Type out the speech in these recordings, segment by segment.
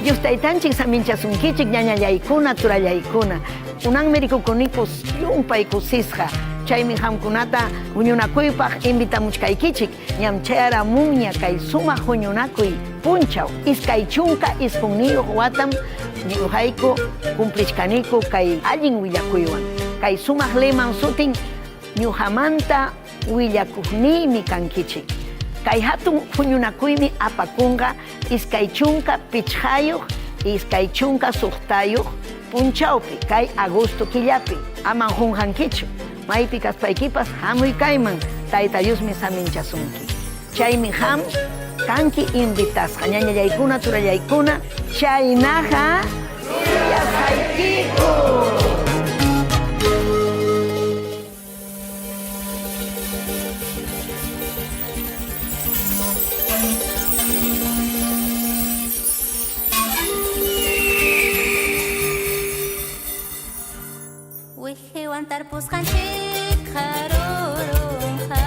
Dios Taytanchik saminchasunkichik ñañallaykuna, turallaykuna. Kunanmi rikukuniku llumpay kusisqa. Chaymi qamkunata huñunakuypaq invitamuchkaykichik. Ñam chayaramunña kay sumaq huñunakuy punchaw. 29 watam ñuqayku cumplichkaniku kay allin willakuywan. Kay sumaq leman sutin ñuqamanta willakuqniymi kankichik. Kay hatun huñunakuymi apakunqa 25, 26 punchawpi kay agosto killapi. Aman qunqankichu. Maypi kaspaykipas hamuy kayman, Tayta Diosmi saminchasunki. Chaymi qam kanki invitasqa, ñañallaykuna, turallaykuna, chaynaqa suyasqaykiku. Wiqiwan tarpusqanchikqa rurunqa,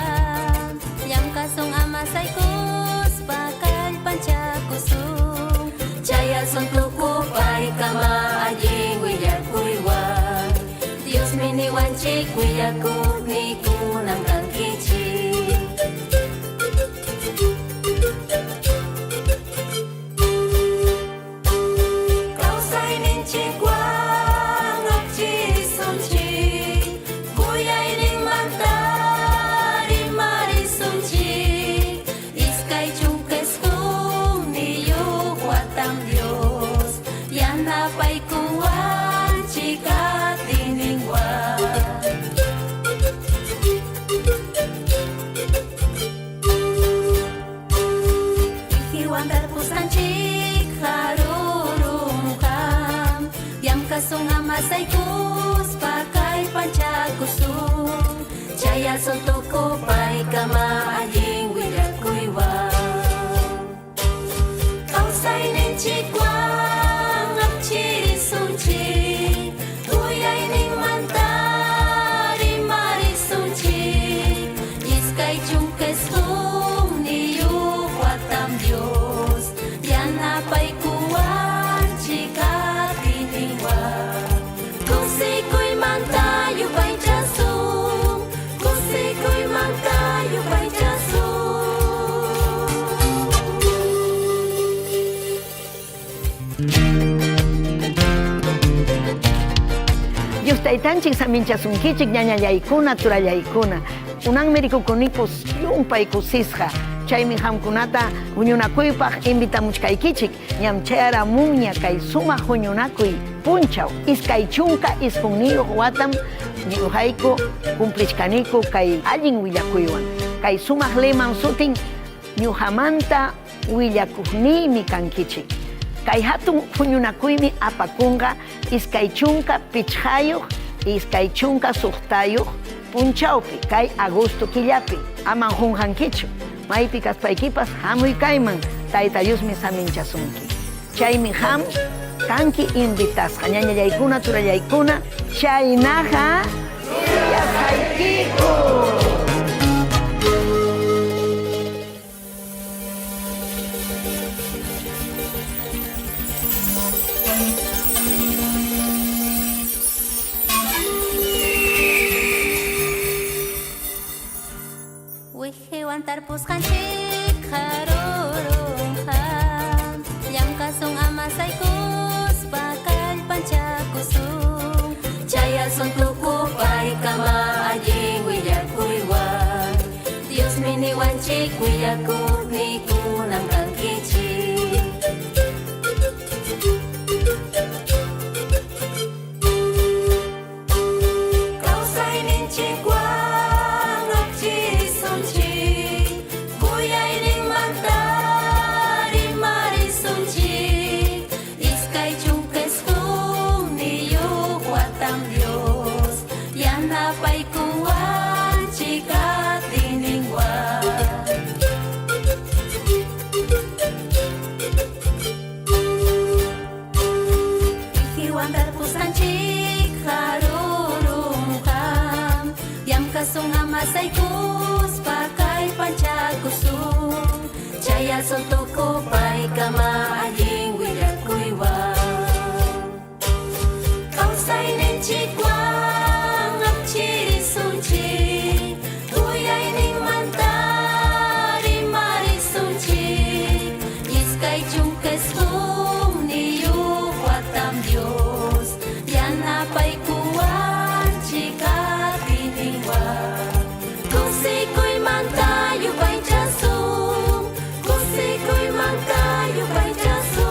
llamkasun amasaykuspa kallpanchakusun. Chayasun tukupaykama allin willakuywan. Diosmi niwanchik willakuqnikunam kankichik. Kawsayninchikwan akchirisunchik, kuyayninmanta rimarisunchik. 29 watam Dios yanapaykuwanchik atiyninwan. Wiqiwan tarpusqanchikqa rurunqam, llamkasun amasaykuspa kallpanchakusun. Chayasun tukupaykama allin willakuywan. Kawsayninchikwan akchirisunchik, kuyayninmanta rimarisunchik. 29 watam Dios yanapaykuwanchik atiyninwan. Kusikuymanta yupaychasun, kusikuymanta yupaychasun. Dios Taytanchik saminchasunkichik ñañallaykuna, turallaykuna. Kunanmi rikukuniku llumpay kusisqa. Chaymi qamkunata huñunakuypaq invitamuchkaykichik. Ñam chayaramunña kay sumaq huñunakuy punchaw. 29 watam ñuqayku cumplichkaniku kay allin willakuywan. Kay sumaq leman sutin ñuqamanta willakuqniymi kankichik. Kay hatun huñunakuymi apakunqa 25, 26 punchawpi kay agosto killapi. Aman qunqankichu. Maypi kaspaykipas hamuy kayman, Tayta Diosmi saminchasunki. Chaymi qam kanki invitasqa, ñañallaykuna, turallaykuna, chaynaqa suyasqaykiku. Wiqiwan tarpusqanchikqa rurunqa, llamkasun amasaykuspa kallpanchakusun. Chayasun tukupaykama allin willakuywan. Diosmi niwanchik willakuqnikunam kankichik. Kawsayninchikwan akchirisunchik, kuyayninmanta rimarisunchik. 29 watam Dios yanapaykuwanchik atiyninwan. Chayasun tukupaykama allin willakuywan. Kawsayninchikwan akchirisunchik, kuyayninmanta rimarisunchik. 29 watam Dios yanapaykuwanchik atiyninwan. Kusikuymanta yupaychasun, kusikuymanta yupaychasun.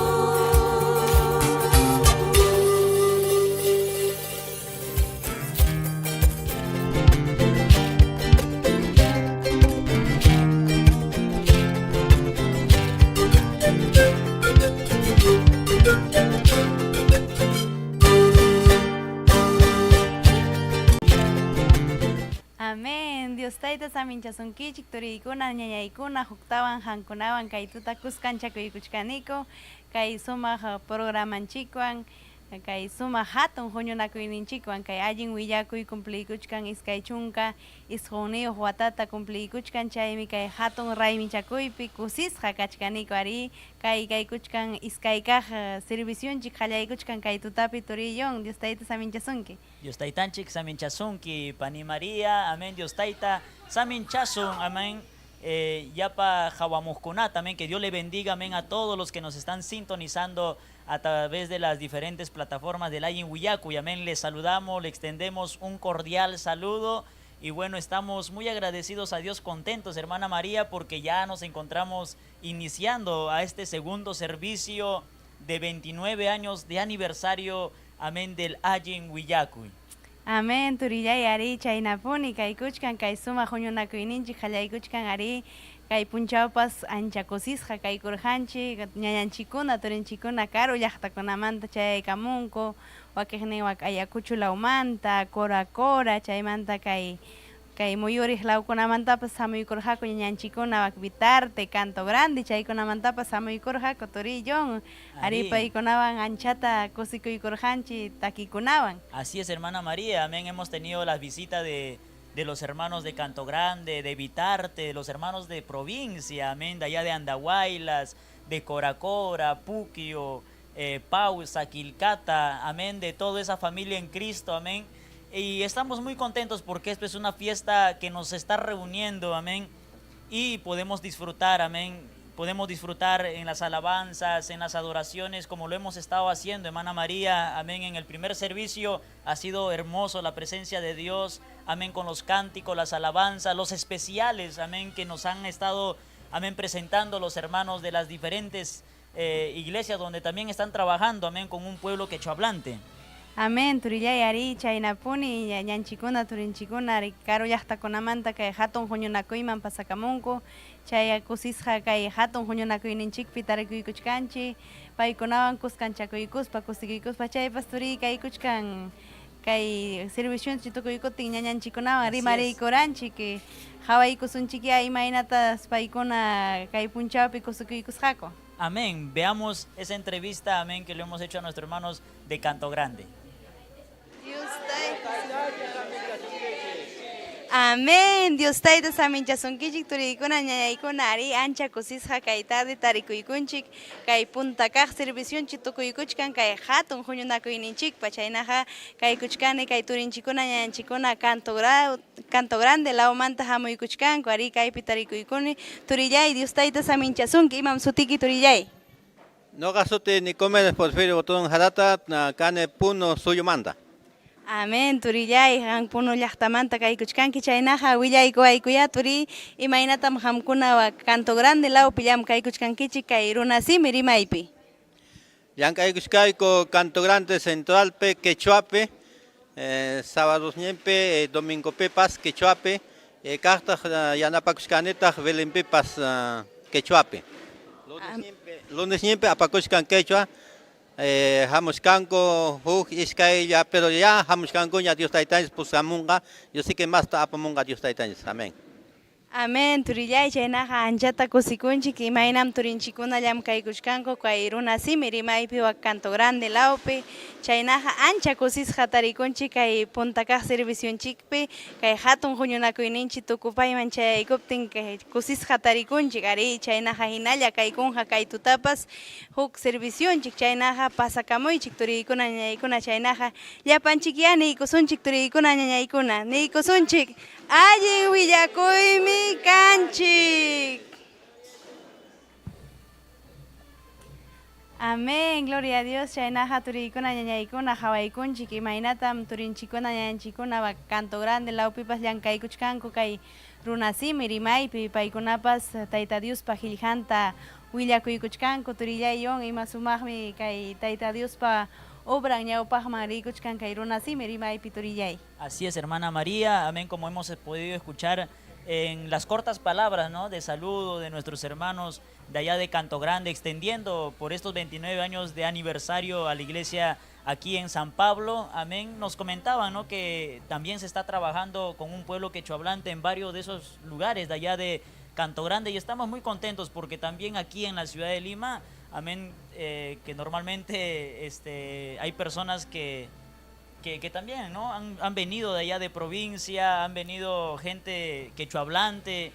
Amén. Dios Tayta saminchasunkichik, turiykuna, ñañaykuna, huktawan qamkunawan kay tuta kuskanchakuykuchkaniku, kay sumaq programanchikwan, kay sumaq hatun huñunakuyninchikwan, kay allin willakuy cumpliykuchkan 29 watata cumpliykuchkan, chaymi kay hatun raymichakuypi kusisqa kachkaniku arí, kay kaykuchkan iskay kaq servicionchik qallaykuchkan kay tutapi turillón. Dios Tayta saminchasunki. Dios Taytanchik saminchasunki, Pani María, amén, Dios Tayta saminchasun, amén. Yapa hawamuqkunata, amén, que Dios le bendiga, amén, a todos los que nos están sintonizando a través de las diferentes plataformas del Allin Willakuy, amén, les saludamos, le extendemos un cordial saludo y bueno, estamos muy agradecidos a Dios, contentos, hermana María, porque ya nos encontramos iniciando a este segundo servicio de 29 años de aniversario, amén, del Allin Willakuy. Amén, turillay arí, chaynapuni kaykuchkan kay sumaq huñunakuyninchik qallaykuchkan arí, kay punchawpas ancha kusisqa kaykurqanchik, ñañanchikkuna, turinchikkuna karu llaqtakunamanta chayaykamunku, wakiqnin wak Ayacucho lawmanta, Cora Cora, chaymanta kay kay muyuriq lawkunamantapas hamuykurqaku ñañanchikkuna wak Vitarte, Canto Grande, chaykunamantapas hamuykurqaku turillón, arí paykunawan anchata kusikuykurqanchik takikunawan. Así es, hermana María, amén, hemos tenido la visita de los hermanos de Canto Grande, de Vitarte, de los hermanos de provincia, amén, de allá de Andahuaylas, de Coracora, Puquio, Pausa, Quilcata, amén, de toda esa familia en Cristo, amén. Y estamos muy contentos porque esto es una fiesta que nos está reuniendo, amén, y podemos disfrutar, amén, podemos disfrutar en las alabanzas, en las adoraciones, como lo hemos estado haciendo, hermana María, amén, en el primer servicio ha sido hermoso la presencia de Dios, amén, con los cánticos, las alabanzas, los especiales, amén, que nos han estado, amén, presentando los hermanos de las diferentes iglesias donde también están trabajando, amén, con un pueblo quechuahablante. Amén, turillay arí, chaynapuni ñañanchikkuna, turinchikkuna arí, karu llaqtakunamanta kay hatun huñunakuyman pasakamunku, chay kusisqa kay hatun huñunakuyninchikpi tarikuykuchkanchik, paykunawan kuskanchakuykuspa, kusikuykuspa, chaypas turiy kaykuchkan kay servicionchik tukuykutin ñañanchikkunawan rimariykuranchik, qhawaykusunchikyá imaynatas paykuna kay punchawpi kusikuykusqaku. Amén. Veamos esa entrevista, amén, que le hemos hecho a nuestros hermanos de Canto Grande. Amén. Dios Tayta saminchasunkichik turiykuna ñañaykuna arí ancha kusisqa kay tarde tarikuykunchik kay punta kaq servicionchik tukuykuchkan kay hatun huñunakuyninchikpa chaynaqa kaykuchkani kay turinchikkuna ñañanchikkuna Canto Grande lawmanta hamuykuchkanku arí kaypi tarikuykuni turillay Dios Tayta saminchasunki imam sutiki turillay. Noqa suti Nicomedes Porfirio Botón Jarata kani Puno suyumanta. Amén, turillay, qam Puno llaqtamanta kaykuchkanki chaynaqa willaykuwaykuyá turi imaynatam qamkuna Canto Grande lawpi llamkaykuchkankichik kay runasimi rimaypi. Llank'aykuchkayku Canto Grande Centralpi, Quechuapi, sábadosninpi, domingopipas Quechuapi, kaqtaq yanapakuchkanitaq Belenpipas Quechuapi. Lunesninpi apakuchkan Quechua, hamuchkanku huk iskaylla, pero ya hamuchkankuña Dios Taytanchis pusamunqa, yo sé que masta apamunqa Dios Taytanchis. Amén. Amén, turillay, chaynaqa anchata kusikunchik imaynam turinchikkuna llamkaykuchkanku kay runa simi rimaypi wak Canto Grande lawpi, chaynaqa ancha kusisqa tarikunchik kay punta kaq servicionchikpi kay hatun huñunakuyninchik tukupayman chayaykuptin kusisqa tarikunchik, arí, chaynaqa hinalla kaykunqa kay tutapas huk servicionchik, chaynaqa pasakamuychik turiykuna ñañaykuna, chaynaqa llapanchikyá niykusunchik turiykuna ñañaykuna, niykusunchik. Allin willakuymi kanchik. Amén, gloria a Dios. Chaynaqa turiykuna ñañaykuna qawaykunchik imaynatam turinchikkuna ñañanchikkuna Canto Grande lawpipas llankaykuchkanku kay runasimi rimaypi paykunapas Tayta Diospa qillqanta willakuykuchkanku turillay Yon ima sumaqmi kay Tayta Diospa obran ñawpaqman riykuchkan kay runasimi rimaypi turillay. Así es, hermana María, amén, como hemos podido escuchar en las cortas palabras, ¿no?, de saludo de nuestros hermanos de allá de Canto Grande, extendiendo por estos 29 años de aniversario a la iglesia aquí en San Pablo, amén, nos comentaban, ¿no?, que también se está trabajando con un pueblo quechuahablante en varios de esos lugares de allá de Canto Grande y estamos muy contentos porque también aquí en la ciudad de Lima, amén, que normalmente hay personas que también, ¿no?, han venido de allá de provincia, han venido gente quechuahablante,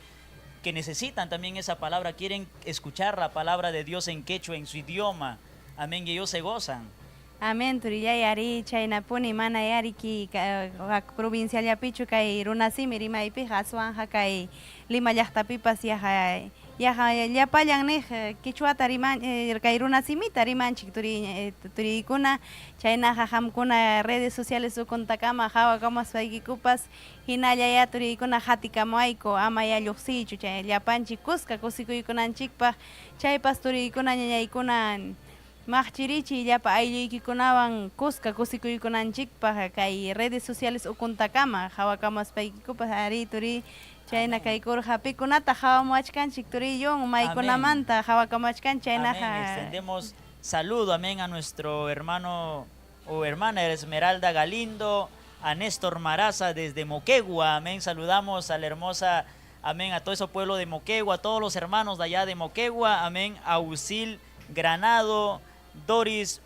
que necesitan también esa palabra, quieren escuchar la palabra de Dios en quechua, en su idioma, amén, y ellos se gozan. Amén, turillay ari chaynapuni mana yariki wak provinciallapichu kay runasimi rimaypiqa aswanqa kay Lima llaqtapipas yaqa yaqa llapallan niq quechuata riman kay runasimita rimanchik turiykuna chaynaqa qamkuna redes sociales ukuntakama qawakamuspaykikupas hinallayá turiykuna qatikamuwayku amayá lluqsiychu chay llapanchik kuska kusikuykunanchikpaq chaypas turiykuna ñañaykuna maqchirichiy llapa aylluykikunawan kuska kusikuykunanchikpaq kay redes sociales ukuntakama qawakamuspaykikupas ari turiy chayna kaykurqa pikunata qawamuwachkanchik turiy maykunamanta qawakamuwachkanchik chaynaqa. Amén. Extendemos saludo, amén, a nuestro hermano o hermana Esmeralda Galindo, a Néstor Maraza desde Moquegua, amén, saludamos a la hermosa, amén, a todo ese pueblo de Moquegua, a todos los hermanos de allá de Moquegua, amén, a Usil Granado, Doris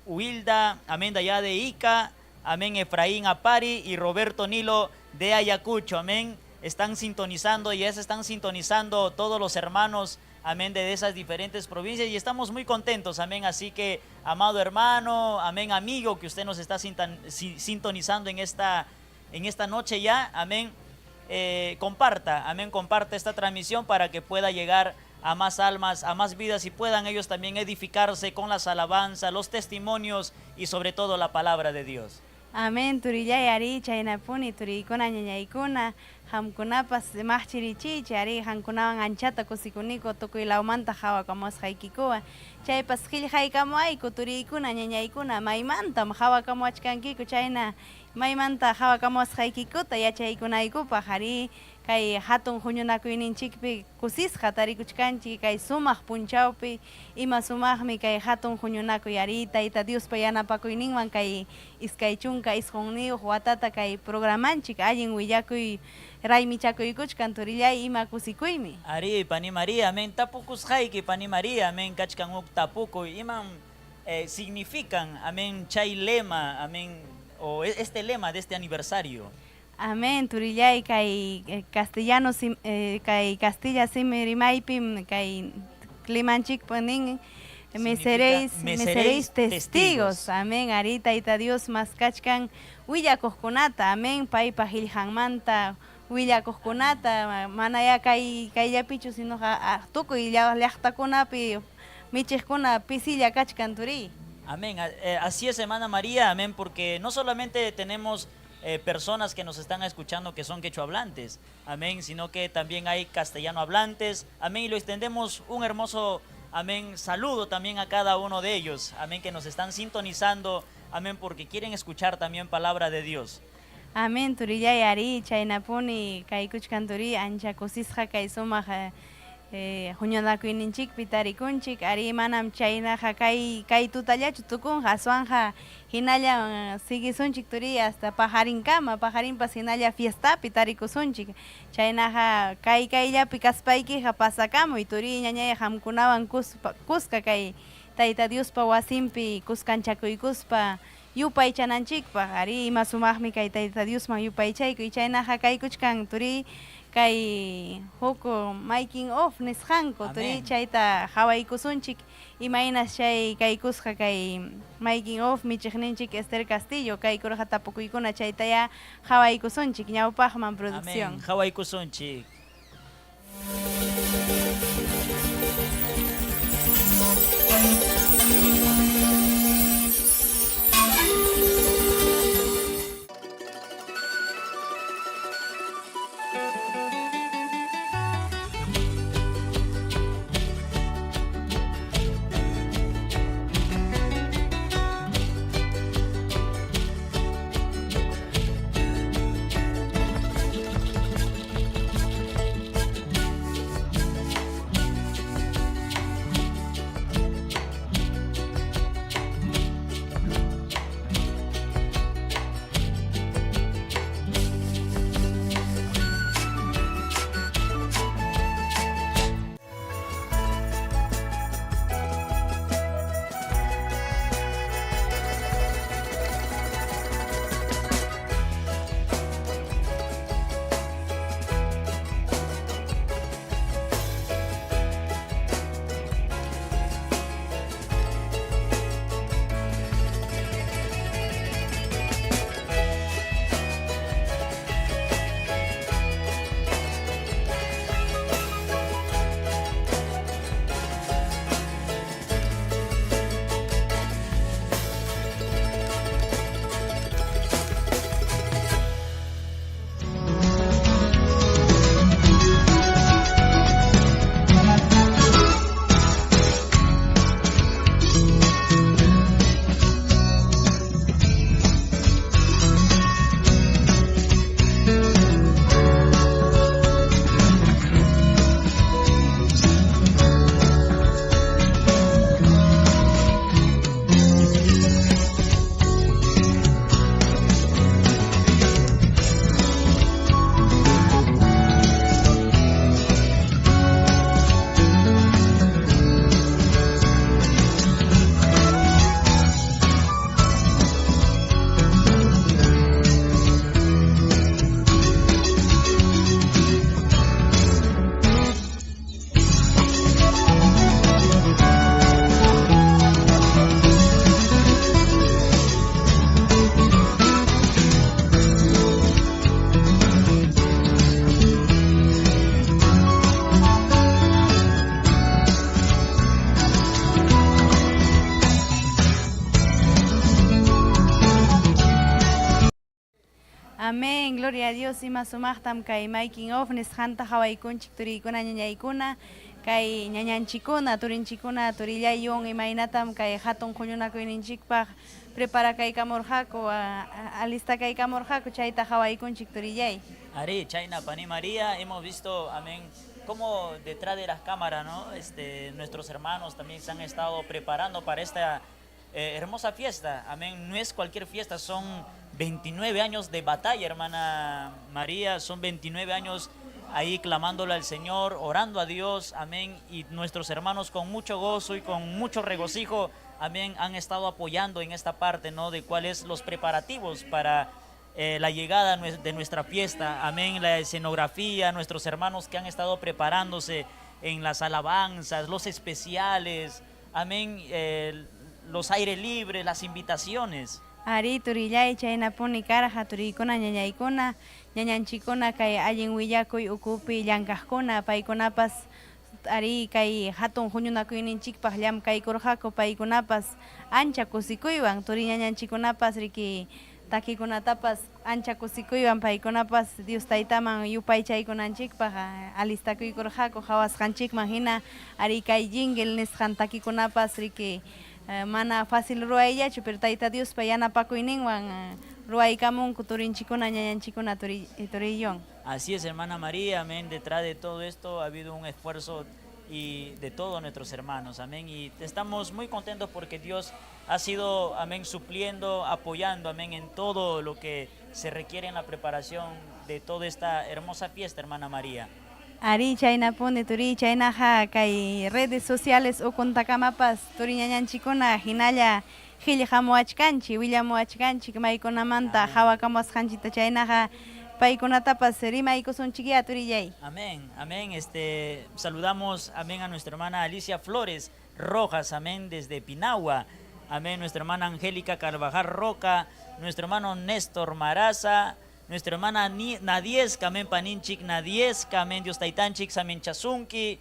Huilda, amén, de allá de Ica, amén, Efraín Apari y Roberto Nilo de Ayacucho, amén, están sintonizando y ya se están sintonizando todos los hermanos, amén, de esas diferentes provincias y estamos muy contentos, amén, así que, amado hermano, amén, amigo que usted nos está sintonizando en esta noche ya, amén, comparta, amén, comparta esta transmisión para que pueda llegar a más almas, a más vidas y puedan ellos también edificarse con las alabanzas, los testimonios y sobre todo la palabra de Dios. Amén, turillay ari chaynapuni turiykuna ñañaykuna qamkunapas maqchirichiychik ari qamkunawan anchata kusikuniku tukuy lawmanta qawakamusqaykikuwan chaypas qillqaykamuwayku turiykuna ñañaykuna maymantam qawakamuwachkankiku chayna maymanta qawakamuwasqaykikuta yachaykunaykupaq ari kay hatun huñunakuyninchikpi kusisqa tarikuchkanchik kay sumaq punchawpi ima sumaqmi kay hatun huñunakuy ari Tayta Diospa yanapakuyninwan kay 29 watata kay programanchik allin willakuy raymichakuykuchkan turillay ima kusikuymi. Ari, Pani María, amén, tapukusqayki, Pani María, amén, kachkan huk tapukuy, imam significan, amén, chay lema, amén, o este lema de este aniversario. Amén, turillay kay castellano kay castilla simi rimaypim kay lemanchikpa nin me seréis, me me seréis seréis testigos. Testigos. Amén, ari Tayta Dios maskachkan willakuqkunata, amén, paypa qillqanmanta willakuqkunata, manayá kay kayllapichu sino tukuy llaqtakunapi michiqkuna pisilla kachkan turiy. Amén. Así es, hermana María, amén, porque no solamente tenemos personas que nos están escuchando que son quechuahablantes, amén, sino que también hay castellano hablantes, amén, y lo extendemos un hermoso, amén, saludo también a cada uno de ellos, amén, que nos están sintonizando, amén, porque quieren escuchar también palabra de Dios. Amén, turillay ari chaynapuni kaykuchkan turiy ancha kusisqa kay sumaq Huñunakuyninchikpi tarikunchik, arí manam chaynaqa kay kay tutallachu tukunqa, aswanqa hinallam siguisunchik turiy hasta paqarinkama, paqarinpas hinalla fiestapi tarikusunchik. Chaynaqa kay kayllapi kaspaykiqa pasakamuy turiy ñañay qamkunawan kuska kay Tayta Diospa wasinpi kuskanchakuykuspa yupaychananchikpaq. Arí, ima sumaqmi kay Tayta Diosman yupaychaykuy. Chaynaqa kaykuchkan turiy kay huk making of nisqanku turiy, chayta qawaykusunchik imaynas chay kaykusqa kay making of michiqninchik Esther Castillo kaykurqa tapukuykuna chaytayá qawaykusunchik ñawpaqman producción. Amén, qawaykusunchik. Amén, gloria a Dios, ima sumaqtam kay making of nisqanta qawaykunchik turiykuna ñañaykuna, kay ñañanchikuna, turinchikuna, turillaywan imaynatam kay hatun huñunakuyninchikpaq preparakaykamurqaku, alistakaykamurqaku chayta qawaykunchik turillay. Arí, chayna, Pani María, hemos visto, amén, cómo detrás de las cámaras, ¿no? Nuestros hermanos también se han estado preparando para esta hermosa fiesta, amén. No es cualquier fiesta, son 29 años de batalla, hermana María, son 29 años ahí clamándole al Señor, orando a Dios, amén, y nuestros hermanos con mucho gozo y con mucho regocijo, amén, han estado apoyando en esta parte, ¿no?, de cuáles los preparativos para la llegada de nuestra fiesta, amén, la escenografía, nuestros hermanos que han estado preparándose en las alabanzas, los especiales, amén, los aire libre, las invitaciones. Arí, turillay, chaynapuni karqa, turiykuna, ñañaykuna, ñañanchikuna, kay allin willakuy ukupi llankaqkuna, paykunapas arí kay hatun huñunakuyninchikpaq llamkaykurqaku, paykunapas ancha kusikuywan, turi ñañanchikunapas riki takikunatapas ancha kusikuywan, paykunapas Dios taytaman yupaychaykunanchikpaq alistakuykurqaku qawasqanchikman hina, arí kay jingle nisqan takikunapas riki mana fácil ruwayllachu, pero Tayta Diospa yanapakuyninwan ruwaykamunku turinchikuna, ñañanchikuna, turillón. Así es, hermana María, amén. Detrás de todo esto ha habido un esfuerzo Y de todos nuestros hermanos, amén. Y estamos muy contentos porque Dios ha sido, amén, supliendo, apoyando, amén, en todo lo que se requiere en la preparación de toda esta hermosa fiesta, hermana María. Arí, chaynapuni turiy, chaynaqa kay redes sociales ukuntakamapas turi ñañanchikkuna hinalla qillqamuwachkanchik, willamuwachkanchik maykunamanta qhawakamuwasqanchikta, chaynaqa paykunatapas rimaykusunchikyá turillay. Amén, amén. Saludamos, amén, a nuestra hermana Alicia Flores Rojas, amén, desde Pinagua. Amén, nuestra hermana Angélica Carvajal Roca, nuestro hermano Néstor Maraza, nuestra hermana Nadiesca, amén, Paninchik Nadiesca, amén, Dios Taitanchik, Samin Chasunki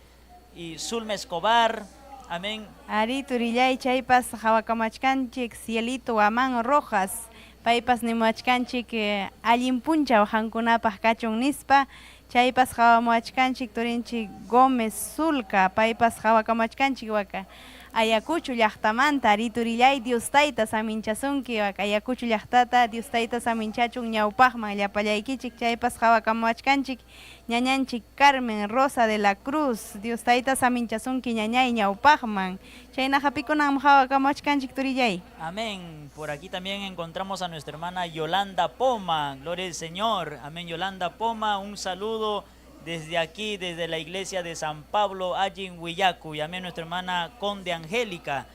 y Zulma Escobar, amén. Arí, turillay, chaypas qhawakamachkanchik, Cielito Amán Rojas, paypas nimuwachkanchik allin punchaw qankunapaq kachun nispa, chaypas qhawamuwachkanchik turinchik Gómez Zulca, paypas qhawakamachkanchik waka Ayacucho llaqtamanta. Arí, turillay, Dios tayta saminchasunki, waka Ayacucho llaqtata Dios tayta saminchachun ñawpaqman llapallaykichik, chaypas qhawakamuwachkanchik ñañanchik Carmen Rosa de la Cruz, Dios tayta saminchasunki ñañay ñawpaqman, chaynaqa pikunam qhawakamuwachkanchik turillay. Amén. Por aquí también encontramos a nuestra hermana Yolanda Poma, gloria al Señor. Amén, Yolanda Poma, un saludo desde aquí, desde la iglesia de San Pablo, allí en Huillacu. Y amén, nuestra hermana Conde Angélica,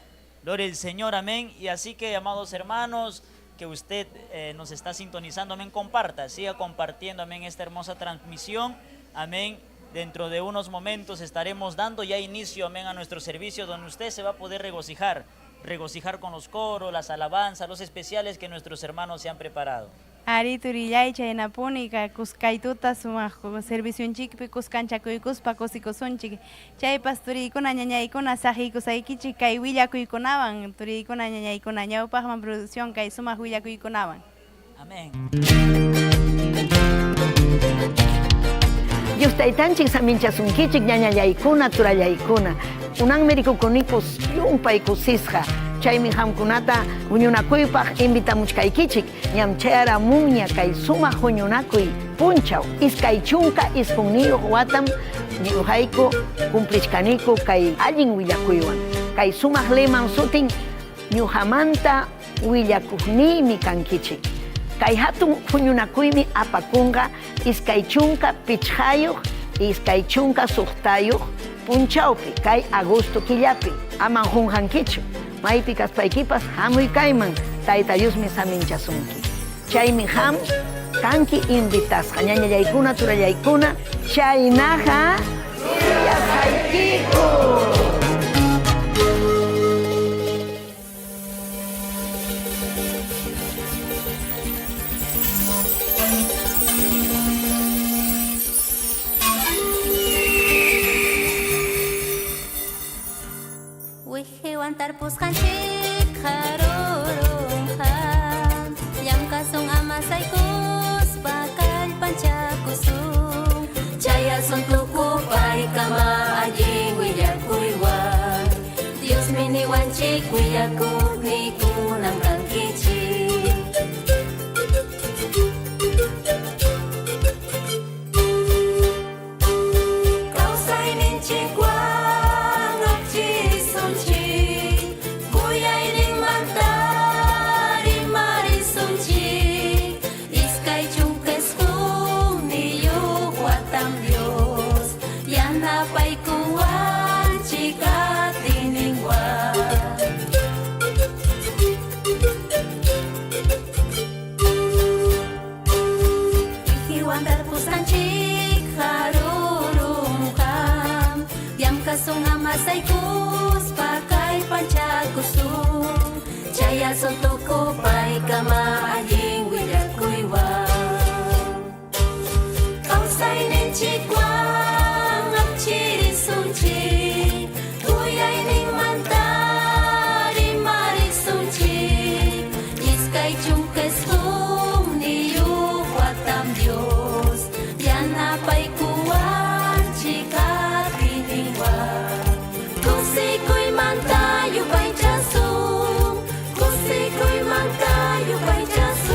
gloria al Señor, amén. Y así que, amados hermanos, que usted nos está sintonizando, amén, comparta, siga compartiendo, amén, esta hermosa transmisión, amén. Dentro de unos momentos estaremos dando ya inicio, amén, a nuestro servicio, donde usted se va a poder regocijar, regocijar con los coros, las alabanzas, los especiales que nuestros hermanos se han preparado. Arí, turillay, chaynapuni kuskaytuta sumaq servicionchikpi kuskanchakuykuspa kusikusunchik, chaypas turiykuna ñañaykuna saqiykusaykichik kay willakuykunawan, turiykuna ñañaykuna ñawpaqman producción kay sumaq willakuykunawan. Amén. Dios taytanchik saminchasunkichik ñañallaykuna turallaykuna, unanmi rikukunikus llumpay kusisqa, chaymi qamkunata huñunakuypaq invitamuchkaykichik, ñam chayaramunña kay sumaq huñunakuy punchaw, 29 watam ñuqayku cumplichkaniku kay allin willakuywan, kay sumaq leman sutin ñuqamanta willakuqniymi kankichik. Kay hatun huñunakuymi apakunqa 25 26 punchawpi kay agosto killapi, aman qunqankichu, maypi kaspaykipas hamuy kayman, Tayta Diosmi saminchasunki. Chaymi ham kanki invitasqa, ñañallaykuna turallaykuna, chaynaqa suyasqaykiku. Wihiwan tarpusqanchik qarurunqa, llamkasun amasaykuspa kallpanchakusun, chayasun tukupaykama allin willakuywan, Diosmi niwanchik willakuqnikunam kankichik. Kawsayninchikwan akchisunchik, kuyayninmanta rimarisunchik, 29 watam Dios yanapaykuwanchik atiyninwan. Wihiwan tarpusqanchik qarurunqa, llamkasun amasaykuspa kallpanchakusun, chayasun tukupaykama allin willakuywan. Kawsayninchikwan akchirisunchik, kuyayninmanta rimarisunchik, 29 watam Dios yanapaykuwanchik atiyninwan. Kusikuymanta yupaychasun, kusikuymanta yupaychasun.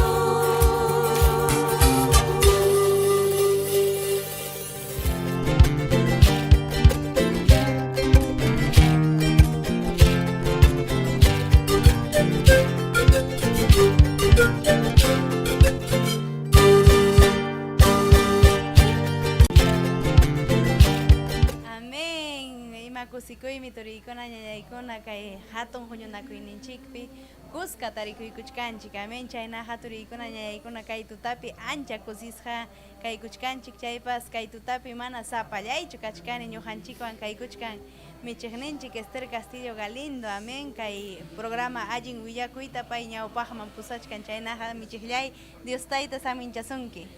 kusikuymi turiykuna ñañaykuna kay hatun huñunakuyninchikpi kuska tarikuykuchkanchik. Amén. Chaynaqa turiykuna ñañaykuna kay tutapi ancha kusisqa kaykuchkanchik, chaypas kay tutapi mana sapallaychu kachkani ñuqanchikwan kaykuchkan michiqninchik Esther Castillo Galindo. Amén. Kay programa allin willakuyta pay ñawpaqman pusachkan. Chaynaqa michiqllay Dios tayta saminchasunki.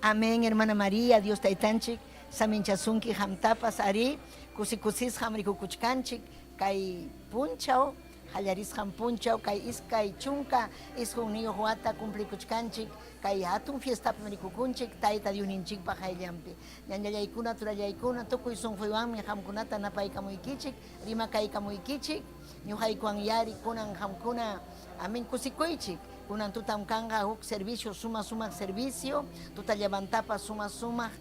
Amén, hermana María, Dios taytanchik saminchasunki qamtapas arí, kusi kusisqam rikukuchkanchik kay punchaw, qallarisqan punchaw kay 29 wata cumplikuchkanchik kay hatun fiestapim rikukunchik Tayta Diosninchikpa qayllanpi. Ñañallaykuna, turallaykuna, tukuy sunquywanmi qamkunata napaykamuykichik, rimakaykamuykichik, ñuqaykuwan yari kunan qamkuna, amén, kusikuychik. Kunan tutam kanqa huk servicio, suma sumaq servicio, tutallamantapas suma sumaq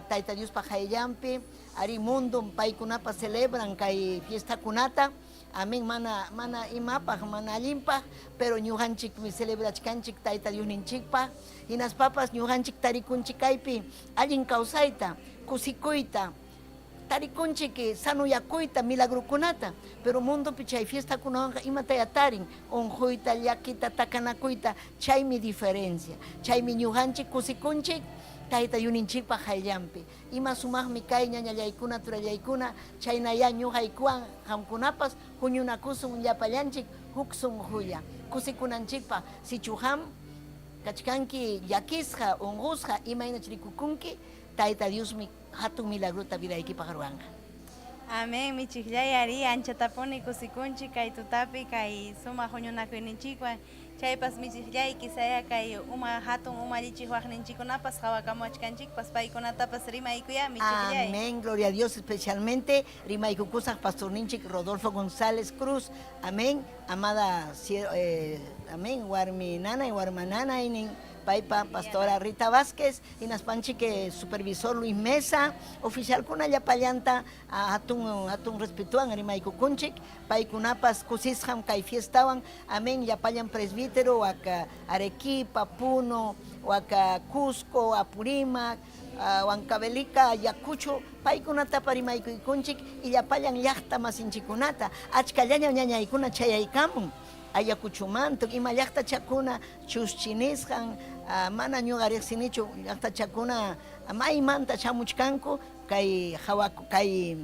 Tayta Diospa qayllanpi, arí, mundum paykunapas celebran kay fiestakunata, amén, mana mana imapaq, mana allinpaq, pero ñuqanchikmi celebrachkanchik Tayta Diosninchikpaq, hinaspapas ñuqanchik tarikunchik kaypi allin kawsayta, kusikuyta, tarikunchik sanuyakuyta, milagrokunata, pero mundopi chay fiestakunawanqa imataya tarin, unquyta, llakita, takanakuyta, chaymi diferencia, chaymi ñuqanchik kusikunchik Tayta Diosninchikpa qayllanpi. Ima sumaqmi kay ñañallaykuna, turallaykuna, chaynayá ñuqaykuwan qamkunapas huñunakusun llapallanchik huk sunqulla kusikunanchikpaq. Sichu qam kachkanki llakisqa, unqusqa, imaynach rikukunki, Tayta Diosmi hatun milagrota vidaykipaq ruwanqa. Amén, michiqllay, arí, anchatapuni kusikunchik kay tutapi kay sumaq huñunakuyninchikwan. Chaypas michiqllay, quizaya kay uma hatun umallichiqwaqninchikkunapas qawakamuwachkanchikpas, paykunatapas rimaykuyá, michiqllay. Amén, gloria a Dios, especialmente rimaykukusaq pastorninchik Rodolfo González Cruz, amén, amada, amén, warmi nanay, warma nanaynin, paypa pastora Rita Vázquez, hinaspanchik supervisor Luis Mesa, oficialkuna llapallanta hatun hatun respetuwan rimaykukunchik, paykunapas kusisqam kay fiestawan, amén, llapallan presbítero waka Arequipa, Puno, waka Cusco, Apurímac, Huancavelica, Ayacucho, paykunatapa rimaykuykunchik y llapallan llaqta masinchikkunata, achkallañam ñañaykuna chayaykamun Ayacuchumanta, ima llaqtachakuna chuschinisqan, mana ñuqa riqsinichu llaqtachakuna maymanta shamuchkanku kay hawaku kay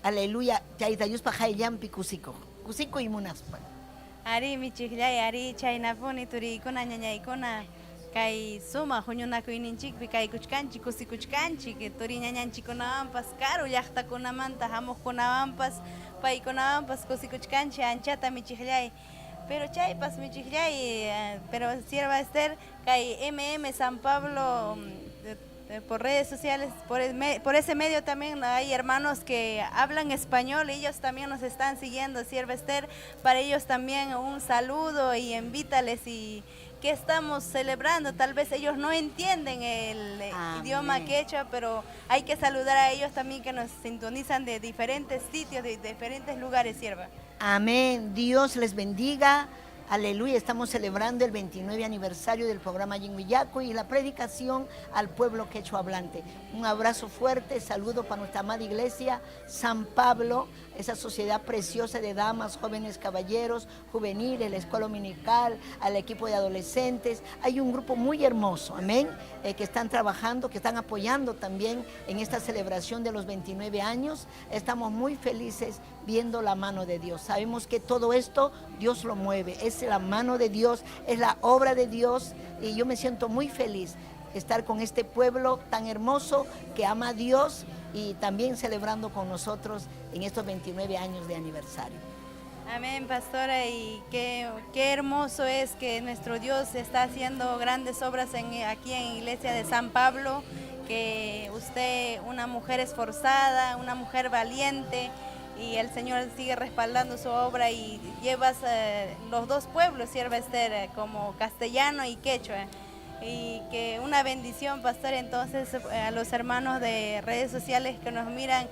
aleluya Tayta Diospa qayllanpi kusikuq, kusikuy munaspa. Arí, michiqllay, arí, chaynapuni turiykuna, ñañaykuna, kay sumaq huñunakuyninchikpi kaykuchkanchik, kusikuchkanchik, turi ñañanchikkunawanpas, karu llaqtakunamanta hamuqkunawanpas, paykunawanpas kusikuchkanchik anchata michiqllay. Pero chaypas michiqllay, pero sierva Esther, kay MM San Pablo por redes sociales, por ese medio también hay hermanos que hablan español, ellos también nos están siguiendo, sierva Esther, para ellos también un saludo y invítales y que estamos celebrando, tal vez ellos no entienden el idioma quechua, pero hay que saludar a ellos también que nos sintonizan de diferentes sitios, de diferentes lugares, sierva. Amén, Dios les bendiga. Aleluya, estamos celebrando el 29 aniversario del programa Allin Willakuy y la predicación al pueblo quechua hablante. Un abrazo fuerte, saludo para nuestra amada iglesia San Pablo, esa sociedad preciosa de damas, jóvenes, caballeros, juveniles, la escuela dominical, al equipo de adolescentes. Hay un grupo muy hermoso, amén, que están trabajando, que están apoyando también en esta celebración de los 29 años. Estamos muy felices viendo la mano de Dios. Sabemos que todo esto Dios lo mueve, es la mano de Dios, es la obra de Dios, y yo me siento muy feliz estar con este pueblo tan hermoso que ama a Dios y también celebrando con nosotros en estos 29 años de aniversario. Amén, pastora, y qué hermoso es que nuestro Dios está haciendo grandes obras aquí en Iglesia de San Pablo, que usted, una mujer esforzada, una mujer valiente, y el Señor sigue respaldando su obra y llevas los dos pueblos, sierva Esther, como castellano y quechua. Y que una bendición, pastor. Entonces, a los hermanos de redes sociales que nos miran,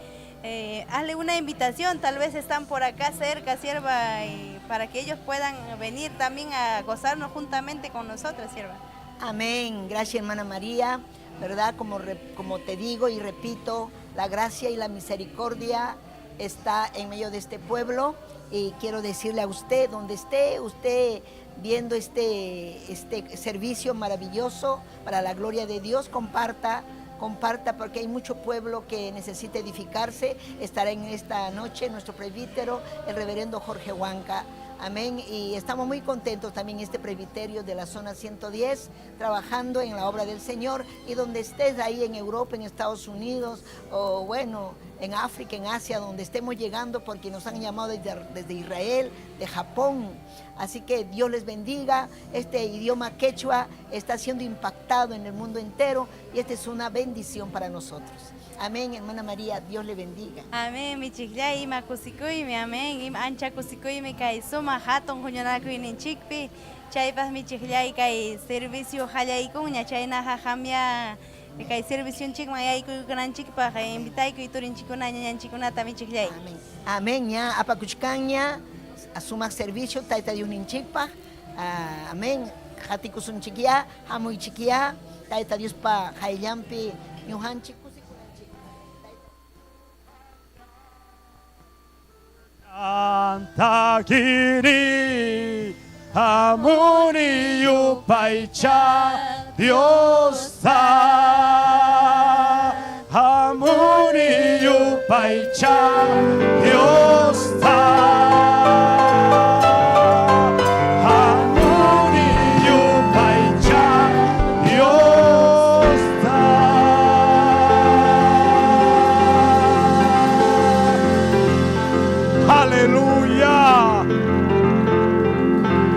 hazle una invitación, tal vez están por acá cerca, sierva, y para que ellos puedan venir también a gozarnos juntamente con nosotros, sierva. Amén, gracias, hermana María, ¿verdad? Como te digo y repito, la gracia y la misericordia está en medio de este pueblo y quiero decirle a usted, donde esté usted viendo este, este servicio maravilloso para la gloria de Dios, comparta comparta porque hay mucho pueblo que necesita edificarse. Estará en esta noche nuestro presbítero, el reverendo Jorge Huanca. Amén. Y estamos muy contentos también este presbiterio de la zona 110, trabajando en la obra del Señor. Y donde estés ahí en Europa, en Estados Unidos, o bueno, en África, en Asia, donde estemos llegando, porque nos han llamado desde, desde Israel, de Japón. Así que Dios les bendiga. Este idioma quechua está siendo impactado en el mundo entero y esta es una bendición para nosotros. Amén, hermana María, Dios le bendiga. Amén, michiqllay, ima kusikuymi, amén, ima ancha kusikuymi kay sumaq hatun huñunakuyninchikpi, chaypaq michiqllay kay servicio qallaykunña, chaynaqa qamya kay servicionchikman yaykuykunanchikpaq invitaykuy turinchikkuna ñañanchikkunata michiqllay. Amén. Amén, ña apakuchkanña sumaq servicio Tayta Diosninchikpaq. Ah, amén. Qatikusunchikyá, hamuychikyá, Tayta Diospa qayllanpi ñuqanchik kusikunanchikpaq. Antakini hamuni yupaycha Diosta hamuni yupaycha Diosta hamuni yupaycha Diosta. Aleluya.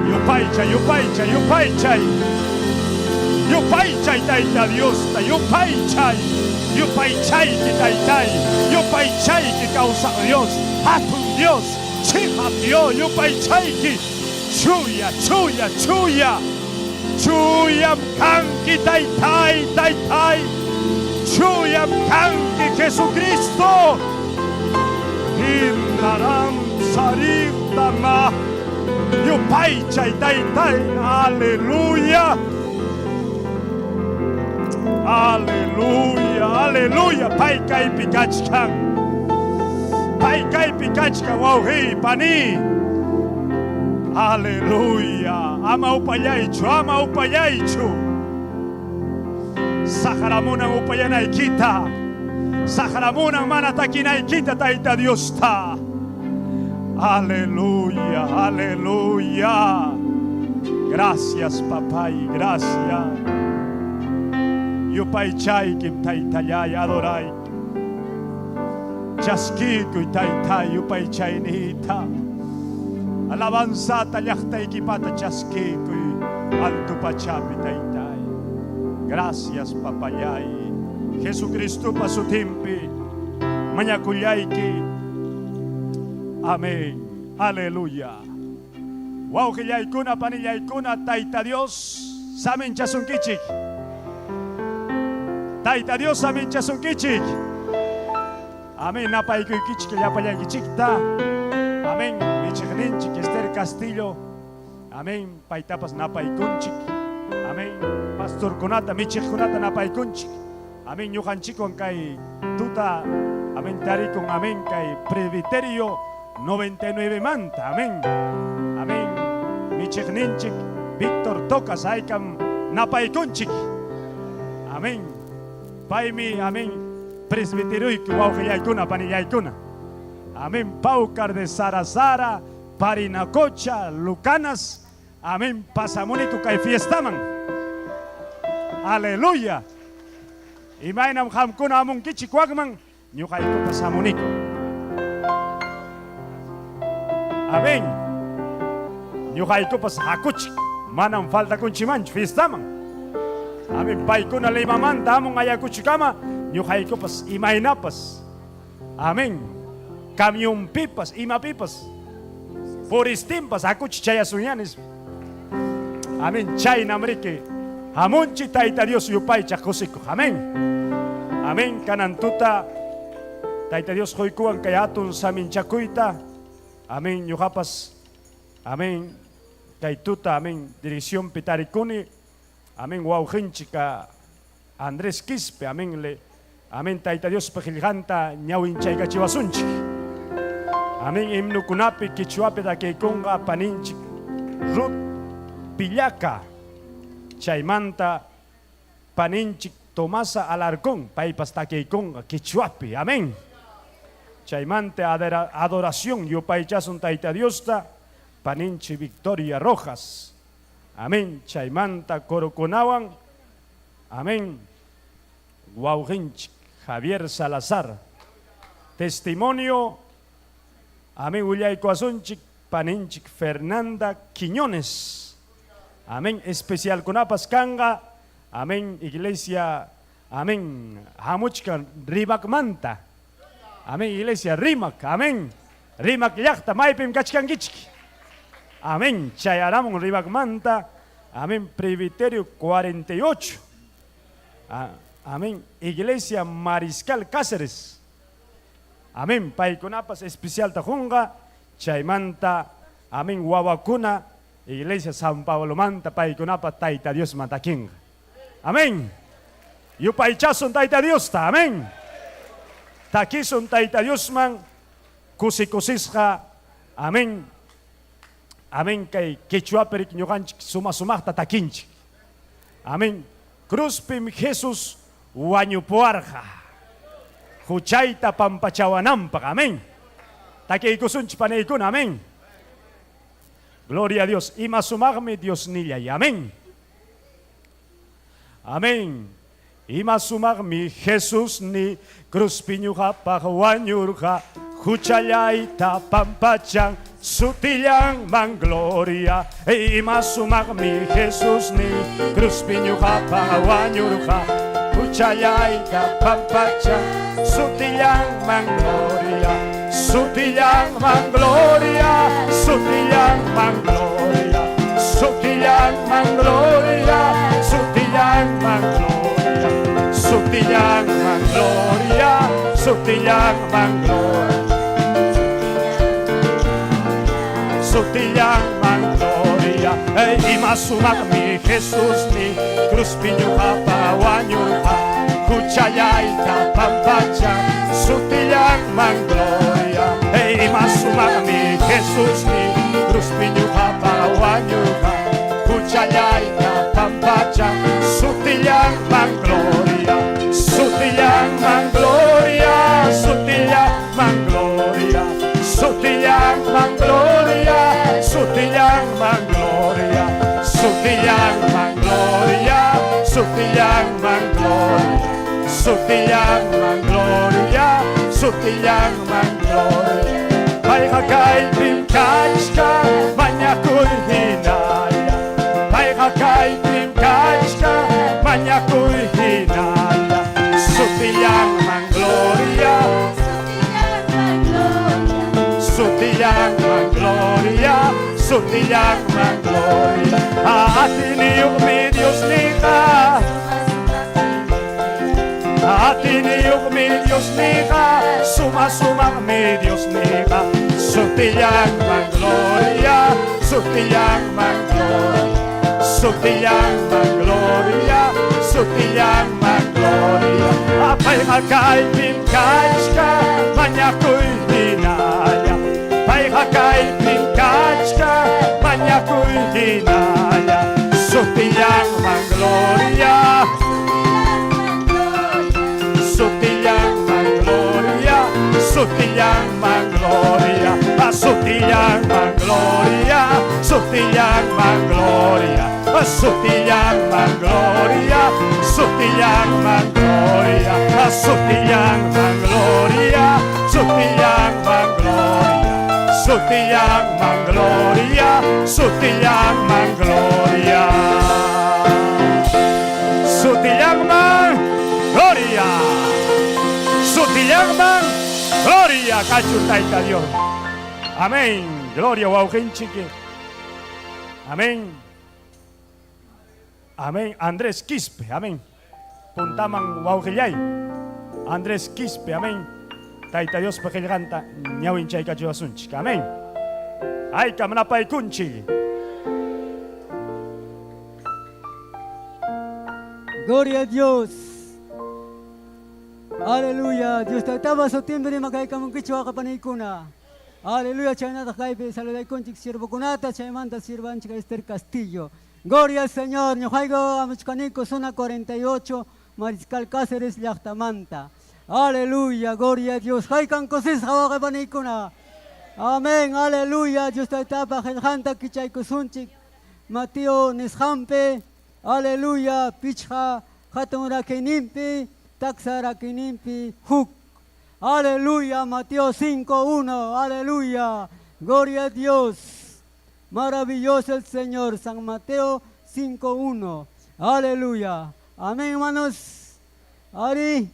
Yupaychay, yupaychay, yupaychay. Yupaychay Tayta Diosta, yupaychay. Yupaychayki Taytay, yupaychayki kawsaq Dios, hatun Dios, chiqap Dios, yupaychayki. Chuya, chuya, chuya. Chuyam kanki Taytay, Taytay. Chuyam kanki Jesucristo. Hinaram sarirtama. Yupaychay Taytay, aleluya. Aleluya, aleluya. Pay kaypi kachkan. Pay kaypi kachkan, wawqiy, pani. Aleluya. Ama upallaychu, ama upallaychu. Saqramunan upallanaykita. Saqramunan mana takinaykita Tayta Diosta. Aleluya, aleluya. Gracias, papay, gracias. Yupaychaykim Taytallay, adoraykim. Chaskikuy Taytay yupaychayniyta. Alabanzata llaqtaykipata chaskikuy alto pachapi Taytay. Gracias, papayay. Jesucristopa sutinpi mañakullayki. Amén. Aleluya. Wawqillaykuna, panillaykuna, Tayta Dios saminchasunkichik. Tayta Dios saminchasunkichik. Amén. Napaykuykichik llapallaykichikta. Amén. Michiqninchik Esther Castillo. Amén. Paytapas napaykunchik. Amén. Pastorkunata, michiqkunata napaykunchik. Amén. Ñuqanchikwan kay tuta. Amén. Tarikun. Amén. Kay presbiterio 99 manta. Amén. Amén. Michiqninchik Víctor Tocas haykam napaykunchik. Amén. Paymi, amén. Presbiteruyki wawqillaykuna, panillaykuna. Amén. Paucar de Sara, Parinacocha, Lucanas. Amén. Pasamuniku kay fiestaman. Aleluya. Imaynam qamkuna hamunkichik wakman, ñuqaykupas hamuniku. Amén. Ñuqaykupas hakuchik. Manam faltakunchimanchu fiestaman. Amén. Paykuna Limamanta hamun Ayacuchukama, ñuqaykupas imaynapas. Amén. Camionpipas, imapipas, puristinpas hakuchik chayasunña nispa. Amén. Chaynam riki. Hamunchik Tayta Dios yupaychaq kusikuq. Amén. Amén. Kanan tuta Tayta Dios quykuwan kay hatun saminchakuyta. Amén. Ñuqapas. Amén. Kay tuta, amén. Dirección pitarikuni. Amén. Wawqinchika Andrés Quispe. Amén. Le, amén. Tayta Dios qillqanta ñawinchaykachiwasunchik. Amén. Himnukunapi quichuapi takiykunqa paninchik Ruth Pillaca. Chaymanta paninchik Tomasa Alarcón paypas takiykunqa quichuapi. Amén. Chaymanta adoración yupaychasun Tayta Diosta paninchik Victoria Rojas. Amén. Chaymanta corokunawan. Amén. Wawqinchik Javier Salazar. Testimonio. Amén. Willaykuwasunchik paninchik Fernanda Quiñones. Amén. Especialkunapas kanqa. Amén. Iglesia. Amén. Hamuchkan Rimacmanta. Amén. Iglesia Rimac. Amén. Rimac llaqta maypim kachkankichik. Amén. Chayaramun Rimacmanta. Amén. Presbiterio 48. Amén. Iglesia Mariscal Cáceres. Amén. Paykunapas especialta qunqa. Chaymanta. Amén. Wawakuna. Iglesia San Pablomanta paykunapa Tayta Diosman takinqa. Amén. Yupaychasun Tayta Diosta. Amén. Takisun Tayta Diosman kusi kusisqa. Amén. Amén. Kay quechuapirik ñuqanchik suma sumaqta takinchik. Amén. Cruzpim Jesus wañupuwarqa. Huchayta pampachawananpaq. Amén. Takiykusunchik panaykuna. Amén. Gloria a Dios. Ima sumaqmi Diosnillay. Amén. Amén. Ima sumaqmi Jesus ni cruzpi ñuqapaq wañurqa huchallayta pampachan sutillanman gloria. Ima sumaqmi Jesus ni cruzpi ñuqapaq wañurqa huchallayta pampachan sutillanman gloria. Sutillanman gloria, sutillanman gloria, sutillanman gloria, sutillanman gloria, sutillanman gloria, sutillanman gloria. Sutillanman gloria, ima sumaqmi Jesus ni cruzpi ñuqapa wañurqa huchallayta pampachan sutillanman gloria, ima sumaqmi Jesus ni cruzpi ñuqapa wañurqa huchallayta pampachan sutillanman gloria, sutillanman gloria, sutillanman gloria, sutillanman gloria, sutillanman gloria, sutillanman gloria, sutillanman gloria, sutillanman gloria, sutillanman gloria. Payqa kaypim kachkan mañakuy hinalla. Payqa kaypim kachkan mañakuy hinalla. Sutillanman gloria, sutillanman gloria, sutillanman gloria. Atiyniyuqmi Diosniyqa, atiyniyuqmi Diosniyqa, suma sumaqmi Diosniyqa. Sutillanman gloria, sutillanman gloria, sutillanman gloria, sutillanman gloria. Payqa kaypim kachkan mañakuy hinalla. Payqa kaypim kachkan mañakuy hinalla. Sutillanman gloria, sutillanman gloria, sutillanman gloria, sutillanman gloria, sutillanman gloria, sutillanman gloria, sutillanman gloria, sutillanman gloria, sutillanman gloria, sutillanman gloria, sutillanman gloria. Sutillanman gloria. Sutillanman gloria kachun Tayta Dios. Amén. Gloria wawqinchik. Amén. Amén. Andrés Quispe. Amén. Puntaman wawqillay. Andrés Quispe. Amén. Tayta Dios qillqanta ñawinchaykachiwasunchik. Amén. Haykam napaykunchik. Gloria a Dios. Aleluya. Dios taytapa sutinpi rimakaykamunkichik wawqipanaykuna. Aleluya, chaynataq kaypi saludaykunchik siervokunata, chaymanta siervanchik Esther Castillo. Gloria al Señor, ñuqayku hamuchkaniku zona 48, Mariscal Cáceres llaqtamanta. Aleluya, gloria a Dios. Haykan kusisqa wawqi paniykuna. Amén, aleluya. Dios Taytapa qillqanta kichaykusunchik. Mateo nisqanpi, aleluya, pichqa hatun rakiyninpi, taksa rakiyninpi huk. Aleluya, Mateo 5, 1, aleluya. Gloria a Dios. Maravilloso el Señor. San Mateo 5, 1. Aleluya. Amén, hermanos. Ari.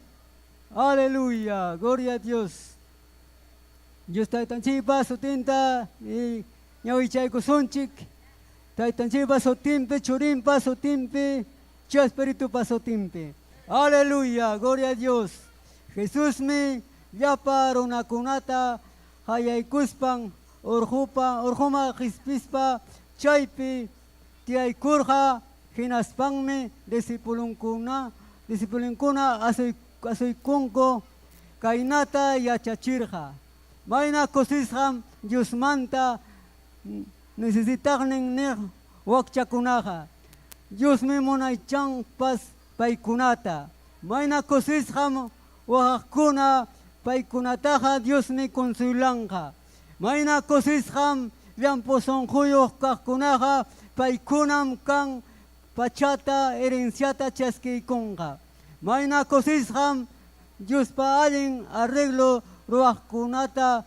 Aleluya. Gloria a Dios. Dios taytanchikpa sutinta y ñawichaykusunchik. Taytanchikpa sutinpi, churinpa sutinpi, Chuya Espiritupa sutinpi. Aleluya. Gloria a Dios. Jesusmi llapa runakunata qayaykuspan urqupa urquman qispispa chaypi tiyaykurqa, hinaspanmi discipulonkuna discipulonkuna asuykunku kaynata yachachirqa: Mayna kusisqam Diosmanta necesitaqnin niq wakchakunaqa, Diosmi munaychanpas paykunata. Mayna kusisqam waqaqkuna, paykunataqa Diosmi consuelanqa. Mayna kusisqam llampu sunquyuq kaqkunaqa, paykunam kan pachata herenciata chaskiykunqa. Mayna kusisqam Diospa allin arreglo ruwaqkunata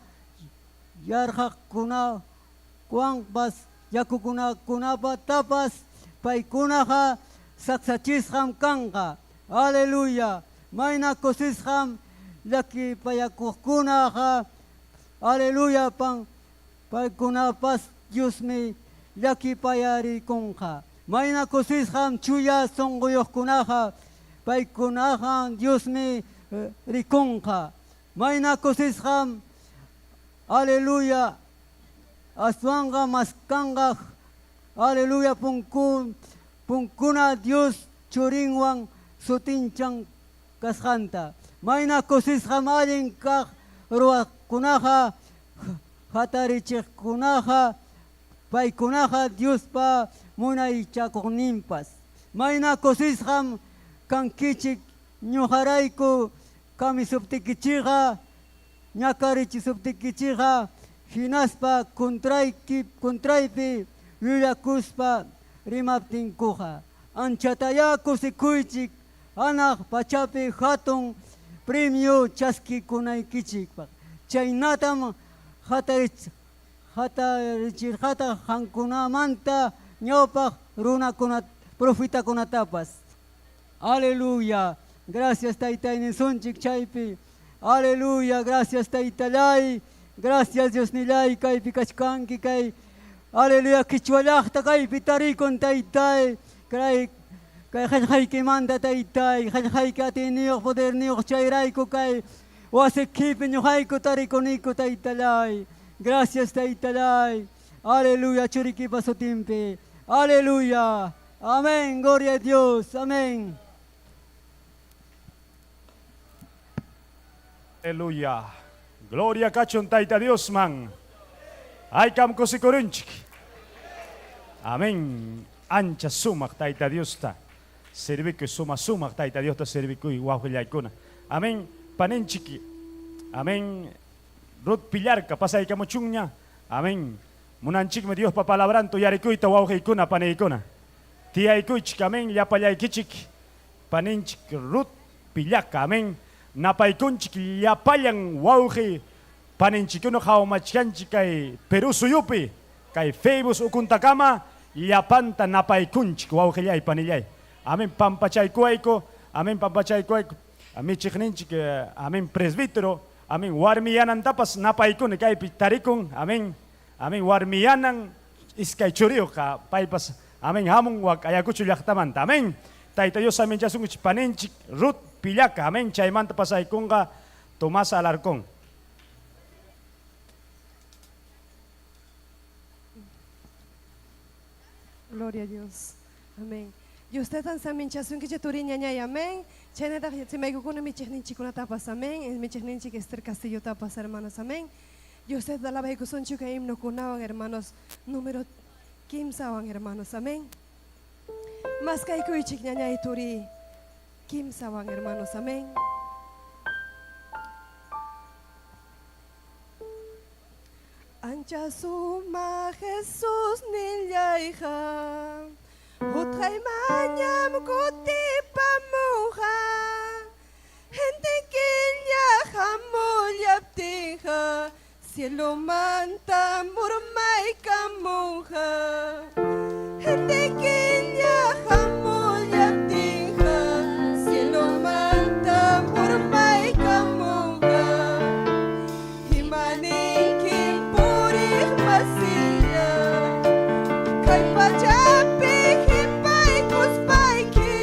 yarqaqkunawanpas yakukunatapas, paykunaqa saksachisqam kanqa. Aleluya. Mayna kusisqam llakipayakuqkunaqa. Aleluya. Pan paykunapas Diosmi llakipayarikunqa. Mayna kusisqam chuya sunquyuqkunaqa, paykunaqa Diosmi rikunqa. Mayna kusisqam, aleluya, aswanqa maskanqa, aleluya, punku punkuna Dios churinwan sutinchan kasqanta. Mayna kusisqam allin kaq ruwaqkunaqa, hatarichiqkunaqa, paykunaqa Diospa munaychakuqninpas. Mayna kusisqam kankichik ñuqarayku kamisuptikichikqa, ñakarichisuptikichikqa, hinaspa contrayki contraypi llullakuspa rimaptinkuqa. Anchatayá kusikuychik hanaq pachapi hatun premio chaskikunaykichikpaq. Chaynatam hatarichirqataq qamkunamanta ñawpaq runakuna profetakunatapas. Aleluya. Gracias Taytay nisunchik chaypi. Aleluya. Gracias Taytallay. Gracias Diosnillay kaypi kachkanki kay. Aleluya. Qichwa llaqta kaypi tarikun Taytay. Kay kay qillqaykimanta Taytay. Qillqayki atiyniyuq poderniyuq chayrayku kay wasikipi ñuqayku tarikuniku Taytallay. Gracias Taytallay. Aleluya churikipa sutinpi. Aleluya. Amén. Gloria a Dios. Amén. Aleluya. Gloria kachun Tayta Diosman. Haykam kusikurunchik. Amén. Ancha sumaq Tayta Diosta servikuy, suma sumaq Tayta Diosta servikuy wawqillaykuna. Amén. Paninchik. Amén. Ruth Pillarca pasaykamuchunña. Amén. Munanchikmi Diospa palabranta uyarikuyta wawqiykuna, paniykuna. Tiyaykuychik, amén, llapallaykichik. Paninchik Ruth Pillaca, amén. Napaykunchik llapallan wawqi paninchikuna qawamachkanchik kay Perú suyupi, kay Facebook ukuntakama llapanta napaykunchik wawqillay, panillay. Amén, pampachaykuwayku, amén, pampachaykuwayku. Michiqninchik, amén, presbítero, amén, warmi yanantapas napaykuni kaypi tarikun, amén. Amén, warmi yanan iskay churiyuqqa paypas, amén, hamun wak Ayacucho llaqtamanta, amén. Tayta Dios saminchasunkichik paninchik Ruth Pillaca, amén, chaymanta pasaykunqa Tomás Alarcón. Gloria a Dios. Amén. Dios taytan saminchasunkichik turi ñañay, amén. Chaynataq simaykukuna michiqninchikkunatapas, amén. Michiqninchik Esther Castillotapas, hermanas, amén. Dios tayta alabaykusunchik kay himnokunawan hermanos número kimsawan hermanos. Amén. Maskaykuychik ñañay turi kimsawan hermanos. Amén. Ancha sumaq Jesusnillayqa utqaymanñam kutipamunqa gente killa hamullaptinqa cielomanta urmaykamunqa gente killa hamullaptinqa cielomanta urmaykamunqa imaninkim puriq masillay kay pachapi qipaykuspayki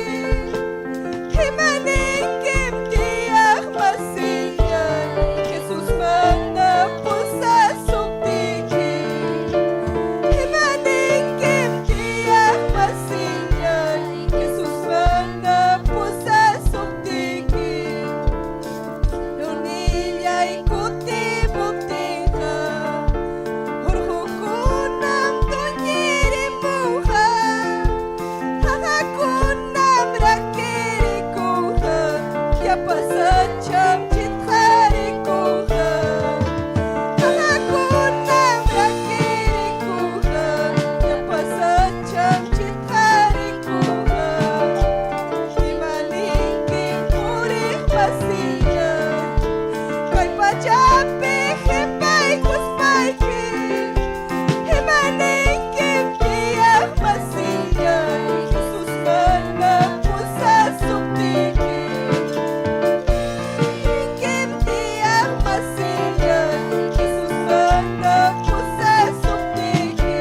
imaninkim tiyaq masillay Jesus mana pusasuptiki imaninkim tiyaq masillay Jesus mana pusasuptiki Lunillay kutimuptinqa urqukunam tuñirimunqa qaqakunam rakirikunqa llapa sacham chitqarikunqa qaqakunam rakirikunqa llapa sacham chitqarikunqa imaninkim puriq masillay kay pachapi qipaykuspayki imaninkim tiyaq masillay Jesus mana pusasuptiki Ninkim tiyaq masillay Jesus mana pusasuptiki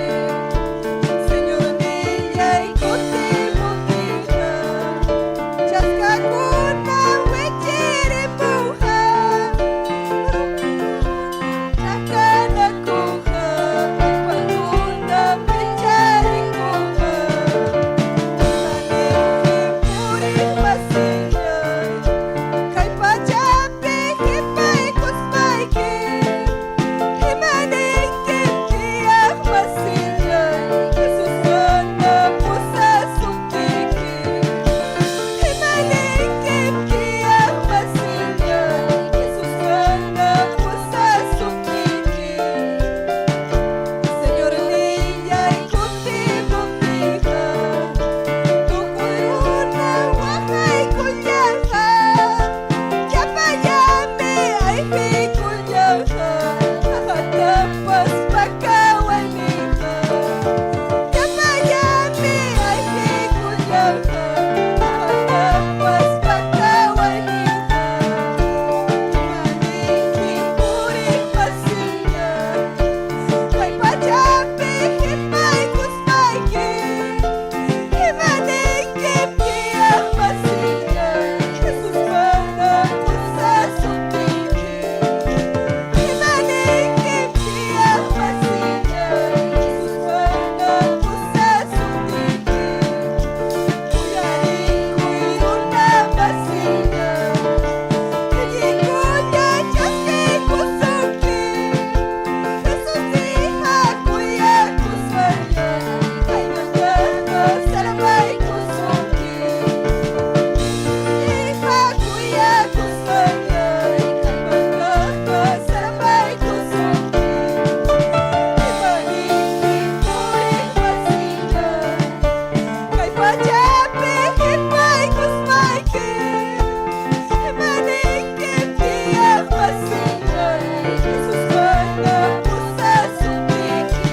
Señornillay kutimuptinqa chaskakuna wichirimunqa Chakanakunqa allpakuna picharikunqa imaninkim puriq masillay kay pachapi qipaykuspayki imaninkim tiyaq masillay Jesus mana pusasuptiki imaninkim tiyaq masillay Jesus mana pusasuptiki Señornillay kutimuptinqa tukuy runa waqaykullanqa llapallanmi ayqikullanqa qaqatapas pakawayninqa llapallanmi ayqikullanqa qaqatapas pakawayninqa imaninkim puriq masillay kay pachapi qipaykuspayki imaninkim tiyaq masillay Jesus mana pusasuptiki imaninkim tiyaq masillay Jesus mana pusasuptiki uyarikuy runa masillay iñiykulla chaskiykusunki Jesus hija kuyakusqalla kaymantaqa salvaykusunki hija kuyakusqalla kaymantaqa salvaykusunki imaninkim puriq masillay kay pachapi qipaykuspayki imaninkim tiyaq masillay Jesus mana pusasuptiki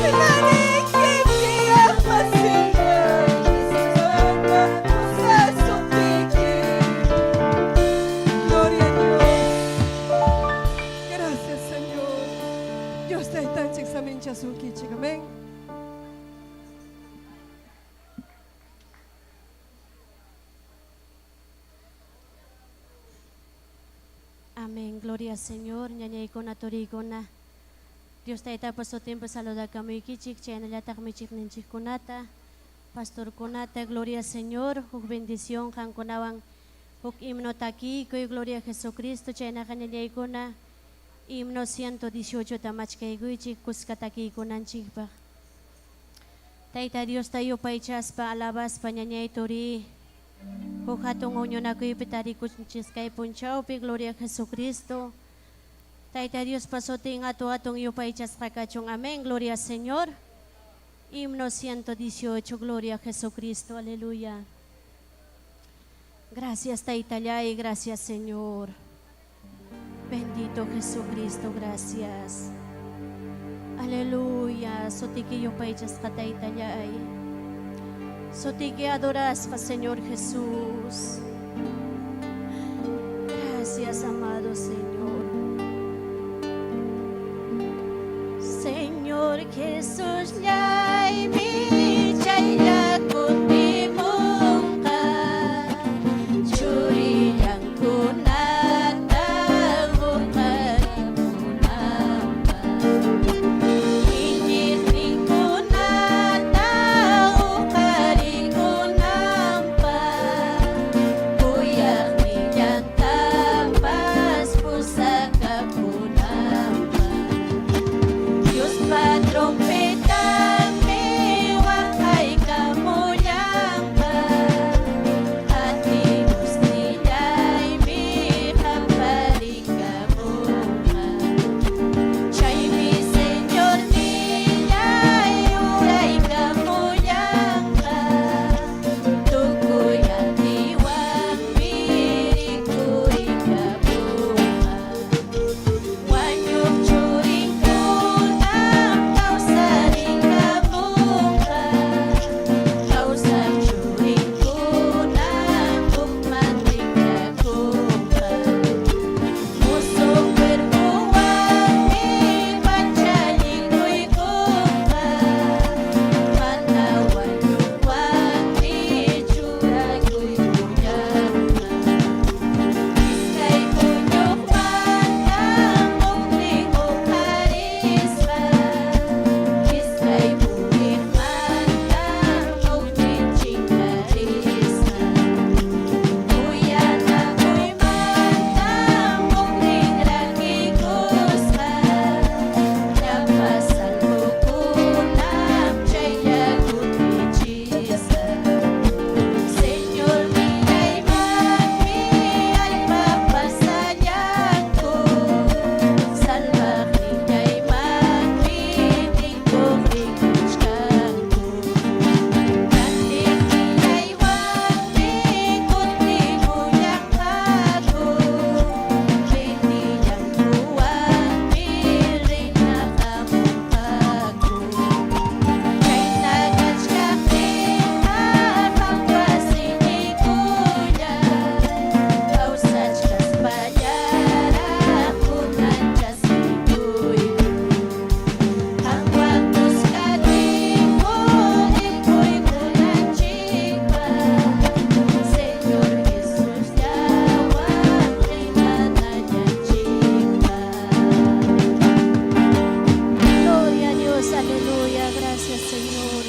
imaninkim tiyaq masillay Jesus mana pusasuptiki. Gloria a Dios. Gracias, Señor. Dios taytanchik saminchasunkichik. Amén. Amén. Gloria al Señor. Ñañaykuna, turiykuna. Dios taytapa sutinpi saludakamuykichik, chaynallataq michiqninchikkunata, pastorkunata, gloria al Señor, huk bendición qamkunawan, huk himno takiykuy, gloria a Jesucristo, chaynaqa ñañaykuna, Himno 118 ta machkaykuychik kuska takiykunanchikpaq. Tayta Diosta yupaychaspa alabaspa ñañay turiy huk hatun huñunakuypi tarikunchis kay punchawpi gloria a Jesucristo. Tayta Diospa sutin atu atun yupaychasqa kachun. Amén. Gloria al Señor. Himno 118, gloria a Jesucristo. Aleluya. Gracias Taytallay, gracias Señor. Bendito Jesucristo, gracias. Aleluya. Sutiki yupaychasqa Taytallay. Sutiki adorasqa Señor Jesús. Gracias, amado Señor. Señor Jesús, llaymi chaylla kutimunqa churillankunata huqarimunanpaq iñiqninkunata huqarikunanpaq kuyaqnillantapas pusakapunanpaq Diospa trompetanmi waqaykamullanqa atimusnillaymi qaparikamunqa chaymi Señornillay uraykamullanqa tukuy atiywanmi rikurikamunqa wañuq churinkunam kawsarikamunqa kawsaq churinkunam hukman tikrakunqa musuq cuerpowanmi pachallikuykunqa mana wañuqwanmi churakuykullanqa iskay puñuqmantam huknin huqarisqa iskay puriqmantam huknin chinkarisqa kuyanakuymantam huknin rakikusqa llapa salvokunam chaylla kutichisqa Señornillaymanmi allpapas allanku salvaqnillaymanmi tinkuq rikuchkanku rantiqnillaywanmi kutimullanqaku rintillankuwanmi rinaqamunqaku chayna kachkaptinqa qampas iñiykulla kawsachkaspallaraq kunan chaskikuyku qamwan kuska tinkuq rikuykunanchikpaq Señor Jesusllawan rimanallanchikpaq. Gloria a Dios, aleluya, gracias Señor.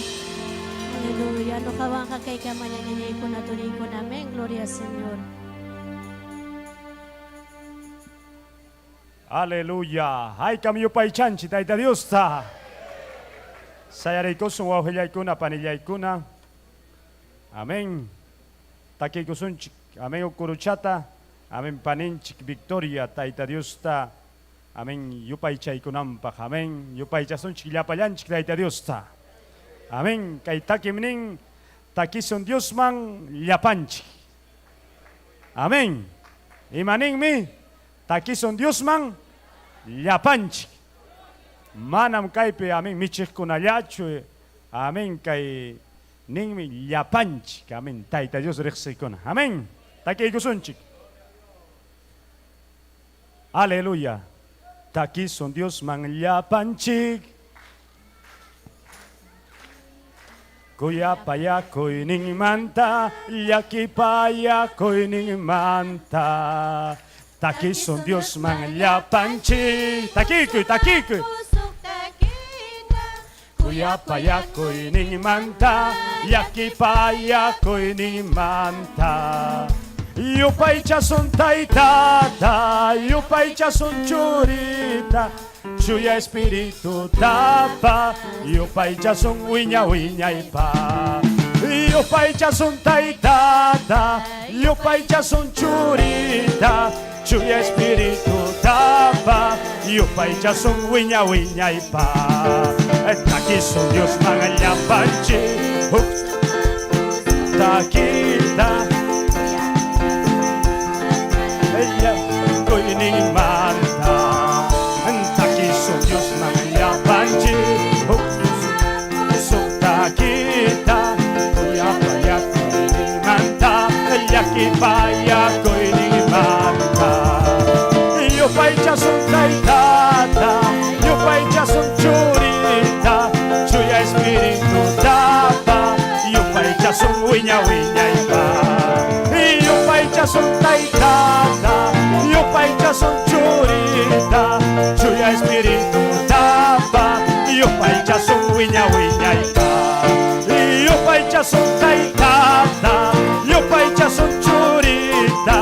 Aleluya. Ñuqawanqa kaykamaña ñañaykuna turiykuna. Amén. Gloria al Señor. Aleluya. Haykam yupaychanchik Tayta Diosta. Sayariykusun wawqillaykuna, panillaykuna. Amén. Takiykusunchik. Amén ukuruchata. Amén paninchik Victoria Tayta Diosta. Amén yupaychaykunanpaq. Amén yupaychasunchik llapallanchik Tayta Diosta. Amén. Kay takim nin takisun Diosman llapanchik. Amén. Imaninmi takisun Diosman llapanchik. Manam kaypi amén michiqkunallachu. Amén kay ninmi llapanchik. Amén. Tayta Dios riqsiykuna. Amén. Takiykusunchik. Aleluya. Takisun Diosman llapanchik. Kuyapayakuyninmanta, llakipayakuyninmanta. Takisun Diosman llapanchik. Takikuy, takikuy. Kuyapayakuyninmanta, llakipayakuyninmanta. Yupaychasun Taytata, yupaychasun Churita, Chuya Espiritutapa, yupaychasun wiña wiñaypa. Yupaychasun Taytata, yupaychasun Churita, Chuya Espiritutapa, yupaychasun wiña wiñaypa. Takisun Dios magallapanchik, huk takita. Ella kuynimanta, takisun Dios magallapanchik, huk takita. Kuyapayakuynimanta, llakipayakuynimanta. Yupaychasun Taytata, yupaychasun Churita, Chuya Espiritutapa, yupaychasun wiña wiñaypa. Yupaychasun Taytata, yupaychasun Churita, Chuya Espiritutapa, yupaychasun wiña wiñaypa. Yupaychasun Taytata, yupaychasun Churita,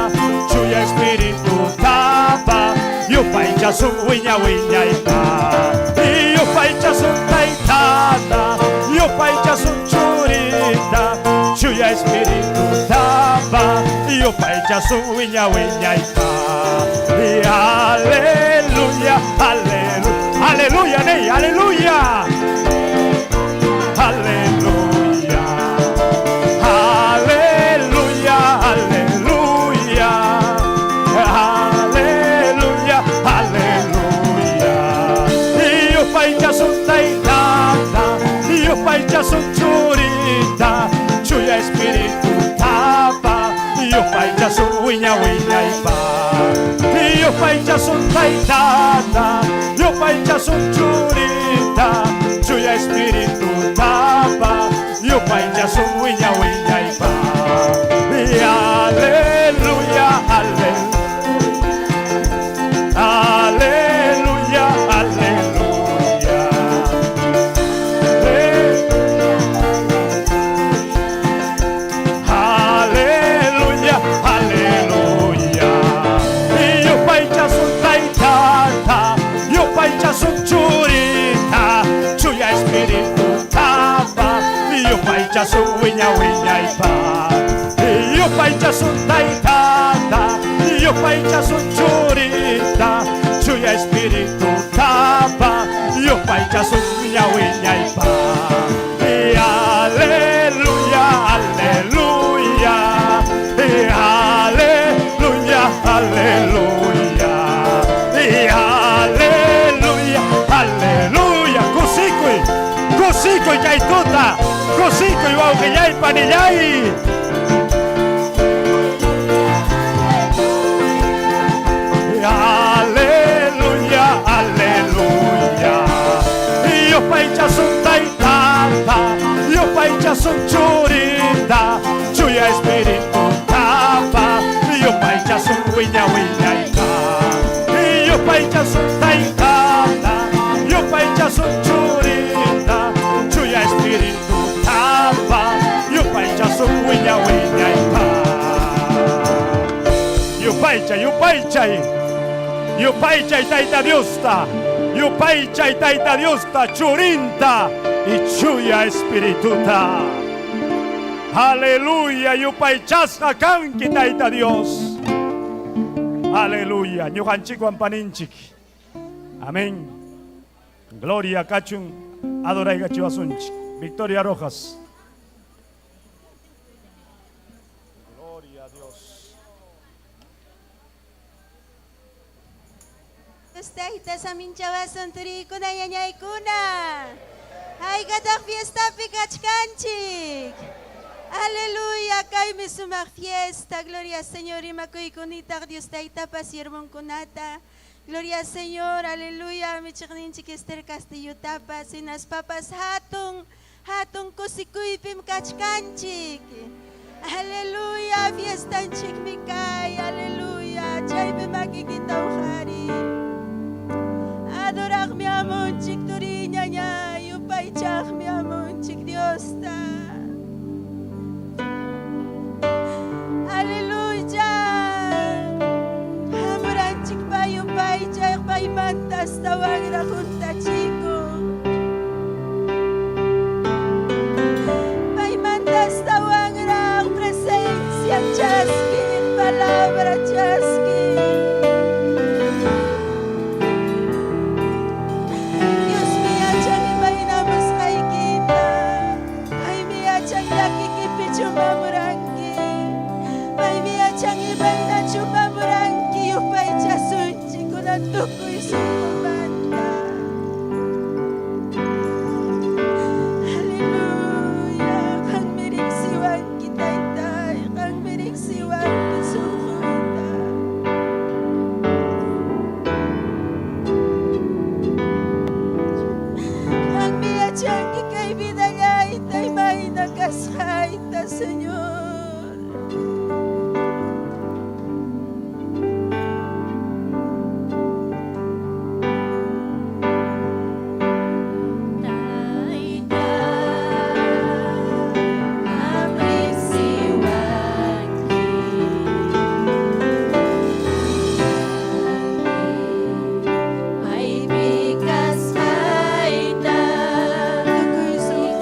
Chuya Espiritutapa, yupaychasun wiña wiñaypa. Yupaychasun Taytata, yupaychasun Churita, Chuya Espiritutapa, yupaychasun wiña wiñaypa. Aleluya, aleluya, aleluya, ney, aleluya. Aleluya, aleluya, aleluya, aleluya, aleluya. Yupaychasun Taytata, yupaychasun Churita, Chuya Espiritutapa, yupaychasun wiña wiñaypa. Yupaychasun Taytata, yupaychasun Churita, Chuya Espiritutapa, yupaychasun wiña wiñaypa. Aleluya, aleluya. Aleluya, aleluya. Aleluya, aleluya. Yupaychasun Taytata, yupaychasun Churita, Chuya Espiritutapa, yupaychasun wiña wiñaypa. Yupaychasun Taytata, yupaychasun Churita, Chuya Espiritutapa, yupaychasun wiña wiñaypa. Aleluya, aleluya, aleluya, aleluya, aleluya, aleluya. Kusikuy, kusikuy kay tuta, kusikuy wawqillay panillay. Aleluya, aleluya. Yupaychasun Taytata, yupaychasun Churita, Chuya Espiritutapa, yupaychasun wiña wiñaypa. Yupaychasun Taytata, yupaychasun Churita, Chuya Espiritutapa, yupaychasun wiña wiñaypa. Yupaychay, yupaychay. Yupaychay Tayta Diosta, yupaychay Tayta Diosta, Churinta y Chuya Espirituta. Aleluya, yupaychasqa kanki Tayta Dios. Aleluya, ñuqanchikwan paninchik. Amén. Gloria kachun adoraykachiwasunchik. Victoria Rojas. Gloria a Dios. Tayta saminchawasun turikuna ñañaykuna. Haykataq fiestapi kachkanchik. Aleluya, kaymi sumaq fiesta. Gloria al Señor, imakuykunitaq Dios Taytapas siervonkunata. Gloria al Señor, aleluya, michiqninchik Esther Castillotapas, hinaspapas hatun, hatun kusikuypim kachkanchik. Aleluya, fiestanchikmi kay, aleluya, chaymi makikita uqari. Adoraqmi amunchik turi ñañay, yupaychaqmi amunchik Diosta. Aleluya. yachanki kay vidallayta imayna kasqayta, Señor. Tayta, qam riqsiwanki. Maypi kasqayta, Tukuy sunquywan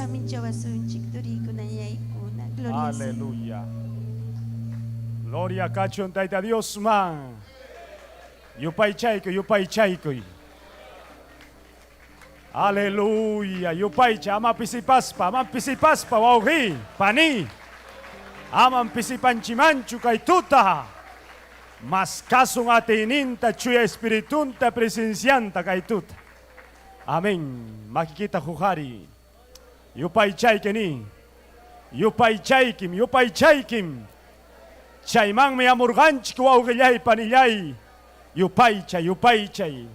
saminchawasunchik turiykuna ñañaykuna. Gloria al Señor. Aleluya. Gloria kachun Tayta Diosman. Yupaychaykuy, yupaychaykuy. Aleluya, yupaycha, ama pisipaspa, ama pisipaspa, wawqi, pani. Aman pisipanchimanchu kay tuta. Maskasun atiyninta, chuya espiritunta, presencianta kay tuta. Amén. Makikita huqariy. Yupaychayki ni. Yupaychaykim, yupaychaykim. Chaymanmi hamurqanchik wawqillay, panillay. Yupaychay, yupaychay.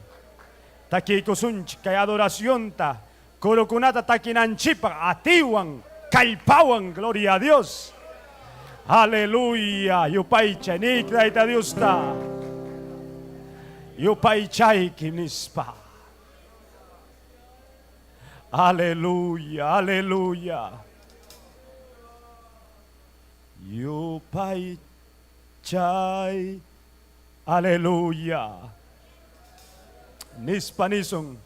Takiykusunchik kay adoracionta, corokunata takinanchikpaq atiwan, kallpawan, gloria a Dios. Aleluya, yupaychay, niyki Tayta Diosta. Yupaychaykim nispa. Aleluya, aleluya. Yupaychay, aleluya. Nispa nisun.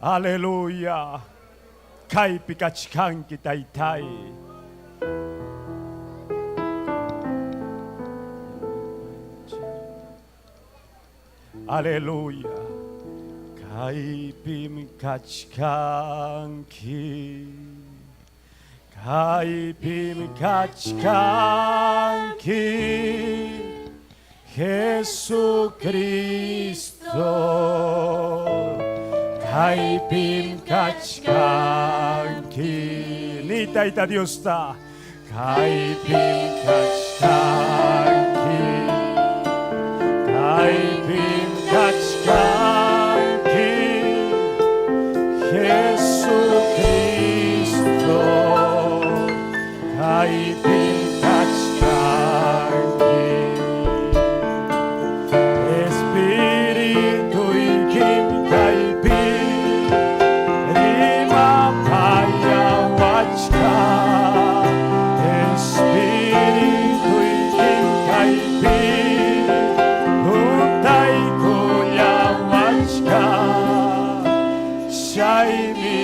Aleluya. Kaypi kachkanki taytay. Aleluya. Kaypim kachkanki. Kaypim kachkanki. Jesucristo. Kaypim kachkanki. Ni Tayta Diosta. Kaypim kachkanki. Kaypim kachkanki. Jesucristo. Kaypim kachkanki. Espirituykim kaypi rimapayawachkan. Espirituykim kaypi huntaykullawachkan. Chaymi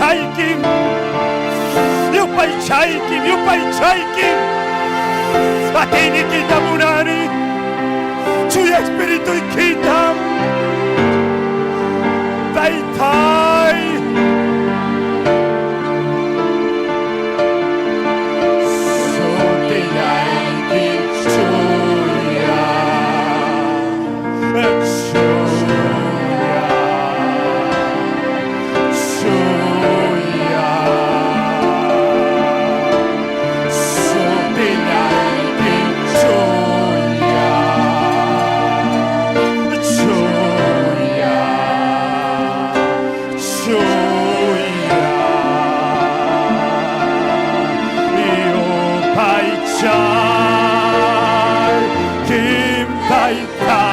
Yupaychaykim. Yupaychaykim, yupaychaykim. Atiyniykita munani. Chuya Espirituykitam. Taytay. Sutillayki chuya. Chuya. Chuya. Sutillayki chuya. Chuya. Chuya. Yupaychaykim Tayta.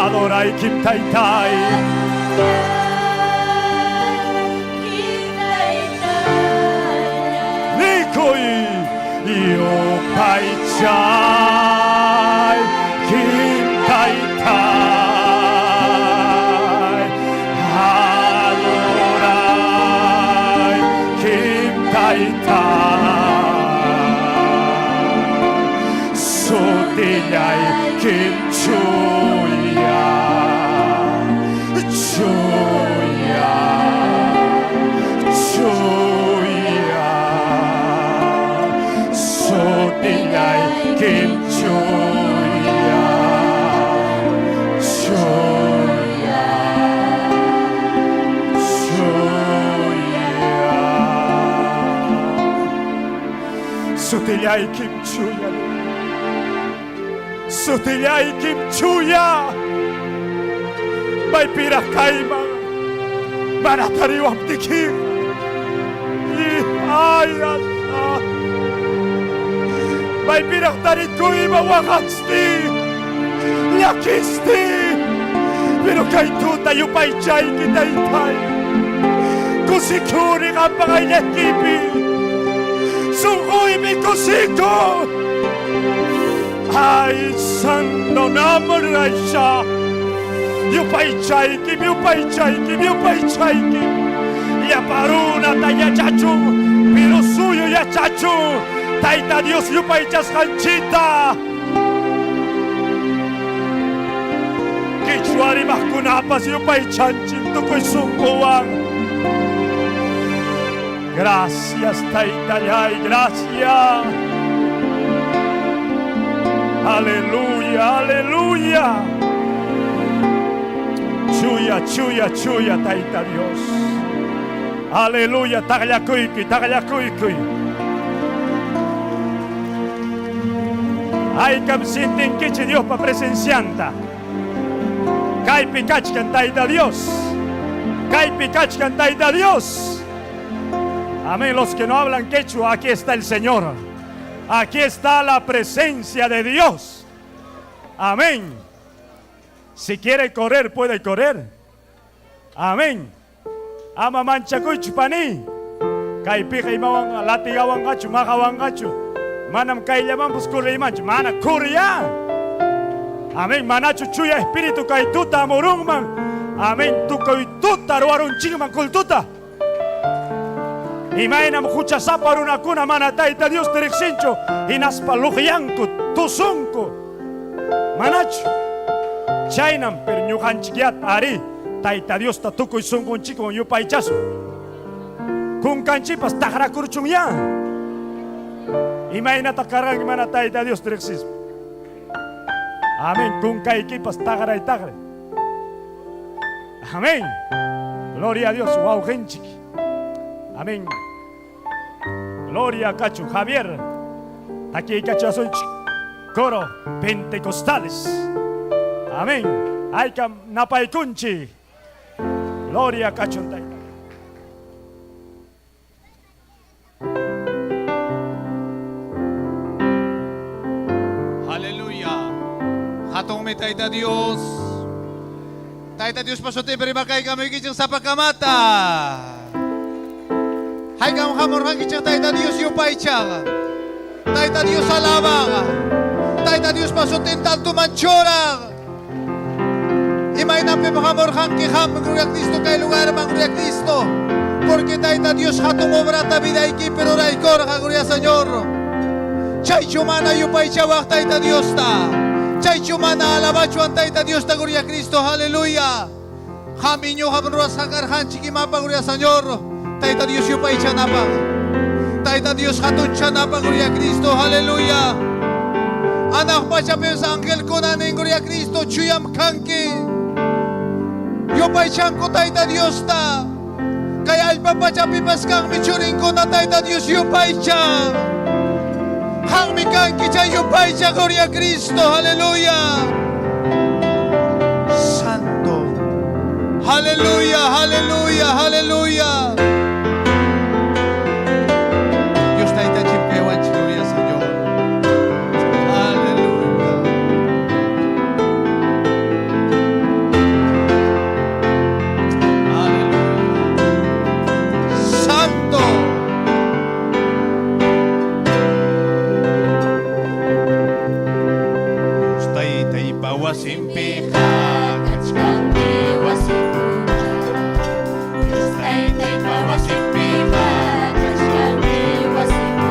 Adoraykim Taytay. Nikuy. Yupaychaykim Taytay. Adoraykim Taytay. Sutillaykim chuya. Chuya. Chuya. Sutillaykim chuya. Chuya. Chuya. Sutillaykim chuya. Sutillaykim chuya. Maypiraq kayman. Mana tariwaptiki. Ay, Allah. Maypiraq tarikuyman waqachti. Llakisti. Pero kay tuta yupaychayki taytay. Kusikuni qampa qayllaykipi. Sunquymi kusikun. Ay, santo nombre Yupaychaykim, yupaychaykim, yupaychaykim. Llapa runata yachachun, pero suyu yachachun. Tayta Dios yupaychasqanchikta. Qichwa rimaqkunapas yupaychanchik tukuy sunquwan. Gracias, Taytallay, gracias. Aleluya, aleluya. Chuya, chuya, chuya, Tayta Dios. Aleluya, taqllakuykuy, taqllakuykuy. Haykam sintinkichik Diospa presencianta. Kaypi kachkan Tayta Dios. Kaypi kachkan Tayta Dios. Amén. Los que no hablan quechua, aquí está el Señor. Aquí está la presencia de Dios. Amén. Si quiere correr, puede correr. Amén. Ama manchakuychu pani. Kaypiqa imawan latigawanqachu, maqawanqachu. Manam kayllamanpas corriymanchu. Mana corriya. Amén. Manachu chuya espíritu kay tuta hamurunman. Amén. Tukuy tuta ruwarunchikman cultuta. Imaynam huchasapa runakuna mana Tayta Dios riqsinchu hinaspa luqyanku tusunku. Manachu. Chaynam pero ñuqanchikyat ari Tayta Diosta tukuy sunqunchikwan yupaychasun. Kunkanchikpas taqrakurchunya. Imaynata karqanki mana Tayta Dios riqsispa. Amén. Kunkaykipas taqray taqray. Amén. Gloria a Dios. Wawqinchik. Amén. Gloria kachun Javier. Takiykachasunchik. Coro Pentecostales. Amén. Haykam napaykunchik. Gloria kachun Tayta. Aleluya. Hatunmi Tayta Dios. Tayta Dios pasuti rimakaykamuykichik sapakamata. Haykam hamurqankichik Tayta Dios yupaychaq. Tayta Dios alabaq. Tayta Dios pasutinta altuman churaq. Imaynapim hamurqanki qam, Gloria a Cristo, kay lugarman, Gloria a Cristo. Porque Tayta Dios hatun obrata vidaykipi ruraykurqa, Gloria Señor. Chaychu mana yupaychawaq Tayta Diosta. Chaychu mana alabachuan Tayta Diosta, Gloria a Cristo, aleluya. Qammi ñuqam rurasqa karqanchik imapaq, Gloria Señor. Tayta Dios yupaychanapaq. Tayta Dios hatunchanapaq, Gloria a Cristo, aleluya. Hanaq pachapim angelkuna nin, Gloria a Cristo, chuyam kanki. Yupaychanku Tayta Diosta. Kay allpa pachapipas kanmi churinkuna Tayta Dios yupaychan. Qammi kanki chay yupaycha, Gloria a Cristo, aleluya. Santo. Aleluya, aleluya, aleluya. Dios Taytanchik kaywanchik, gloria Señor. Aleluya. Aleluya. Santo. Dios Taytaypa wasinpiqa kachkanmi wasikuna. Dios Taytaypa wasinpiqa kachkanmi wasikuna.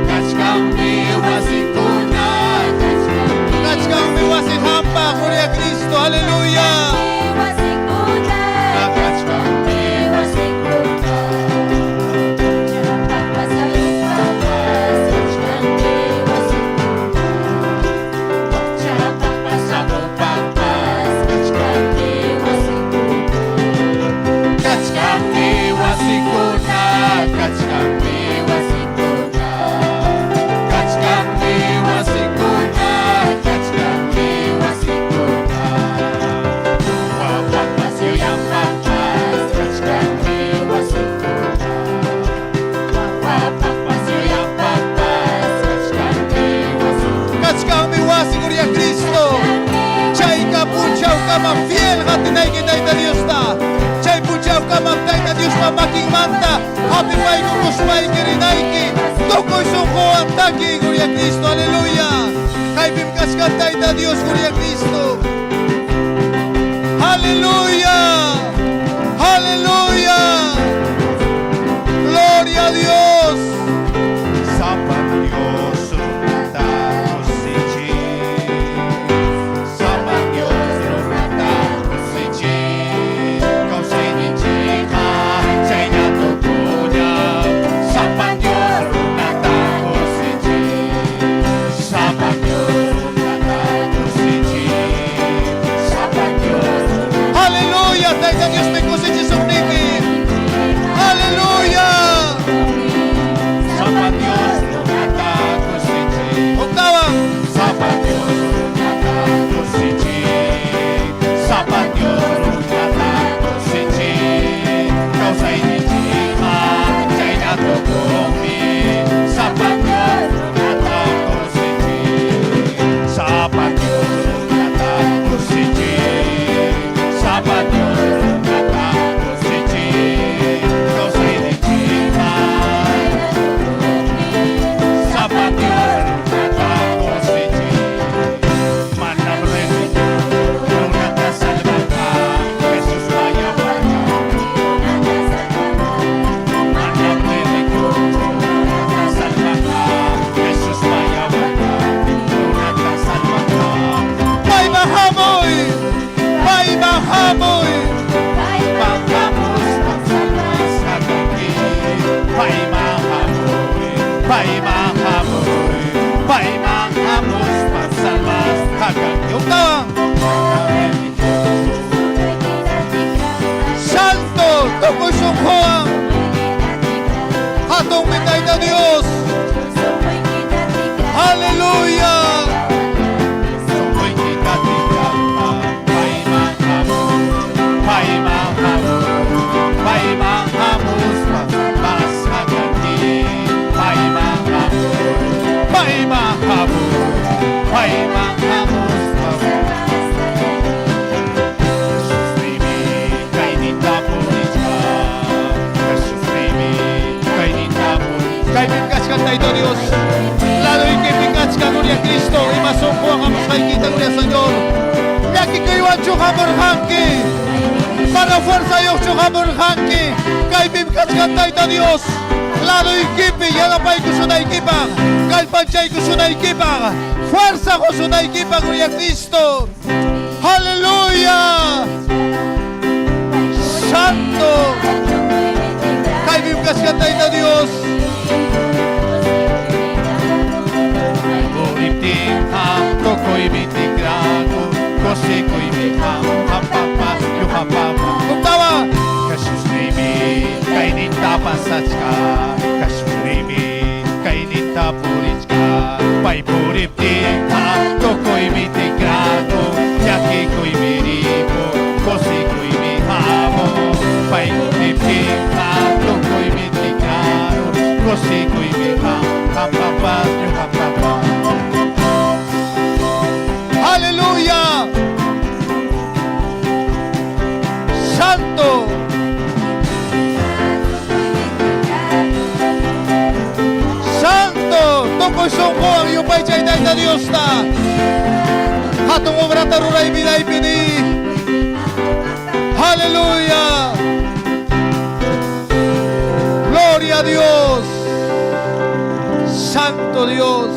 Kachkanmi wasikuna, Kachkanmi wasi qampa, Gloria a Cristo, aleluya. Kachkanmi wasikuna. Kachkanmi wasikuna. Wakchapaqpas kachkanmi wasikuna. Kachkanmi wasikuna, kachkanmi wasikuna. Kachkanmi wasikuna, kachkanmi wasikuna. Wawaqpas yuyanpaqpas kachkanmi wasikuna. Wawapaqpas yuyanpaqpas kachkanmi wasikuna. Kachkanmi wasi, Gloria a Cristo. Chayka punchawkama fiel qatinayki Tayta Diosta. Chay punchawkama Tayta Diospa makinmanta hapipaykukuspayki rinayki. Tukuy sunquwan takiy, Gloria a Cristo, aleluya. Kaypim kachkan Tayta Dios, Gloria a Cristo. Aleluya. Aleluya. Gloria a Dios. Sapan Dios runata kusichin. Sapan Dios runata kusichin. Kawsayninchikqa chayna tukuña. Sapan Dios runata kusichin. Sapan Dios runata kusichin. Sapan Dios. Aleluya. Tayta Dios me kusichisuqniki. Aleluya. Sapan Dios runata kusichin. Octava. Sapan Dios runata kusichin. Sapan Dios runata kusichin. Kawsayninchikqa chayna tukunmi. Sapan Dios runata kusichin. Sapan Dios runata kusichin. Sapan Dios runata kusichin. Kawsayninchikqa Sapan Dios runata kusichin. Manam religión runata salvanqa. Jesuspa yawarnin. Manam religión runata salvanqa. Jesuspa yawarnin runata salvanqa. Payman hamuy. Payman hamuy. Payman hamuy, payman hamuy, payman hamuy, payman hamuspa salvasqa kanki. Octava. Santo. Tukuy sunquwan. Hatunmi Tayta Dios. Aleluya. Sunquykita tikraspa, payman hamuy, payman hamuy, payman hamuspa salvasqa kanki. Payman hamuy, payman hamuy, payman hamuspa. Jesusniymi kaynita purichkan. hamurqanki. Mana fuerzayuqchu hamurqanki. Kaypim kachkan Tayta Dios. Ladoykipi yanapaykusunaykipaq, kallpanchaykusunaykipaq, fuerza qusunaykipaq, Gloria a Cristo. Aleluya. Santo. Kaypim kachkan Tayta Dios. Puriptinqa tukuymi tikraku kusikuymi qam qampapas ñuqapapas Octava. Jesusniymi kayninta pasachka Jesusniymi kayninta purichka pay puriptinqa tukuymi tikraku llakikuymi ripun kusikuymi hamun pay kutiptinqa tukuymi tikraru kusikuymi qam qampapas ñuqapapas. Aleluya. Santo. Santo. Tukuy sunquwan yupaychay Tayta Diosta. Hatun obrata ruray vidaypi ni. Aleluya. Gloria a Dios. Santo Dios.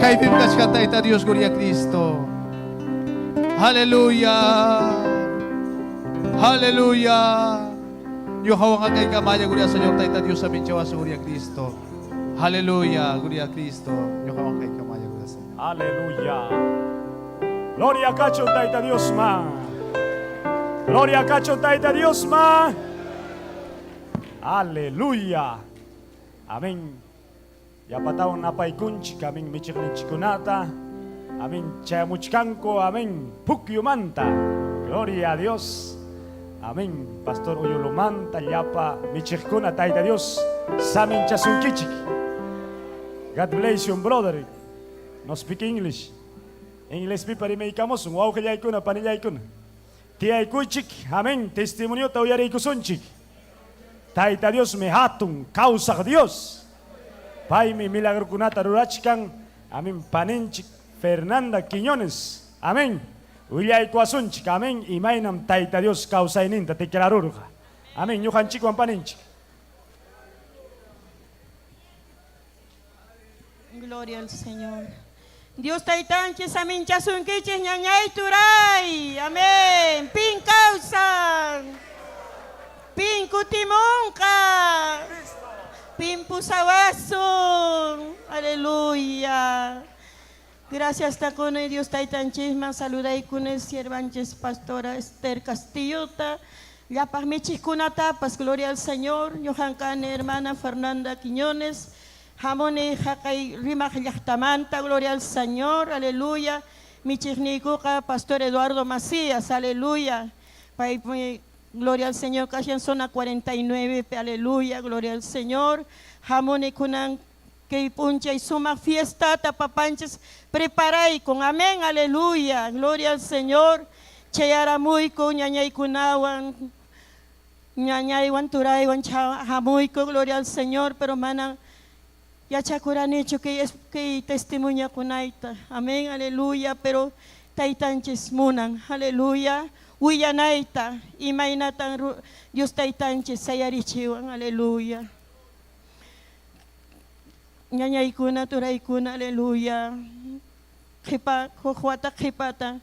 Kaypim kachkan Tayta Dios, Gloria a Cristo. Aleluya. Aleluya. Ñuqawan kay kamaya, Gloria Señor Tayta Dios, saminchawasun, Gloria a Cristo. Aleluya, Gloria a Cristo. Ñuqawan kay kamaya, Gloria Señor. Aleluya. Gloria kachun Tayta Diosman. Gloria kachun Tayta Diosman. Aleluya. Amén. Yapatawan napaykunchik, amén, michiqninchikkunata. Amén. Chayamuchkanku, amén. Pukyumanta. Gloria a Dios. Amén. Pastor Uyulumanta, llapa michiqkuna Tayta Dios. Saminchasunkichik. God bless you, brother. No speak English. English pipa rimaykamusun, wawqillaykuna, panillaykuna. Tiyaykuychik, amén. Testimoniota uyariykusunchik. Tayta Dios mi hatun, kawsaq Dios. Paymi milagrukunata rurachkan. Amén. Paninchik Fernanda Quiñones. Amén. Willaykuwasunchik, amén. Imaynam Tayta Dios kawsayninta tikrarurqa. Amén. Ñuqanchikwan paninchik. Gloria al Señor. Dios taytanchik saminchasunkichik ñañay turay. Amén. Pin kawsan. Pin kutimunqa. Pin pusawasun. Aleluya. Gracias takuni Dios taytanchikman saludaykuni siervanchis pastora Esther Castillota. Llapaq michiqkunatapas, gloria al Señor. Ñuqan kani hermana Fernanda Quiñones. Hamuni haqay rimaq llaqtamanta, gloria al Señor, aleluya. Michiqniykuqa Pastor Eduardo Macías, aleluya. Paymi, gloria al Señor, kashan zona 49, aleluya, gloria al Señor. Hamuni kunan kay p'unchay sumaq fiestata papanchis preparaykun, amén, aleluya, gloria al Señor. Chayaramuyku ñañaykunawan, ñañaywan turaywan hamuyku, gloria al Señor, pero manan yachakuranichu kay, kay testimonio kunayta. Amén, aleluya, pero taytanchis munan, aleluya. Willanayta, imaynatan Dios taytanchis sayarichiwan, aleluya. Ñañaykuna, turaykuna, aleluya. Qhipa, huk wata qhipata,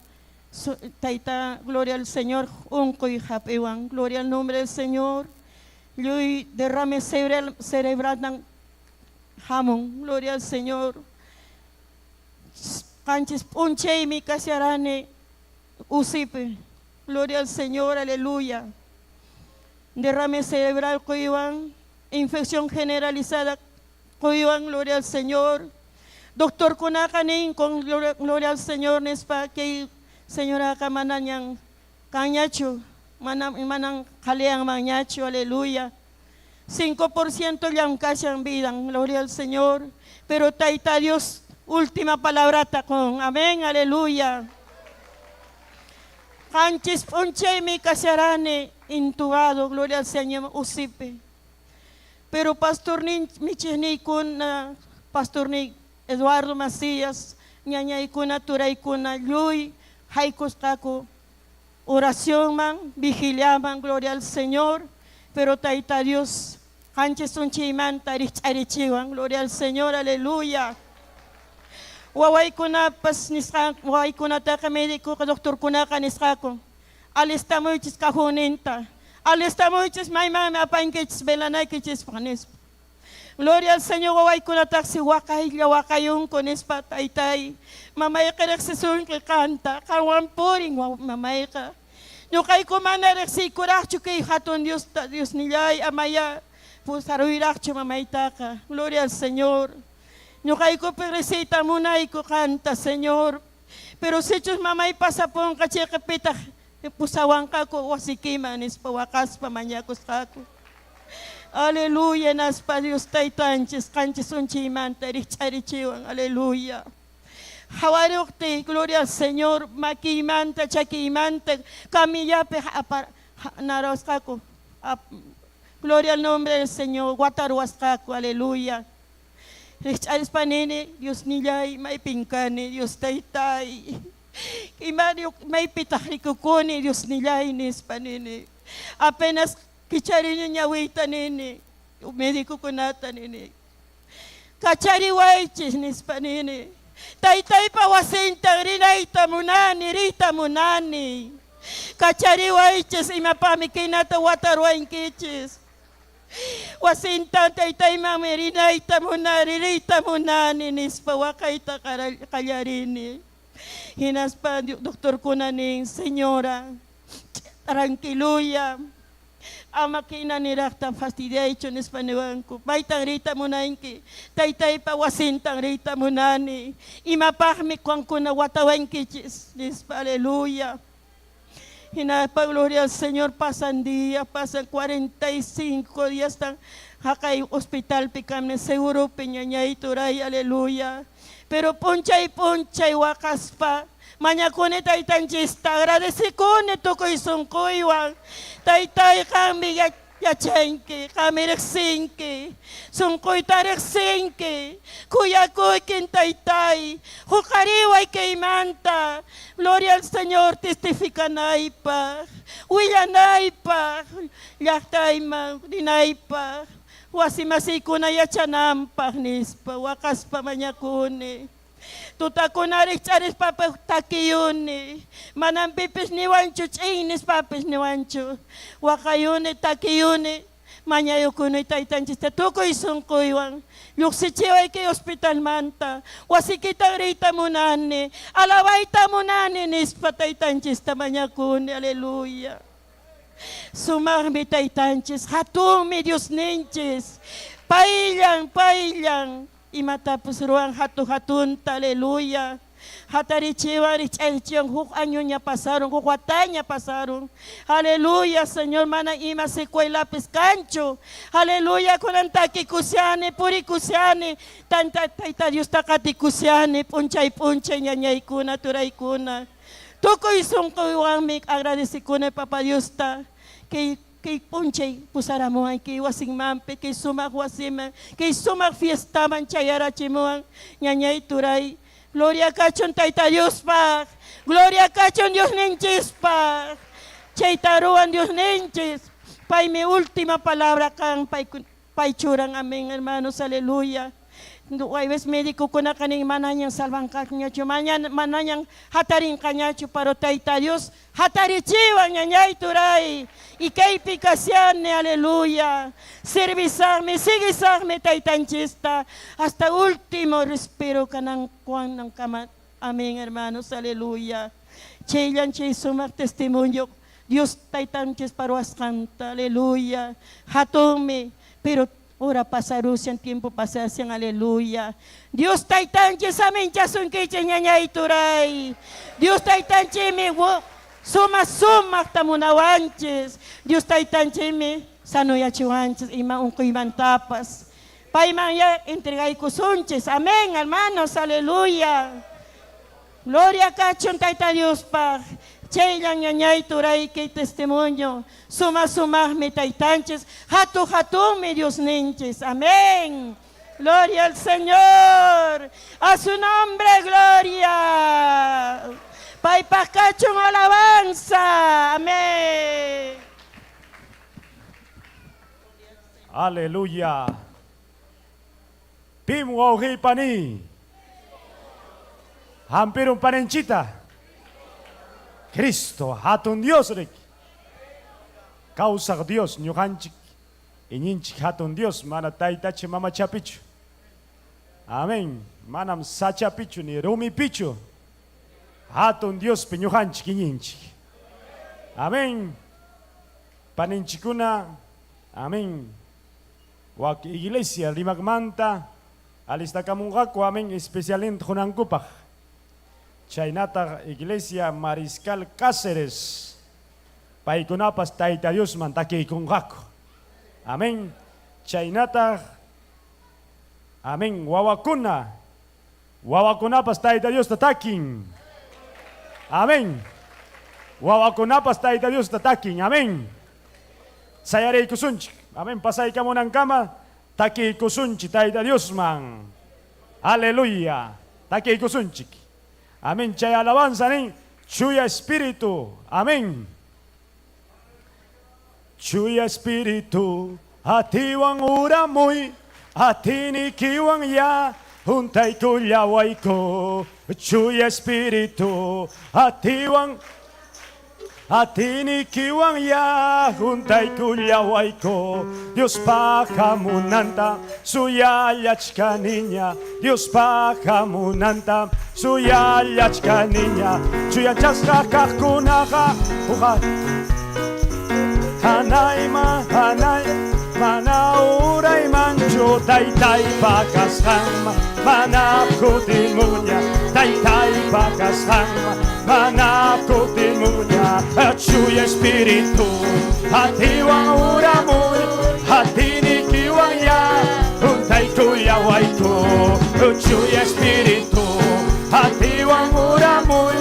tayta, gloria al Señor, unquy hap'iwan, gloria al nombre del Señor. Lluy derrame cerebral, cerebral hamun, gloria al Señor. Qanchis p'unchaymi kasharani usipi, gloria al Señor, aleluya. Derrame cerebral quywan, infección generalizada quywan, gloria al Señor. Doctor kunaqa nin con gloria, gloria al Señor nispa kay señoraqa manañan kanñachu, mana manan qhaliyanmanñachu, aleluya. 5% llam kashan vidan, gloria al Señor. Pero Tayta Dios, última palabrata con, amén, aleluya. Qanchis p'unchaymi kasharani intubado, gloria al Señor, usipi. Pero pastor michiqniykuna, pastor ni Eduardo Macías, ñañaykuna, turaykuna, lluy, Haykusqaku oracionman, vigiliaman, gloria al Señor, pero Tayta Dios qanchis unchiymanta rikch'arichiwan, gloria al Señor, aleluya. Wawaykunapas nisqa, wawaykunataqa médicoqa, doctorkunaqa nisqaku, alistamuychis cajonninta, alistamuychis maymanmi apankichis velanaykichispaq nispa. Gloria al Señor wawaykunataqsi waqaylla waqayunku nispa, taytay, mamayqa riqsisunki qanta, qanwan purin mamayqa. Ñuqayku mana riqsiykuraqchu kay hatun Diosta, Diosnillay, amaya pusaruyraqchu mamaytaqa. Gloria al Señor. Ñuqaykupi riqsiyta munayku qanta, Señor. Pero sichus mamay pasapunqa chayqa pitaq pusawanqaku wasikiman nispa waqaspa mañakusqaku. Aleluya, naspa Dios taytanchis qanchis unchiymanta rikch'arichiwan. Aleluya. Hawariqtiy, gloria al Señor, makiymanta, chakiymanta, camillapi apar narasqaku. Gloria al nombre del Señor, wataruwasqaku. Aleluya. Rikch'arispa nini, Diosnillay, maypin kani, Dios taytay. Imari maypitaq rikukuni, Diosnillay, nispa nini. Apenas kicharini ñawiyta nini, médicokunata nini. Kachariwaychis nispa nini. Taytaypa wasinta rinayta munani, riyta munani. Kachariwaychis imapaqmi kinata wataruwankichis. Wasinta taytaymanmi rinayta munani, riyta munani nispa waqayta qallarini. Hinaspa doctorkuna nin, señora, tranquiluya, ama kina niraqta fastidiaychu nispa niwanku. Maytan riyta munanki? Taytaypa wasintan riyta munani. Imapaqmi qankuna watawankichis nispa, aleluya. Hinaspa gloria al Señor pasan días, pasan 45 días tan haqay hospitalpi kani seguropi ñañay turay, aleluya. Pero p'unchay p'unchay waqaspa mañakuni taytanchista, agradecekuni tukuy sunquywan. Taytay, qanmi yachanki, qanmi riqsinki, sunquyta riqsinki, khuyakuykin taytay, huqariway kaymanta, gloria al Señor testificanaypaq, willanaypaq, llaqtayman rinaypaq, wasimasiykuna yachananpaq nispa waqaspa mañakuni. Tutakuna rikch'arispapas takiyuni, manam pipis niwanchu ch'in nispapis niwanchu. Waqayuni, takiyuni, mañayukuni taytanchista tukuy sunquywan. Lluqsichiway kay hospitalmanta, wasikitan riyta munani, alabayta munani nispa taytanchista mañakuni, aleluya. Sumaqmi taytanchis, hatunmi Diosninchis, payllan, payllan imatapas ruwan hatu hatunta, aleluya. Hatarichiwan, rikch'arichiwan, huk añoña pasarun, huk wataña pasarun. Aleluya, Señor, mana ima secuelapis kanchu. Aleluya, kunan takikushani, purikushani, tanta Tayta Diosta qatikushani, p'unchay p'unchay ñañaykuna, turaykuna. Tukuy sunquywanmi agradecekuni Papa Diosta kay kay p'unchay pusaramuwan kay wasinmanpi, kay sumaq wasiman, kay sumaq fiestaman chayarachimuwan ñañay turay. Gloria kachun Tayta Diospaq, gloria kachun Diosninchispaq. Chayta ruwan Diosninchis, paymi última palabra kan, pay churan, amén, hermanos, aleluya. Hay médicokunaqa nin manañan salvanqañachu, manañan hatarinqañachu, pero Tayta Dios hatarichiwan ñañay turay. Y kaypi kashani, aleluya. Servisaqmi, siguisaqmi taytanchista hasta último respiro kanan kama. Amén, hermanos, aleluya. Chayllan chay sumaq testimonio Dios taytanchis paruasqanta, aleluya. Hatunmi, pero hora pasarushan, tiempo pasashan, aleluya. Dios taytanchis aminchasunkichik ñañay turay. Dios taytanchikmi suma sumaqta munawanchis. Dios taytanchikmi sanoyachiwanchis ima unquymantapas. Payman ya entregaykusunchis. Amén, hermanos, aleluya. Gloria kachun Tayta Diospaq. Chayllan ñañay turay kay testimonio. Suma sumaqmi taytanchis, hatu hatunmi Diosninchis. Amén. Gloria al Señor. A su nombre, gloria. Paypaq kachun alabanza. Amén. Aleluya. Pim wawqiy pani. Hampirun paninchita. Cristo hatun Dios rik. Kawsaq Dios ñuqanchik iñinchik hatun Dios mana taytacha mamachapichu. Amén. Manam sachapichu ni rumipichu. Hatun Diospi ñuqanchik iñinchik. Amén. Paninchikuna. Amén. Wak iglesia Rimacmanta alistakamunqaku amén especialmente hunankupaq. Chaynataq iglesia Mariscal Cáceres paykunapas Tayta Diosman takiykunqaku. Amén. Chaynataq amén wawakuna wawakunapas Tayta Diosta takin. Amén. Wawakunapas Tayta Diosta takin. Amén. Sayariykusunchik. Amén. Pasaykamunankama takiykusunchik Tayta Diosman. Aleluya. Takiykusunchik. Amén. Chay alabanza nin Chuya Espíritu. Amén. Chuya Espíritu, atiwan uramuy, atinikiwan ya, huntaykullawayku. Chuya Espíritu, atiwan Atinikiwan ya huntaykullawayku. Dios pahamunanta suyallachkaniña. Dios pahamunanta suyallachkaniña. Chuyachasqa kaqkunaqa uqa hanayman hanay mana uraymanchu taytaypa kasqanman mana kutimuña taytaypa kasqanman mana kutimuña. Chuya Espíritu atiwan uramuy atinikiwan ya huntaykullawayku. Chuya Espíritu atiwan uramuy